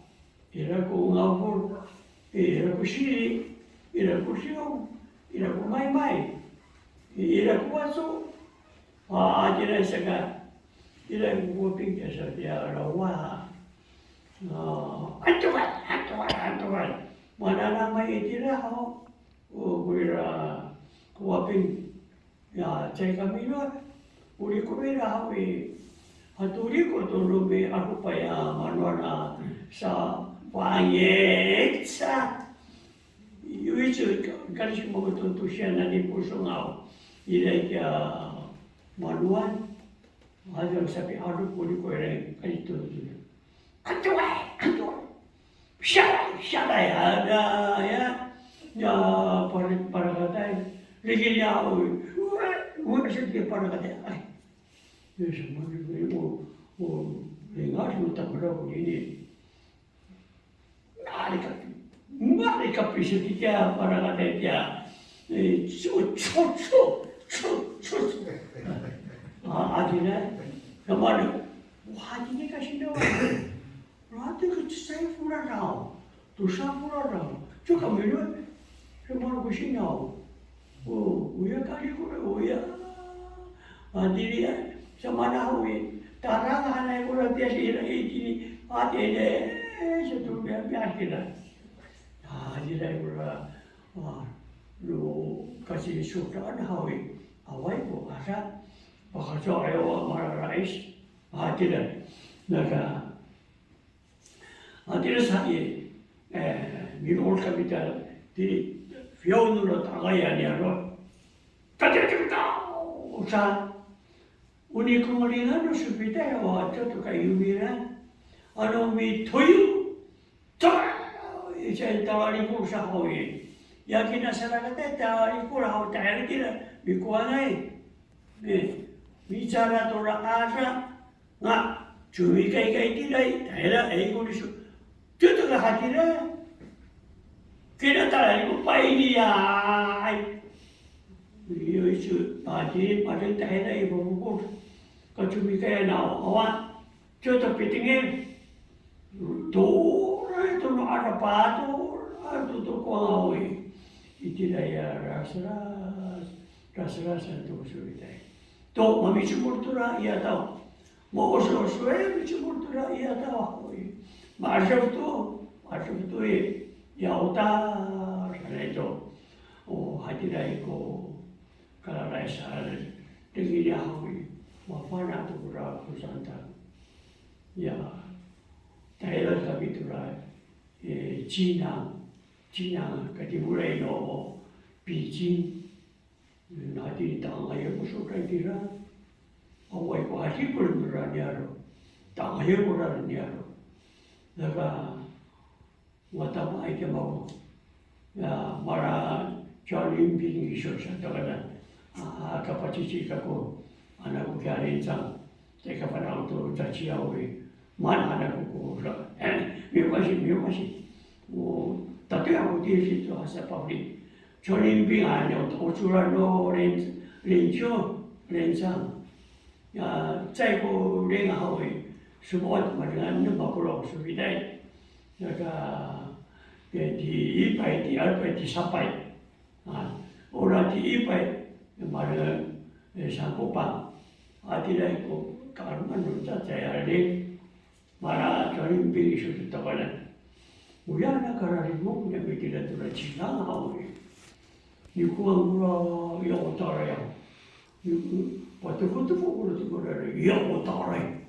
iray ko ngafol, iray ko siri, iray ko siyong, iray ko maymay, iray ko waco. A, tira saka, iray ko waping kesa tiya rawa. A, antokan, antokan, antokan. Mananamay itira haw, o, ko ira ko waping. Ya, caay kami no, o riko' ira haw i. Hato riko' to no mi'adopay a manoan a safangit sa. Yo ico, kalisimo to tosiyanan ni Posong haw. Iray kiya manoan. Ato sapi'adop ko riko' ira, kalito to. Antoay, antoay. Siyalay, siyalay, ada, ya. Ya, para, parakatay. Lagi niya, oy. Oy, oy, sa tiya parakatay. Ay. Ya, sa, ma, o, o, lingas no tamdaw konini. Mari ka, mari ka piso tiya parakatay tiya. E, co, co, co, co, co. A, adinay. Kamano. Wa, adinay kasi na. Rati ko cecay folad haw, tosa folad haw, cowa ka mino', sa maro ko sinaw. O, oya kali kora, oya. A, tini ya, sa mana haw i, tarang hanay kora tiya sira itini, a, tini, sa to biya, biya sira. A, tini kora, a, no, kasi sotaan haw i, awaay ko asa, pakaso'ayo a malalais, a, tini, naka, Hatira sa i, e, mino'ol kami ta, tini, fiyaw nora tangay a niyaro'. Tatira, tatira, tatira, sa, o nikomolingan no sopitay, o ato to ka yomiran. Ano mitoyo, to, i, sa talikor sa haw i. Ya kina sarakatay talikor haw, tahira kira, mikowanay. E, micara tora asa, nga, comikaykay tiraay, tahira, e, ko niso. Cowa to ka hatira. Kina tala ni ko painiyay. Yo iso, pati, pati tahira i fofokod. Ka comikay naw, awa. Cowa to pitengil. Toray to no 'adapa, toray to to ko haw i. Itira ya rasras, rasras to ko sowitay. To, mamicomod tora i ataw. Maososoy, micomod tora i ataw haw i. Ma'edef to, ma'edef to i. Ya otar sanay to. O, hatiraay ko kalalaysan. Dengili haw i. Mafana' to kora ko saan ta. Ya, tahira kami tora, e, Cinang, Cinang, katimoray no Picin. Nati tangay ko sowal tira. Awaay ko hadipol nora niyaro'. Tangay ko nora niyaro'. Saka, matamaay kiya mako. Ya, mala, Calimpiling iso sa to kona. A, kapacici kako, ano ko kiya Lencang, caay kafana' to caciyaw i, maan ano ko ko, miwasi, miwasi. O, tatoya ko tisi to asa pafeli. Calimping ano, ocoren no Len-, Lenciw, Lencang. Ya, caay ko len haw i, somowal to madengan no mapolong so fitay. Saka, ya, 第一排、第二排、第三排。 A, ora 第一排, mala, e, sangkopan. Hatiraay ko ka'aloman no cacay a len. Mala calimping iso to takowanan. Oya na kararimok niyam itira tora cidang haw i. Nikowan kora ya o taray a. Niko, patefotefo kora to kora ya o taray.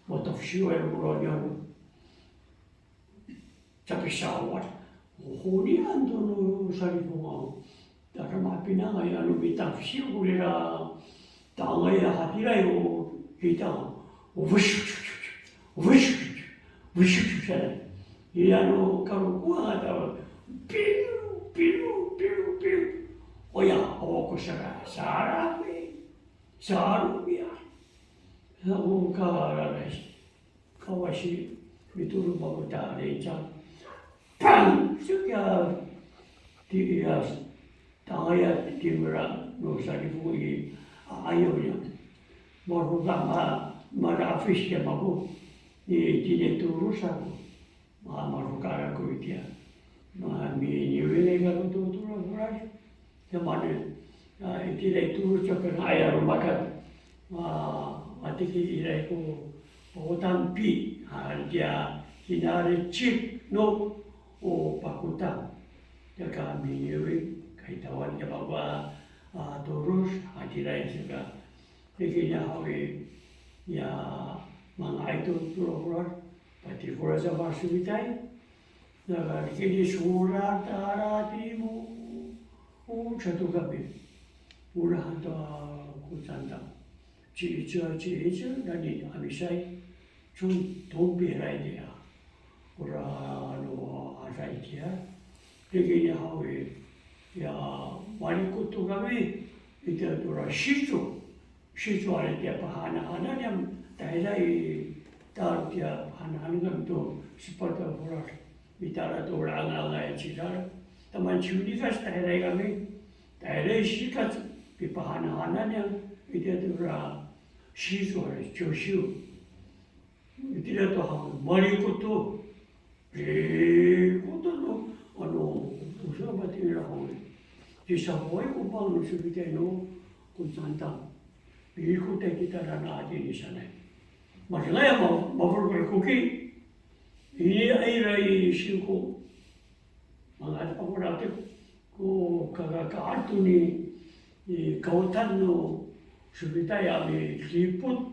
Matafesiway kora niyam. Caay pisawad. Honian to no salifong aw. Tada mapinangay ano mitafesiw korira tangay a hatiraay o kita. O, wis, wis, wis, wis, sa. Iya no kalokohan a tawal. Pilu, pilu, pilu, pilu. Oya, o ko sara, sara, pi. Sara, pi, a. Sa, o kararay. Kawasi, mitolon mako ta Lencang. Pang! Siya, ti, iya, tangay a timera no salifong i, a, ayaw niya. Maroka ma, madafis kiya mako, i, tinetoros ako. Ma, maroka ako itiya. Ma, miniwingay kako to, to, to, to, Samanen, a, itira i tolo caka nga'ay a romakat. A, matiki ira i ko pakotan pi, a, tiya kinarecik no, o, pakotan. Tiya ka miniwing, kaitawan tiya mako a, a, toros, a, tira i saka. Tikini haw i, ya, manga'ay to, to romakat, pati kora sa masowitay. Saka, kini sowal tara timo, o, sato kami. Ora han to, a, ko Cantang. Ci'ici, ci'ici, nani amisay. Con, tompiray niya. Ora, ano, asay kiya. Kini haw i, ya, malikot to kami. Itiya tora sico. Sico a itiya pahanahanan niyam, tahira i, taro tiya pahanahanan kami to, sepat a folad. Mitala to ora angangay a cidal. Taman ciwnikas tahira i kami. Tahira i sikac, pipahanahanan niyam, itiya tora sico a, cosiw. Itira to haw, malikot to. Likot to, ano, o sowal matira haw. Ci Safoway ko pang no sowitay no ko Cantang. Likot to kita nana hatini sanay. Malingaw a ma, mafolofolo koki. Ini ira i singko. Manga'ad ako ratek ko kakaka'ad to ni, i, kaotan no sowitay a midipot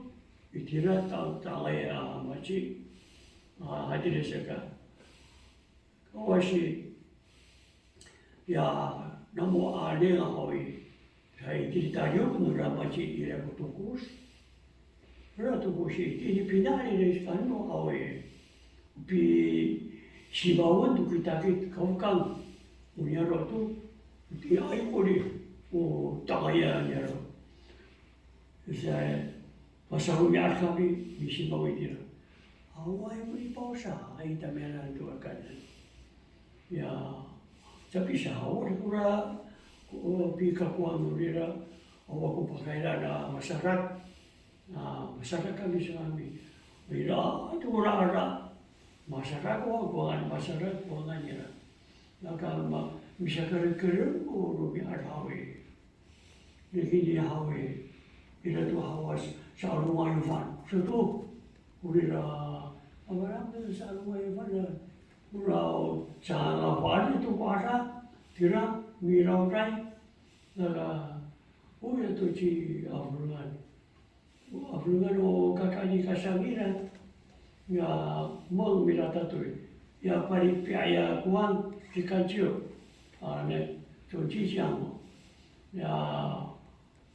itira ta, tangay a maci. A, hatira saka. Kawasi, ya, namo a len haw i. Sa itini tayok nora maci ira ko tokos. Ira tokos i, itini pina ira i kano haw i. Pisimawen to kitakit kafekang. O niyaro' to, itiya i kori, o tangay a niyaro'. Sa, masaromi'ad kami, misimaw itira. Awaay ko i pawsa, ay tamiyanan to kakaenen. Ya, caay pisawad kora, ko, pikakowang norira, awa ko pakayra a masadak. A, masadak kami sa kami. Ira to kora ara. Masadak ko, ko ngangan, masadak ko ngangan ira. Naka ma, misakarekereng ko romi'ad haw i. Nikini haw i, ira to haw a sa, sa'alongayofan. Sato, orira, awaay to sa'alongayofan a, ora, sa'alongayofan to ko asa, tira, mirawday, nara, oya to ci Aforengan. Aforengan o kakaen i kasang ira, ya, mang miratatoy. Ya, palipiya ya kowang, ci Kanciw. A, ne, 总机长. Ya,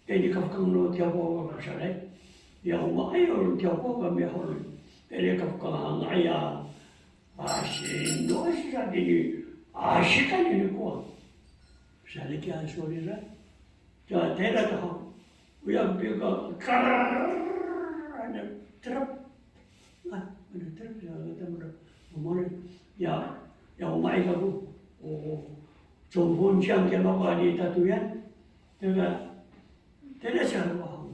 tayni kafekang no Tiyawkaw a masadak. Ya, o nga'ay o Tiyawkaw a mihaw. Tayni kafekang a nga'ay a, a, sino, a, sisa tini, a, sisa tini kowang. Saan kiya solira. Kiya tayra to haw. Oya pika, kar, ano, terep. A, ano, terep, ya, tamra. Omori, ya, ya, omay kako. O, 冲锋枪 kiya mako a litatoyan. Tayra, tayra sa ko haw.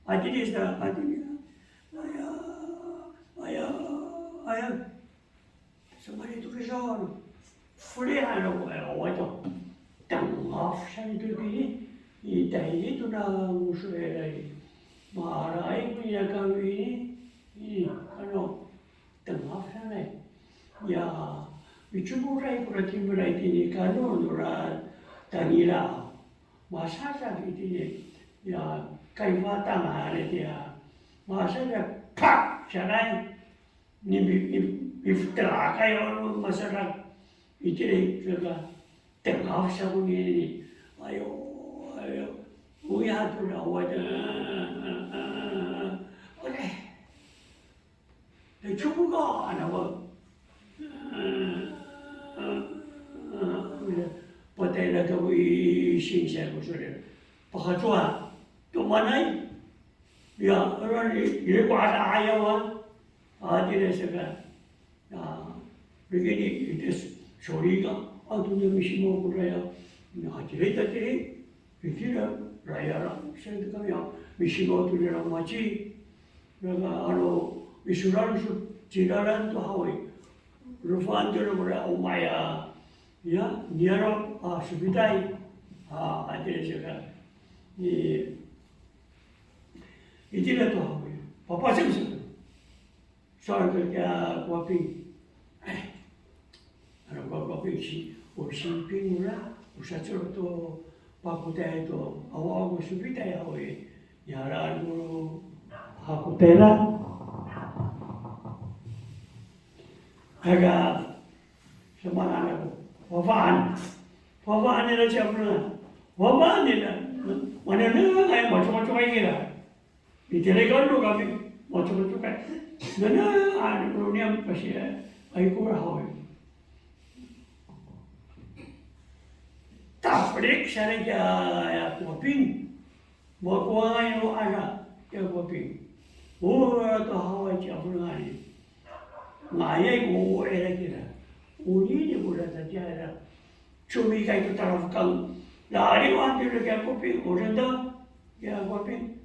Hatini sa, hatini. Aya, aya, aya. Samaanay to kiso, felian ako, ay, awa to. Tengaf sa ito kini, i, tahini to na ngoso iray. Maraay ko niya kami ini, ini, ano, tengaf sanay. Ya, micomoray kora timela itini kano nora tangila. Masadak itini, ya, kaifatang a, itiya. Masadak, pak sanay. Ni mi, mi, mifetelakay ano masadak. Itira i, saka, tengaf sa konini. Ayo, ayo. Oya to na, awa to. Ore. Comoka, ano ko. Patayra kako i, singsi ako sore. Pakacowa to manay. Ya, ora ni, ira ko ada ayawan. A, tira saka. A, rikini, ita s-, sori ka, ato niya misimaw kora ya. Na, tira ita tira, itira, rayara, sa ita kami ya, misimaw to nira maci. Naka, ano, misoran so, ciraran to haw i. Rofaan to nira kora omay a, ya, niyaro', a, sofitay. A, a, tira saka. I, itira to haw i. Papacem sa. Sowal to kiya Kowaping. Ay, ano ko Kowaping si, o siping nora, o sacero to pakotay to, awa ko sofitay haw i, niyaro' ko hakotay nira. Aka, samaan ako, fafa'an. Fafa'an nira ci Aforengan. Fafa'an nira. Manengneng ay, macokacokay nira. Itira i kalo kami, macokacokay. Nana, ano, no niyam kasi, ay, ko haw i. Taflik sa kiya, ya, Kowaping. Makowangay no ada, ya, Kowaping. O, to haw i ci Aforengan i. Nga'ayay ko ira kira. Onini ko ira tatiya ira. Comikay to talafekang. Laliwan to ira kiya Kowaping, o renda. Kiya Kowaping.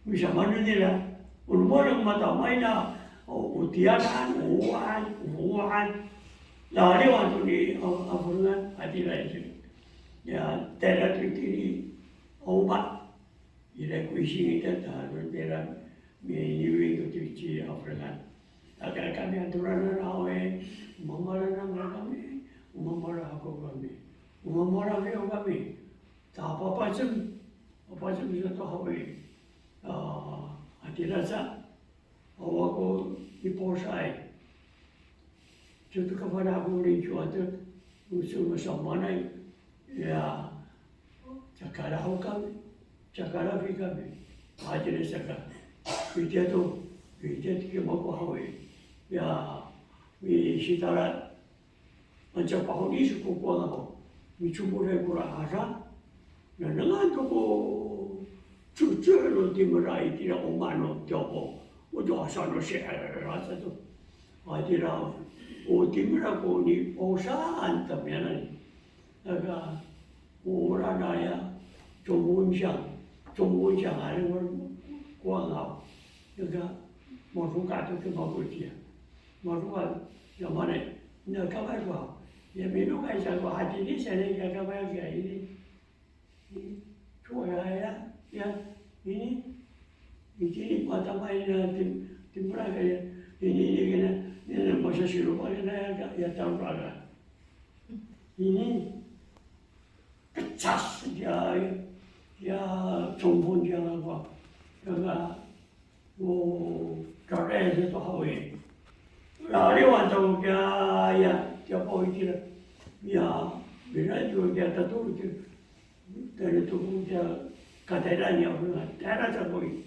Misamanen nira. O roma no mata maina. O, o tiyanan, o 'owaan, o 'owaan. Laliwan to ni, a, Aforengan, hatira i. Ya, tayra to itini, o ma. Ira ko ising ita, ta, tayra, mi, niwing to ci Aforengan. Aka kami a toranan haw i, o mamala nangra kami, o mamala ako kami, o mamala fiyo kami. Ta papacem, papacem sato haw i. A, hatira sa, awa ko niposaay. Cato kafana' ko linco ato, o so masamaanay, ya, cakalaw kami, cakalafi kami. Hatira saka, itiya to, itiya to kiya mako haw i. Ya, misitala, anca pahoni so ko kowang ako. Micomoray kora ada. Nengnengan to ko coco no timera itira o mano tiyapo. O to asa no si'era sato. Hatira, o timera ko niposaan tamiyanan. Aka, ora naya, 冲锋枪, 冲锋枪 a, ora ko kowang ako. Aka, matoka to to mako itiya. Matoka, ya mana, na kafay ko. Ya minokay sa ko, hatini sa na kafay ko ini. Ini, cowa ya, ya, ini, ini, ini, mata main na tim, timera kaya, ini, ini, kena, ini, masa silo pa kena ya, ya, tahu pa ka. Ini, pecas dia, ya, 冲锋枪 ako, ya, ka, O, kakaen sato haw i. Laliwan to kiya, ya, tiyapo itira. Ya, ira to kiya tatolo itira. Tayra to ko kiya katayra niya, tayra sato i.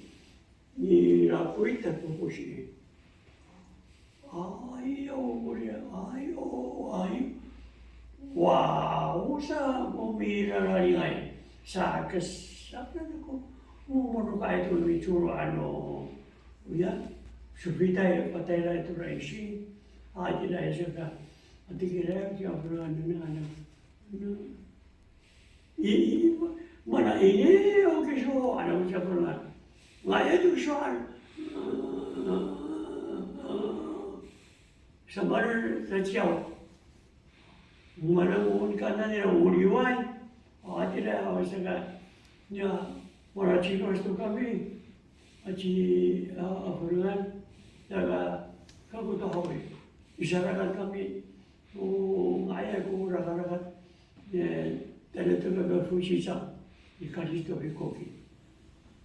Nilako ita to ko si. Ayo, koriya, ayo, ayo. Wa, o sa ko Mirararingay, sakes, saka ko, mo, monokay to micoro' ano, oya, sofitay, patayra to ra isi, a, itira saka, a, tikira, tiya pala ano, ano, ano, i, i, mana ini, o kiso, ano, sa pala, nga'ay to kiso, ano, sa pala, sa ciyaw. Mana o nikanan nira o liway. A, tira, a, saka, niya, mala ciwas to kami. A ci, a, a, folengan. Saka, kako to haw i. Misarakat kami. O, nga'ay ko rakarakat. E, tala to kami fusisa. Nikalic to hikoki.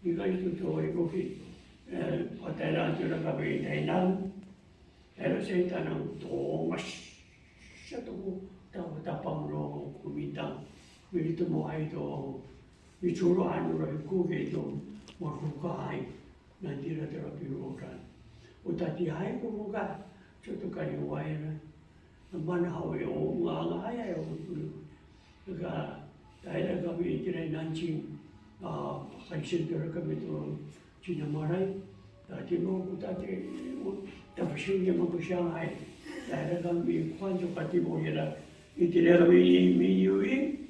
Nikalic to hikoki. E, patayra to kami Taynan. Ira sa i tanang to, mas, sa to ko, ta, tapang no komitang. Militemohay to, micoro'an no ra hikoki to, marokaay. Nani tira tira pirokan. O tatiihay ko roka, sa to kaliway ra. Mana haw i, o nga'ay, o, Saka, tayra kami itira i Nanjing, a, pakalisen to ra kami to cinamaanay. Ta timol ko tati, o, tapasing niya mako Shanghai. Tayra kami kowan to katimol nira. Itira kami miniwing.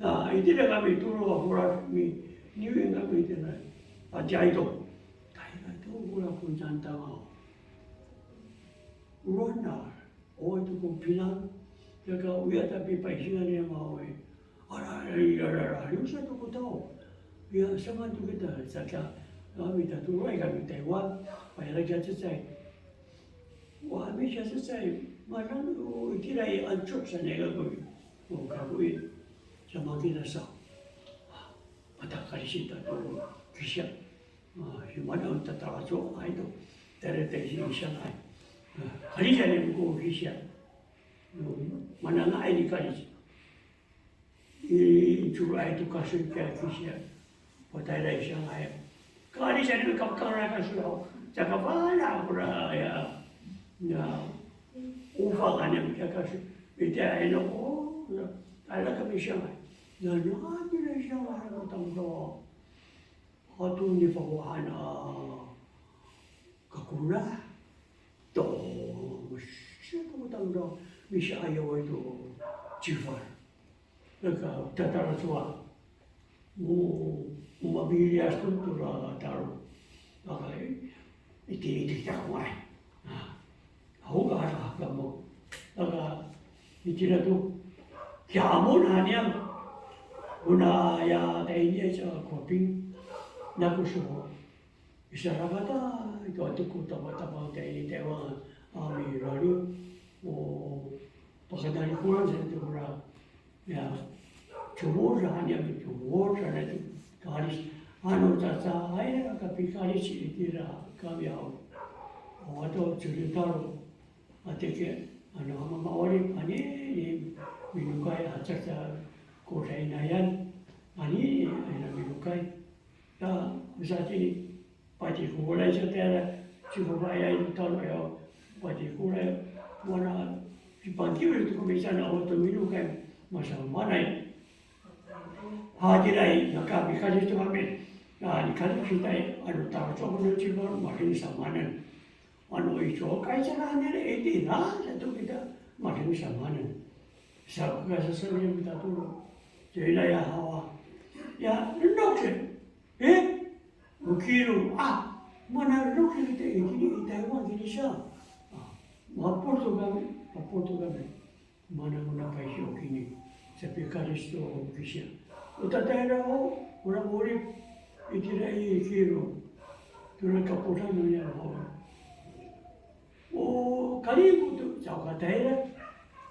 A, itira kami tolo a folad mi, niwing kami itira. A, caay to. Tayra to, ora ko cantang a. Ora na. Awa to ko pinang, ya ka oya ta pipaisingan nira mako i. Ara, ara, ara, ara, liyo sa to ko tao. Ya, samaan to kita, saka, kami tatoloay kami Taywan, payra kiya cecay. Wa, kami kiya cecay, manang, o, itira i ancok sanay kako i. O, kako i, samaan kita sa. Matakali sita to, kisiya. A, hi mana o tatalacowaay to, tayra i Shanghai. A, kalic sa niyam ko kisiya. Mana nga'ay nikalic. I, coro'ay to kasoy kiya kisiya. Patayra i Shanghai. Kalic sa niyam kapakangay kasoy haw. Caka fana' kora ya. Ya. O fana' niyam kiya kasoy. Itiya ay no ko. Tayra kami Shanghai. Ya, na, tayra i Shanghai ko tamdaw. Ato nifawahan a kakora to, masiya to tamdaw, misi'ayaway to cifar. Naka tatalacowa. Mo, mo mamiliyas to tora taro. Naka, itini to kita ko nga'ay. A, awa ka, awa ka mo. Naka, itira to, kiya Amon han niyam. Ona ya tayni sa ko pin, nako so. Misarakatay to, ato ko tapatapang tayni Taywan a milaliw. O, pakatalikowan sa to kora. Ya, comod han niyam, comod han niyam to kalic. Ano cacay a kapikalic itira kami haw. O, ato Ciritaro. Atike, ano, a mama'orip anini minokay a caca ko sainayan. Anini, ano, minokay. Ta, o satini, patikoray sa tayra, cifafayay no talo ya, patikoray, mana, cipangkiwil to kami saan, awa to minokay, masamaanay. Hatiray, naka mikalic to kami, a, nikalic kitay, ano, talacowa ko no cifar, matiya samaanen. Ano, i cokay sa nira itira, sato kita, matiya samaanen. Sa ko kasasaan nira mitatolo. Saan nira haw a. Ya, nenok sa. E? O kilo, a, mana nenok sa kita itini i Taywan kini sa. A, mapol to kami, mapol to kami. Mana, mana payso kini, sapikalic to kisiya. O tatayra ho, ora 'orip, itira i kilo. Tora kaposan no niyam haw. O kalimot to, sa o katayra.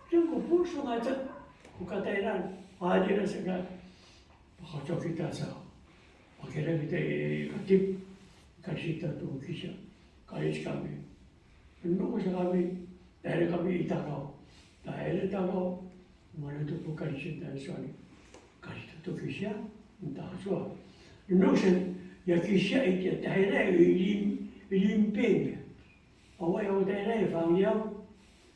Diyan ko poso ngaca, o katayra. Hatira saka, Pakacaw kita sa, pakayra kita i katip, kalic kita to kisiya, kalic kami. Nenok sa kami, tayra kami i Takaw. Tayra i Takaw, mana to ko kalic kita sowal. Kalic to kisiya, enta sowal. Nenok sa, ya kisiya itiya tayra i Lim, Limping. Awaay o tayra i Fangyaw,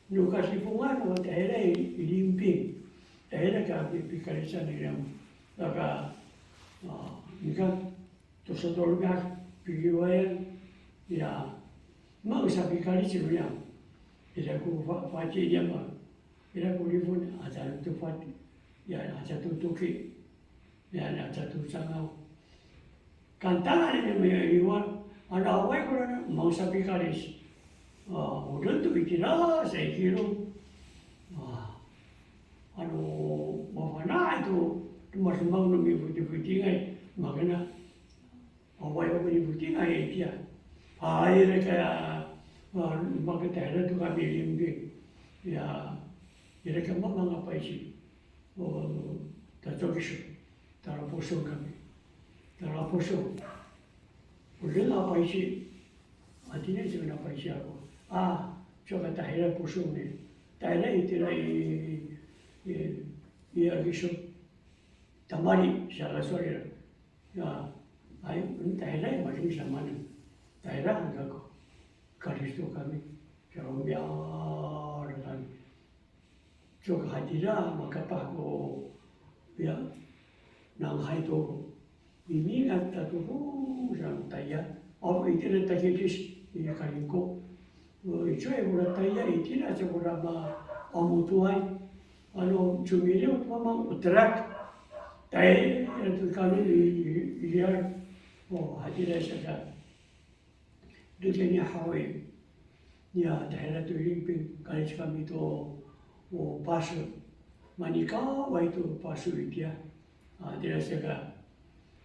no kasifongan o tayra i Limping. Tahira ka pi-, pikalican niyam. Saka, a, nika, to sato romi'ad, pikiwayan, ya, mang sa pikalic niyam. Ira ko fa-, fati niyam, ira ko lifon, aca to fati, ya, aca to toki, ya, aca to cangaw. Kantangan niyam ya iniwan, ano awaay koraan, mang sa pikalic. A, o dodo itira sa i kilo. A, ano mafana'ay to, demademang no mifotifotingay, makana awaay ko mifotingay itiya. A, ira ka, a, makatahira to kami Lingbing. Ya, ira ka mamang a payci. O, tacokiso, talaposo kami. Talaposo. O reng a payci, hatiniay sa ko na payci ako. A, cowa ka tahira poso ni. Tahira itira i, i, i, a kiso. Tamali, saka sowal ira. Ya, ay, tahira i, maling samanen. Tahira han kako. Kalic to kami. Kiya romi'ad kami. Cowa ka hatira makapah ko, ya, nanghay to. Mimingat tato ko sa tayal. Aw, itira takilis, iya Kalingko. O, icowa kora tayal, itira sa kora ma, amotoay. Ano, comiliw to mamang o telak. Tayal to kami i, i, iyar. O, hatira sa ka. Deden i haw i, ya, tahira to Lingbing, kalic kami to, o, paso. Manikaway to paso itiya. A, tira sa ka,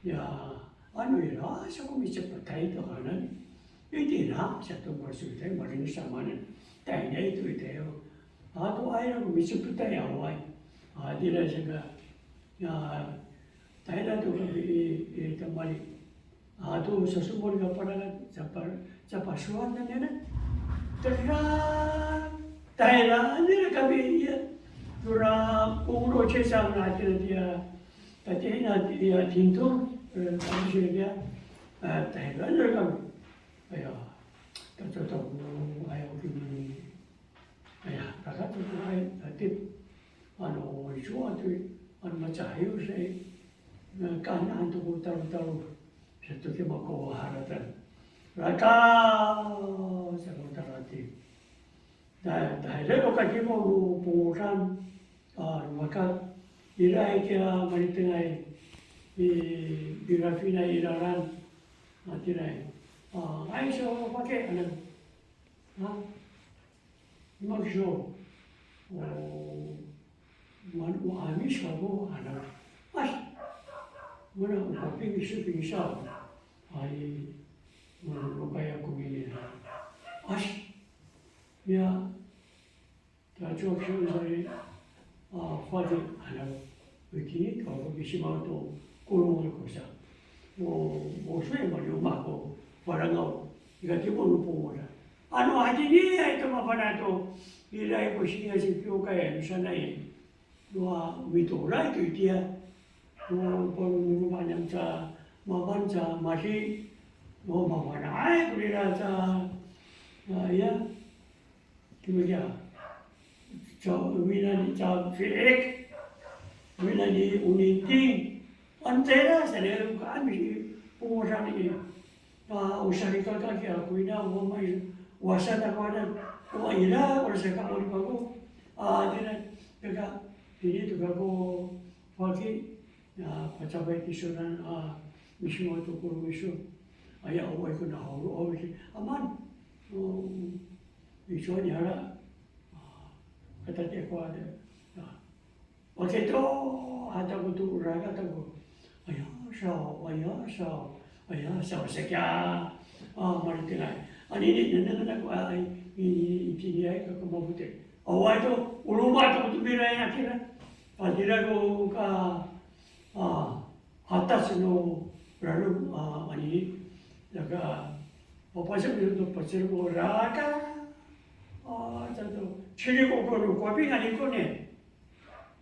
ya, ano ira sa ko micepetay to hanan. Itira sa to paso itiya, maling samanen. Tayniay to itiya. Ato ira ko micepetay awaay. A, tira sa ka, ya, tahira to kami i, i tamali. Ato sasomon ko parangan, capa, capasowan nanay. Tera, tahira, nira kami iya. Tora, ponglo cesang na tira tiya. Tatihi na tiya tinto, e, kami sira tiya. E, tahira, nira kami. Aya, tato, tato, aya, kami. Aya, kaka to ko ay, atip. Ano, iso ato, ano, macahiw sa i, na, kanan to ko talotalo. Sato ki mako haratan. Raka, sa ko talati. Na, tahira ko kakimo no pongodan, a, no maka, ira i kiya malitengay, i, i Rafinay i lalan, a, tiraay. A, ay, so, pake, ano, ha? Makiso, o, man, o 'Amis kako, ano, as, mana o kaping iso pingsaw, ay, mana o kaya ko mini, as, ya, tacowa kiso sa i, a, fadi, ano, itini, kako misimaw to kolong ako sa. O, o, so i, malioma ko Falangaw, i kakimo no pongodan. Ano hatiniay to mafana' to, ira i ko siniya si kiwkay, ano sanay. Noa, mitooray to itiya. No, pang, no, maniyam ca, maman ca, masi. No, mafana'ay ko rira ca, a, iya. Kiwkay. Ca, wina ni ca fi'ik. Wina ni o ninting. Ano tayra sa nira ko 'Amis i pongodan i. A, o salikaka kiya ko ina, o mama i, o asa ta ko anan, o ira, o saka, o lipako. A, tira, kaka, ini to kako faki, a, pacafay tisowanan, a, misimaw to kolong iso. Aya, awaay ko naholo, awaay ko, aman, o, iso ni ala, a, katati ako ada, a, Wakay to, a, ta ko to rakat ako. Aya saw, aya saw, aya saw, saka, a, malitengay. Anini, nengnengen ako, a, i, i, itiniay kako mafoti'. Awaay to, o loma' to ko tomiray a kira. A, tira ko ka, a, hatas no rarom, a, anini. Saka, papasok no to pacel ko raka. A, sato, ciri ko ko no, ko apingan i ko ne.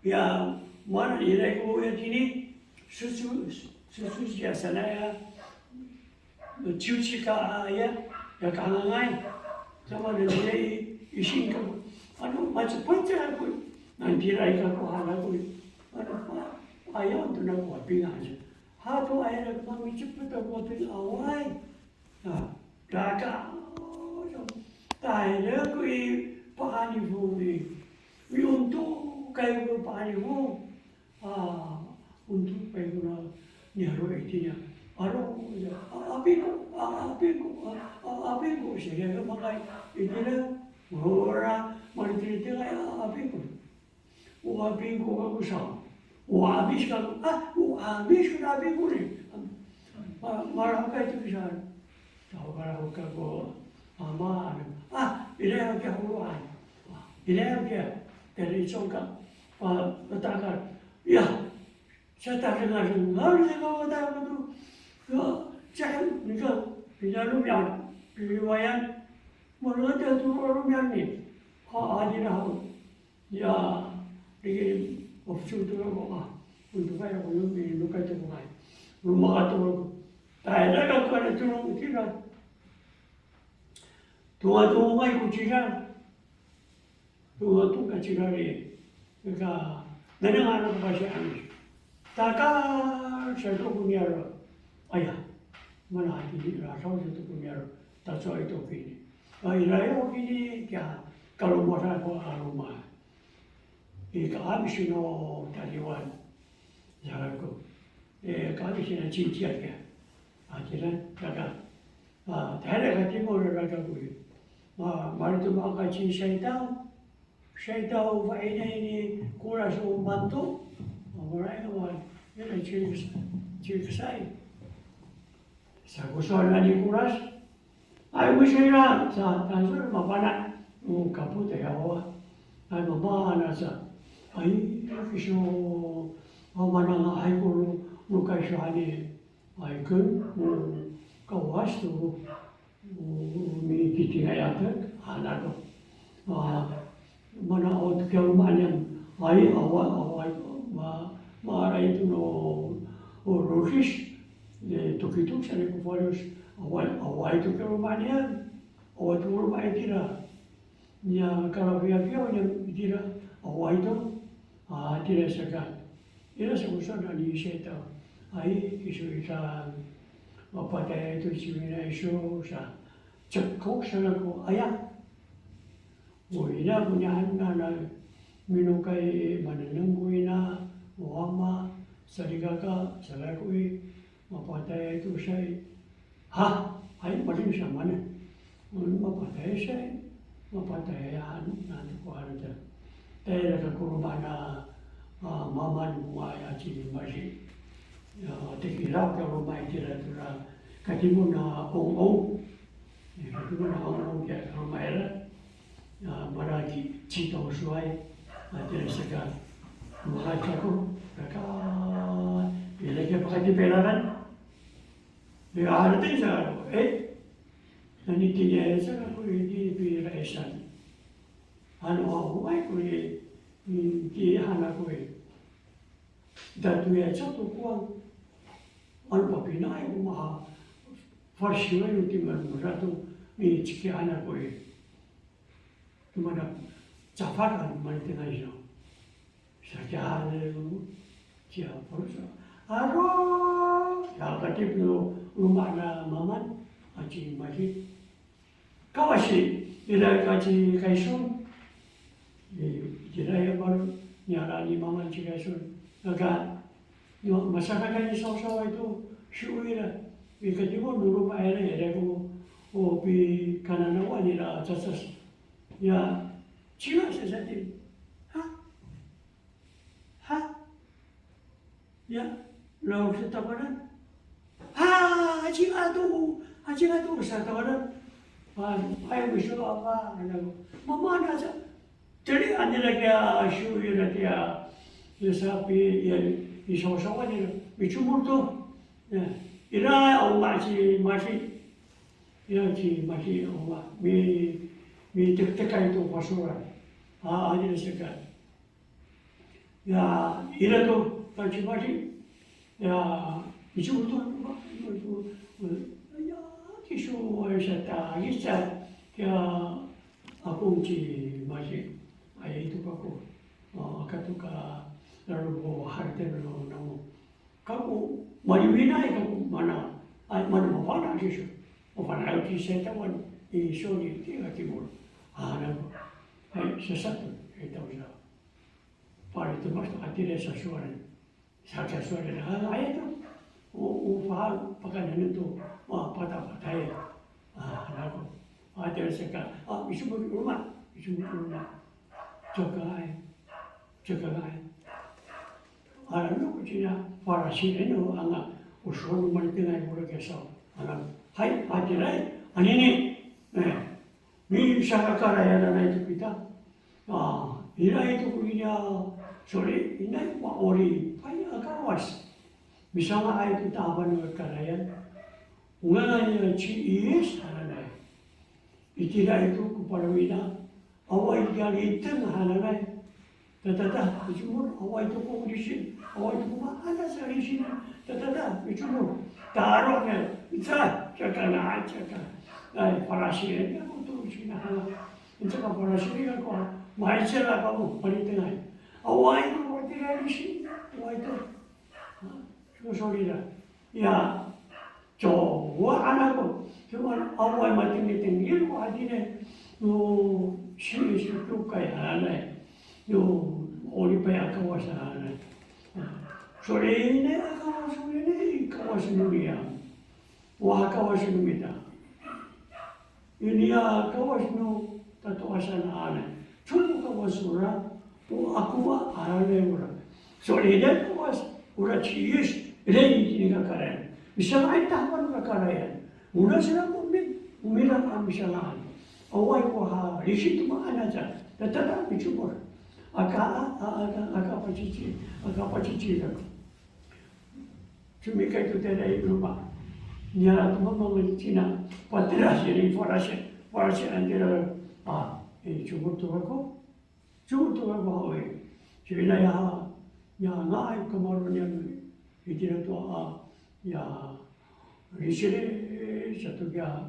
Ya, mana iray ko ya tini, susu, susu ya sanaya, ciwcika ya, ya kangangay. Sama na nira i, ising ka, ano, macepet sa ko, Nani tira i kako han ako i, ano, pa, ayaw to nako a pingan sa. Hato ira ko mamicepet ako a pingan, awaay. A, raka, tayra ko i pa'anifo i, mi'ontokay ko pa'anifo. A, ontokay kona niyaro' itini. Aro, a, apiko, a, apiko, a, a, apiko, saka makay itira, ora, malitilitilay, a, apiko. O apiko kako sa. O 'Amis kako, a, o 'Amis ko apiko ni. Ma, marahokay to kisa. Taw marahok kako, ama, ano, a, ira ako kiya holoan. Ira ako kiya, tayra i congka, pa, patakal. Ya, sa tarengarengal sa kako, takal to. Ya, sa, nika, pinalomiyan, piliwayan. Malowad to a romiyan ni. Ha, adina haw. Ya, diki, o, fecol to ako, a, ontokay ako, yo, minokay to ako, ay. Romakat to ako. Tayra kako a tolong itira. Tongatongay ko cilal. Tongatongay ko cilal i, nika, nengneng han ako pasi 'Amis. Takal sato ko niyaro'. Aya, mana hatini, lasaw sato ko niyaro'. Tacowa to kini. A, ira ho kini, kiya, kalomosan ko a loma'. I ka'amis no taliwan. Sa kako. E, ka'amis no cinciyat kiya. A, tira, raka. A, tayra katimol raka ko i. Ma, mali to maka ci Saytaw. Saytaw fa'inay ni Kolas o manto. A, mala i, wa, ira ci, ci Kesay. Sa ko sowal ni Kolas. Ay, miso ira, sa, tangsol mafana'. O, kapot i, awa. Ay, mafana' sa. Ay, kiso, a, mananga'ay ko no, no kaiso hani. Ay, ken, o, kawas to, o, mititingay atek, han ako. A, mana awa to kiya loma' niyam, ay, awa, awa, ma, maaray to no, o, rokis, e, tokitokay sa ko falos, awa, awa to kiya loma' niyam, awa to loma' itira. Niya kalafiyafiyaw niyam itira, awaay to, a, tira saka. Ira sa ko sowal ni Saytaw. Ay, kiso ita, mapatayay to ciwina iso sa. Cekok sa kako, aya. O ina ko niyan na, na minokay manengneng ko ina, o ama, salikaka, sa kako i, mapatayay to sa i. Ha, ay, malin sa manen. Mapatayay sa i, mapatayay han, nani ko han ta. Tayra kako loma' na, a, maman ko nga'ay a ci Masi. Ya, tikiraw ko loma' itira tora katimol na 'ong'ong. Ya, katimol na 'ong'ong kiya ko loma' ira. Ya, mala ci, citaw sowal. A, tira saka, mala kako, kaka, ira kiya pakatipelalan. Ya, harateng sa kako, e, nani tiniay sa kako i, i pira'isan. Ano, awaay ko i, i, ti han ako i. Datoyay sa to kowang. Ano papinaay ko maha, farsiway no timan no dato, i, cikian ako i. Mana cafar ano manitengay sa. Saka, ano, kiya, polo sa. Aro, ya, katip no loma' na maman, a ci Masi. Kawasi, ira ka ci Kayson. E, itira ya maro, niyara' ni maman ci Kayson. Naka, no, masakakay ni sawsaway to, siw ira. I katimol no loma' ira, ira ko, o pikananawan ira a cacas. Ya, cinga sa satin. Ha? Ha? Ya, law sa takowanan. Ha, aci ato, aci ato sa takowanan. Ay, miso a, ano, mamana sa. Teli anira kiya siw ira kiya, ya sapi, ya, i sawsawan ira, micomod to. Ya, ira, o ma ci Masi. Ya, ci Masi, o ma, mi, mitektekay to fasolan. A, anira saka. Ya, ira to, ta ci Masi. Ya, micomod to, ya, kiso, ya, sa ta, ya, sa, ya, ako ci Masi. Ay, ito kako. a, aka to ka, lalomahal to no namo. Kako, maliwinaay kako mana, ay, mana mafana' kiso. Mafana' o ci Saytawan i Soli, tika Kimol. A, nako. Ay, sasa to, ay, taw sa. Pali to mas to, hatira sasowalen. Saka sowal nira, a, aya to. O, o, pa, pakaenen to, a, patapatay. A, nako. A, tira saka, a, misomod i loma', misomod i loma'. Caka ay, caka ay. Ala no ko cina, farasi eno, anga, o sowal no malitengay, ora kiya saw. Ala, hay, hatiraay, anini. E, Misanga'ay karayan hananay to kita. A, ira to ko iniya, sowal i, iniya ma'oripay a Kawas. Misanga'ay to ta'apan no karayan. O ngangan niya ci Yis hananay. Itira to ko palawina. Awaay kiya liteng hananay. Tatata, micomod, awaay to ko lisin, awaay to ko maan sa lisin, tatata, micomod. Taro' niya, ica, caka na, caka. Ay, farasi, ya, ko to sina, ha. Ica ka farasi, ya, ko, ma'icel kamo, malitengay. Awaay to, awaay to lisin, awaay to. Ha, so, sowal nira. Ya, cowa han ako. Cowa awaay matengil-tengil ko hatini no Seisyo kiwkay hananay. No ma'oripay a Kawas hananay. Solinay a Kawas, solinay i Kawas no niyam. Wa Kawas no mita. Iniya Kawas no tato'asan hananay. Cowa Kawas ora, o Akowa hananay ora. Solinay Kawas, ora ci Yis, ira itini kakarayan. Misanga'ay ta'apan no kakarayan. Ona sira ko mi, o mira a misanga'an. Awaay ko ha, lisin to maan aca. Tatata micomod. Aka, a, aka, aka pacici, aka pacici ira. Cumikay to tayra i loma'. Niyaro' to mamang cina, patira sira i farasi, farasi han tira, a, e, cumod to kako. Cumod to kako haw i. Cina ya, ya nga'ay kamaro' niyam itira to, a, ya, lisir sato kiya,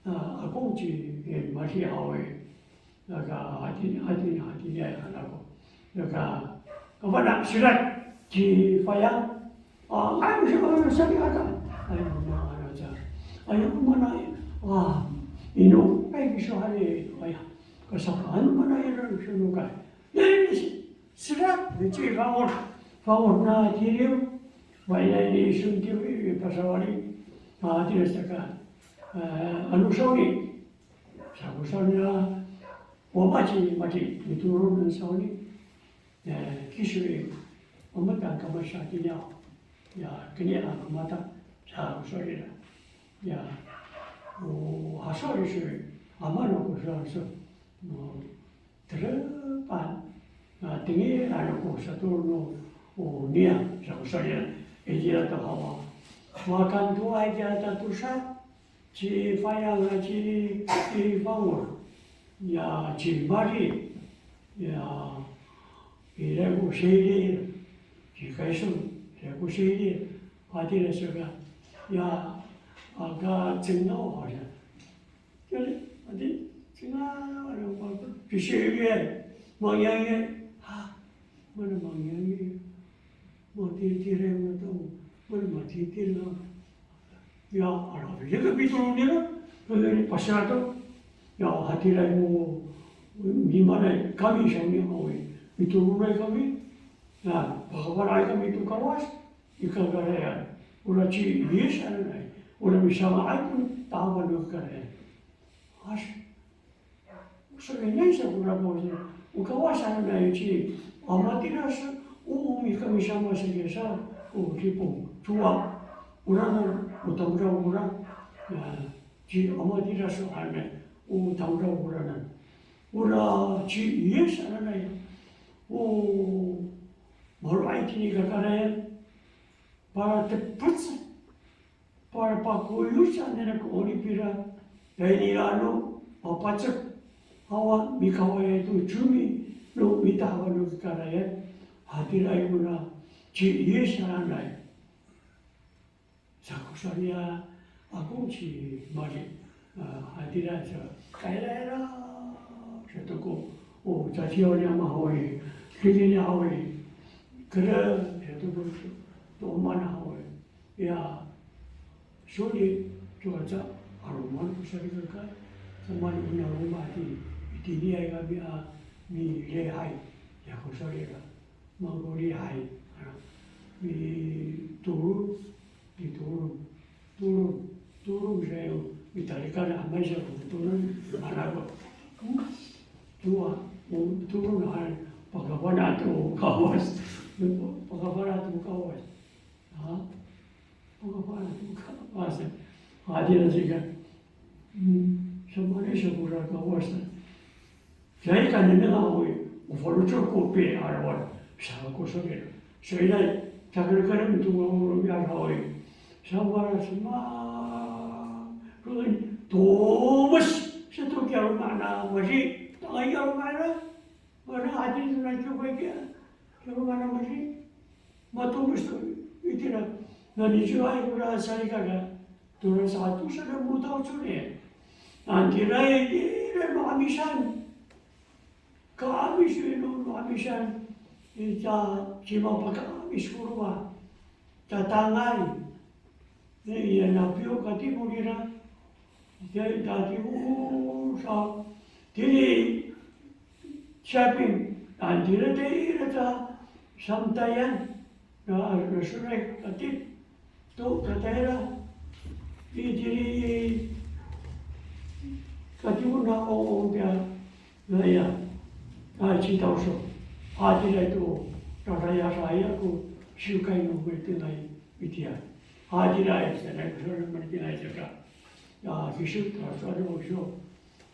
a, Akong ci, e, Madi haw i. Naka hatini, hatini, hatini ya han ako. Naka, kafana' Sirat ci Fayang. A, ay, siya, ay, salikaka. Ay, mama, ano, siya. Ay, ano mana, a, ino, ay, kiso hari, ay, kasapa, ano mana ira, sino ka. Ay, Sirat, ci Fangor, Fangor na tiriw. Wayna ni Isun tiriw, pasawali. A, tira saka. A, ano sawni. Sako sawni a, wama ci Madi, mitolon sawni. E, kiso i, wama ta kama sa tiniya. Ya, kini a kamata, sako sawni la. Ya, o, hasawni so i, amano ko sa so. Mo, terepan. Na, tengil ano ko sato no, o, niyam, sako sawni la. Itira to hawa. Makantoay kiya tatosa. Ci Fayang a ci, ci Fangor, ya ci Madi, ya ira ko Sili, ci Kaysong, ira ko Sili, hatira saka, ya, aka Cengaw, ya. Jadi, ati, Cengaw, ada apa, ci Sili, Mangyangay, ha, mana Mangyangay? Matitira no to, mana matitira. Ya, ala, ya ka pitolon nira, kami pasira to. Ya, hatira mo, mimaanay kami sawni haw i, pitolonay kami. Ya, pakafana'ay kami to Kawas i kakarayan. Ora ci Yis hananay, ora misanga'ay ko ta'apan no kakarayan. As, So'elinay sa kora Kawas, o Kawas hananay ci Amatirasu, o, o mikamisama sa kiya sa, o, Ripong, cowa. Oranan, o tamdaw kora, ya, ci Amatirasu hananay, o tamdaw koranan. Ora ci Yis hananay, o, maro'ay tini kakarayan, palatepec, Pala pakoyoc sa nira ko 'orip ira, tayni ano, papacek, awa mikawayay to cimi no mita'afan no kakarayan, hatiraay kora ci Yis hananay. Sako sa niya Akong ci Madi, a, hatira sa, kayrayra sato ko, o, caciyaw ni ama haw i, Kini haw i, keren, ya, to, to, to mana haw i. Ya, soni, to aca, 'aloman ko salikaka, samaan ona loma' ti, itiniay kami a milihay, ya ko salila, mangko lihay, a, mitolon, mitolon, tolon, tolon sa yo, mitalikan a maysa ko tolon, manako. Cowa, o tolon han, pakafana' to Kawas, pakafana' to Kawas. Ha? Pakafana' to Kawas. Hatira sika. Hmm, samaan sa ko ra Kawas. Caay ka nengneng haw i, o faloco' ko pi'arawan, sa ko sowal. So'elinay, takelkelen to ko romi'ad haw i. Sawara sima, roen, tomes, sato kiya loma' na masi, tangasa kiya loma' na, mana hatini to na kiwkay kiya, kiya loma' na masi. Matomes to itira. Nani ciwaay kora salikaka. Tora sato sa na motaw coni. Nani tira i, tira ma'amisan. Ka'amis i, no ma'amisan. Ita cima paka'amis ko roma. Tatangay. Iya na piyo katimol ira. Ita, ita timo sa. Tini shopping. Nani tira tira ta samtayan. Na, na soray kati, to, katayra, itini, kati ko na o, o, tiya, naya, a, citaw so. Hatira to, raraya, raya ko, siwkay no, malitengay, itiya. Hatira, sanay ko, so, malitengay, saka. Ya, kiso, ta, so, ano, kiso.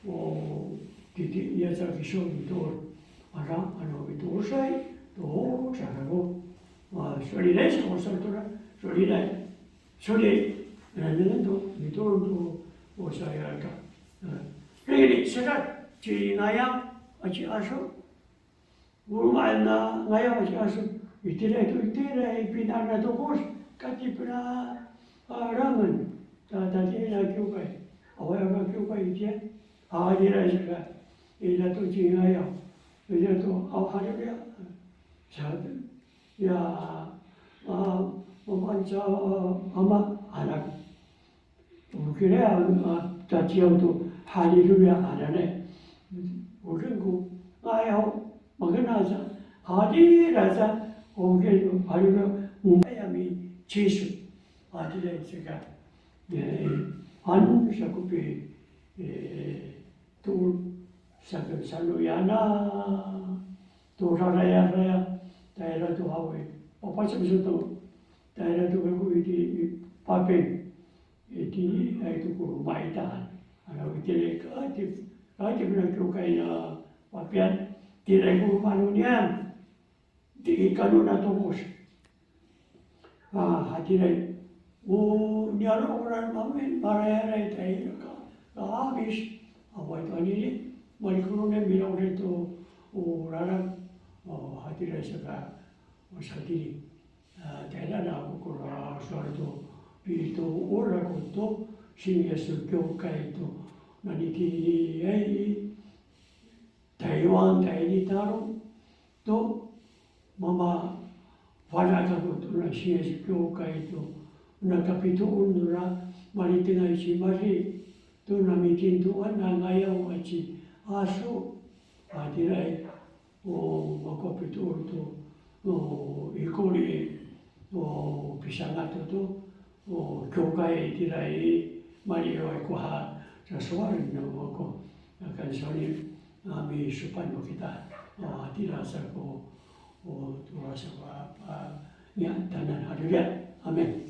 O, titi, iya sa kiso mitoor. Ano, ano mitoor sa i, to, sa kako. A, so'elinay sa ko sa to na, so'elinay. So'elinay, ano to, mitoor to, o sa ya ka. A, kaya ni, saka, ci Ngayang, a, ci Aso. O loma' na Ngayang aci Aso, itira to, itira i pina na tokos, kati pina, a, ramen, ta, tatihi na kiwkay, awaay a kiwkay itiya, a, itira saka, ira to ci Ngayang, ira to, a, haleluya, sa, ya, a, mamaan sa, a, ama, anak. O kira, a, taciyaw to, haleluya, hananay. O ken ko, ayaw, makena sa, hatira sa, o ken ko, haleluya, o aya mi, Jisu, hatira saka, e, han sa ko pi, e, to, saka, saloyana, to rarayaraya, tayra to haw i, papacem sa to, tayra to kako iti, i, papin. Itini, ay to ko loma' ita. Ano itira i, kati, kati pina kiwkay na papiyan, tira ko loma' no niyam. Ti kano na tokos. A, hatira i, o niyaro' ko ra mamin, marayaray tayra ka, ka'amis. Awaay to anini, malikoro ne milaw to, o raran, o hatira saka, o satini. A, tayra na ako kora sowal to, pitoor ako to, Sin Yisu Kiwkay to, nani tiniay i Taywan tayni taro to, mamafana' kako to na Sin Yisu Kiwkay to, na kapitoor nora malitengay ci Mari to, na mitintoan na Ngayaw aci Aso, a, tiraay. O mako pitoor to, o ikor i, o pisanga' to to, o kiwkay itira i, maliway ko ha, sasowal no mako, akan sawni, a, misopan no kita, o hatira sa ko, o tora sa ko, a, a, niya tanan, haleluya, amin.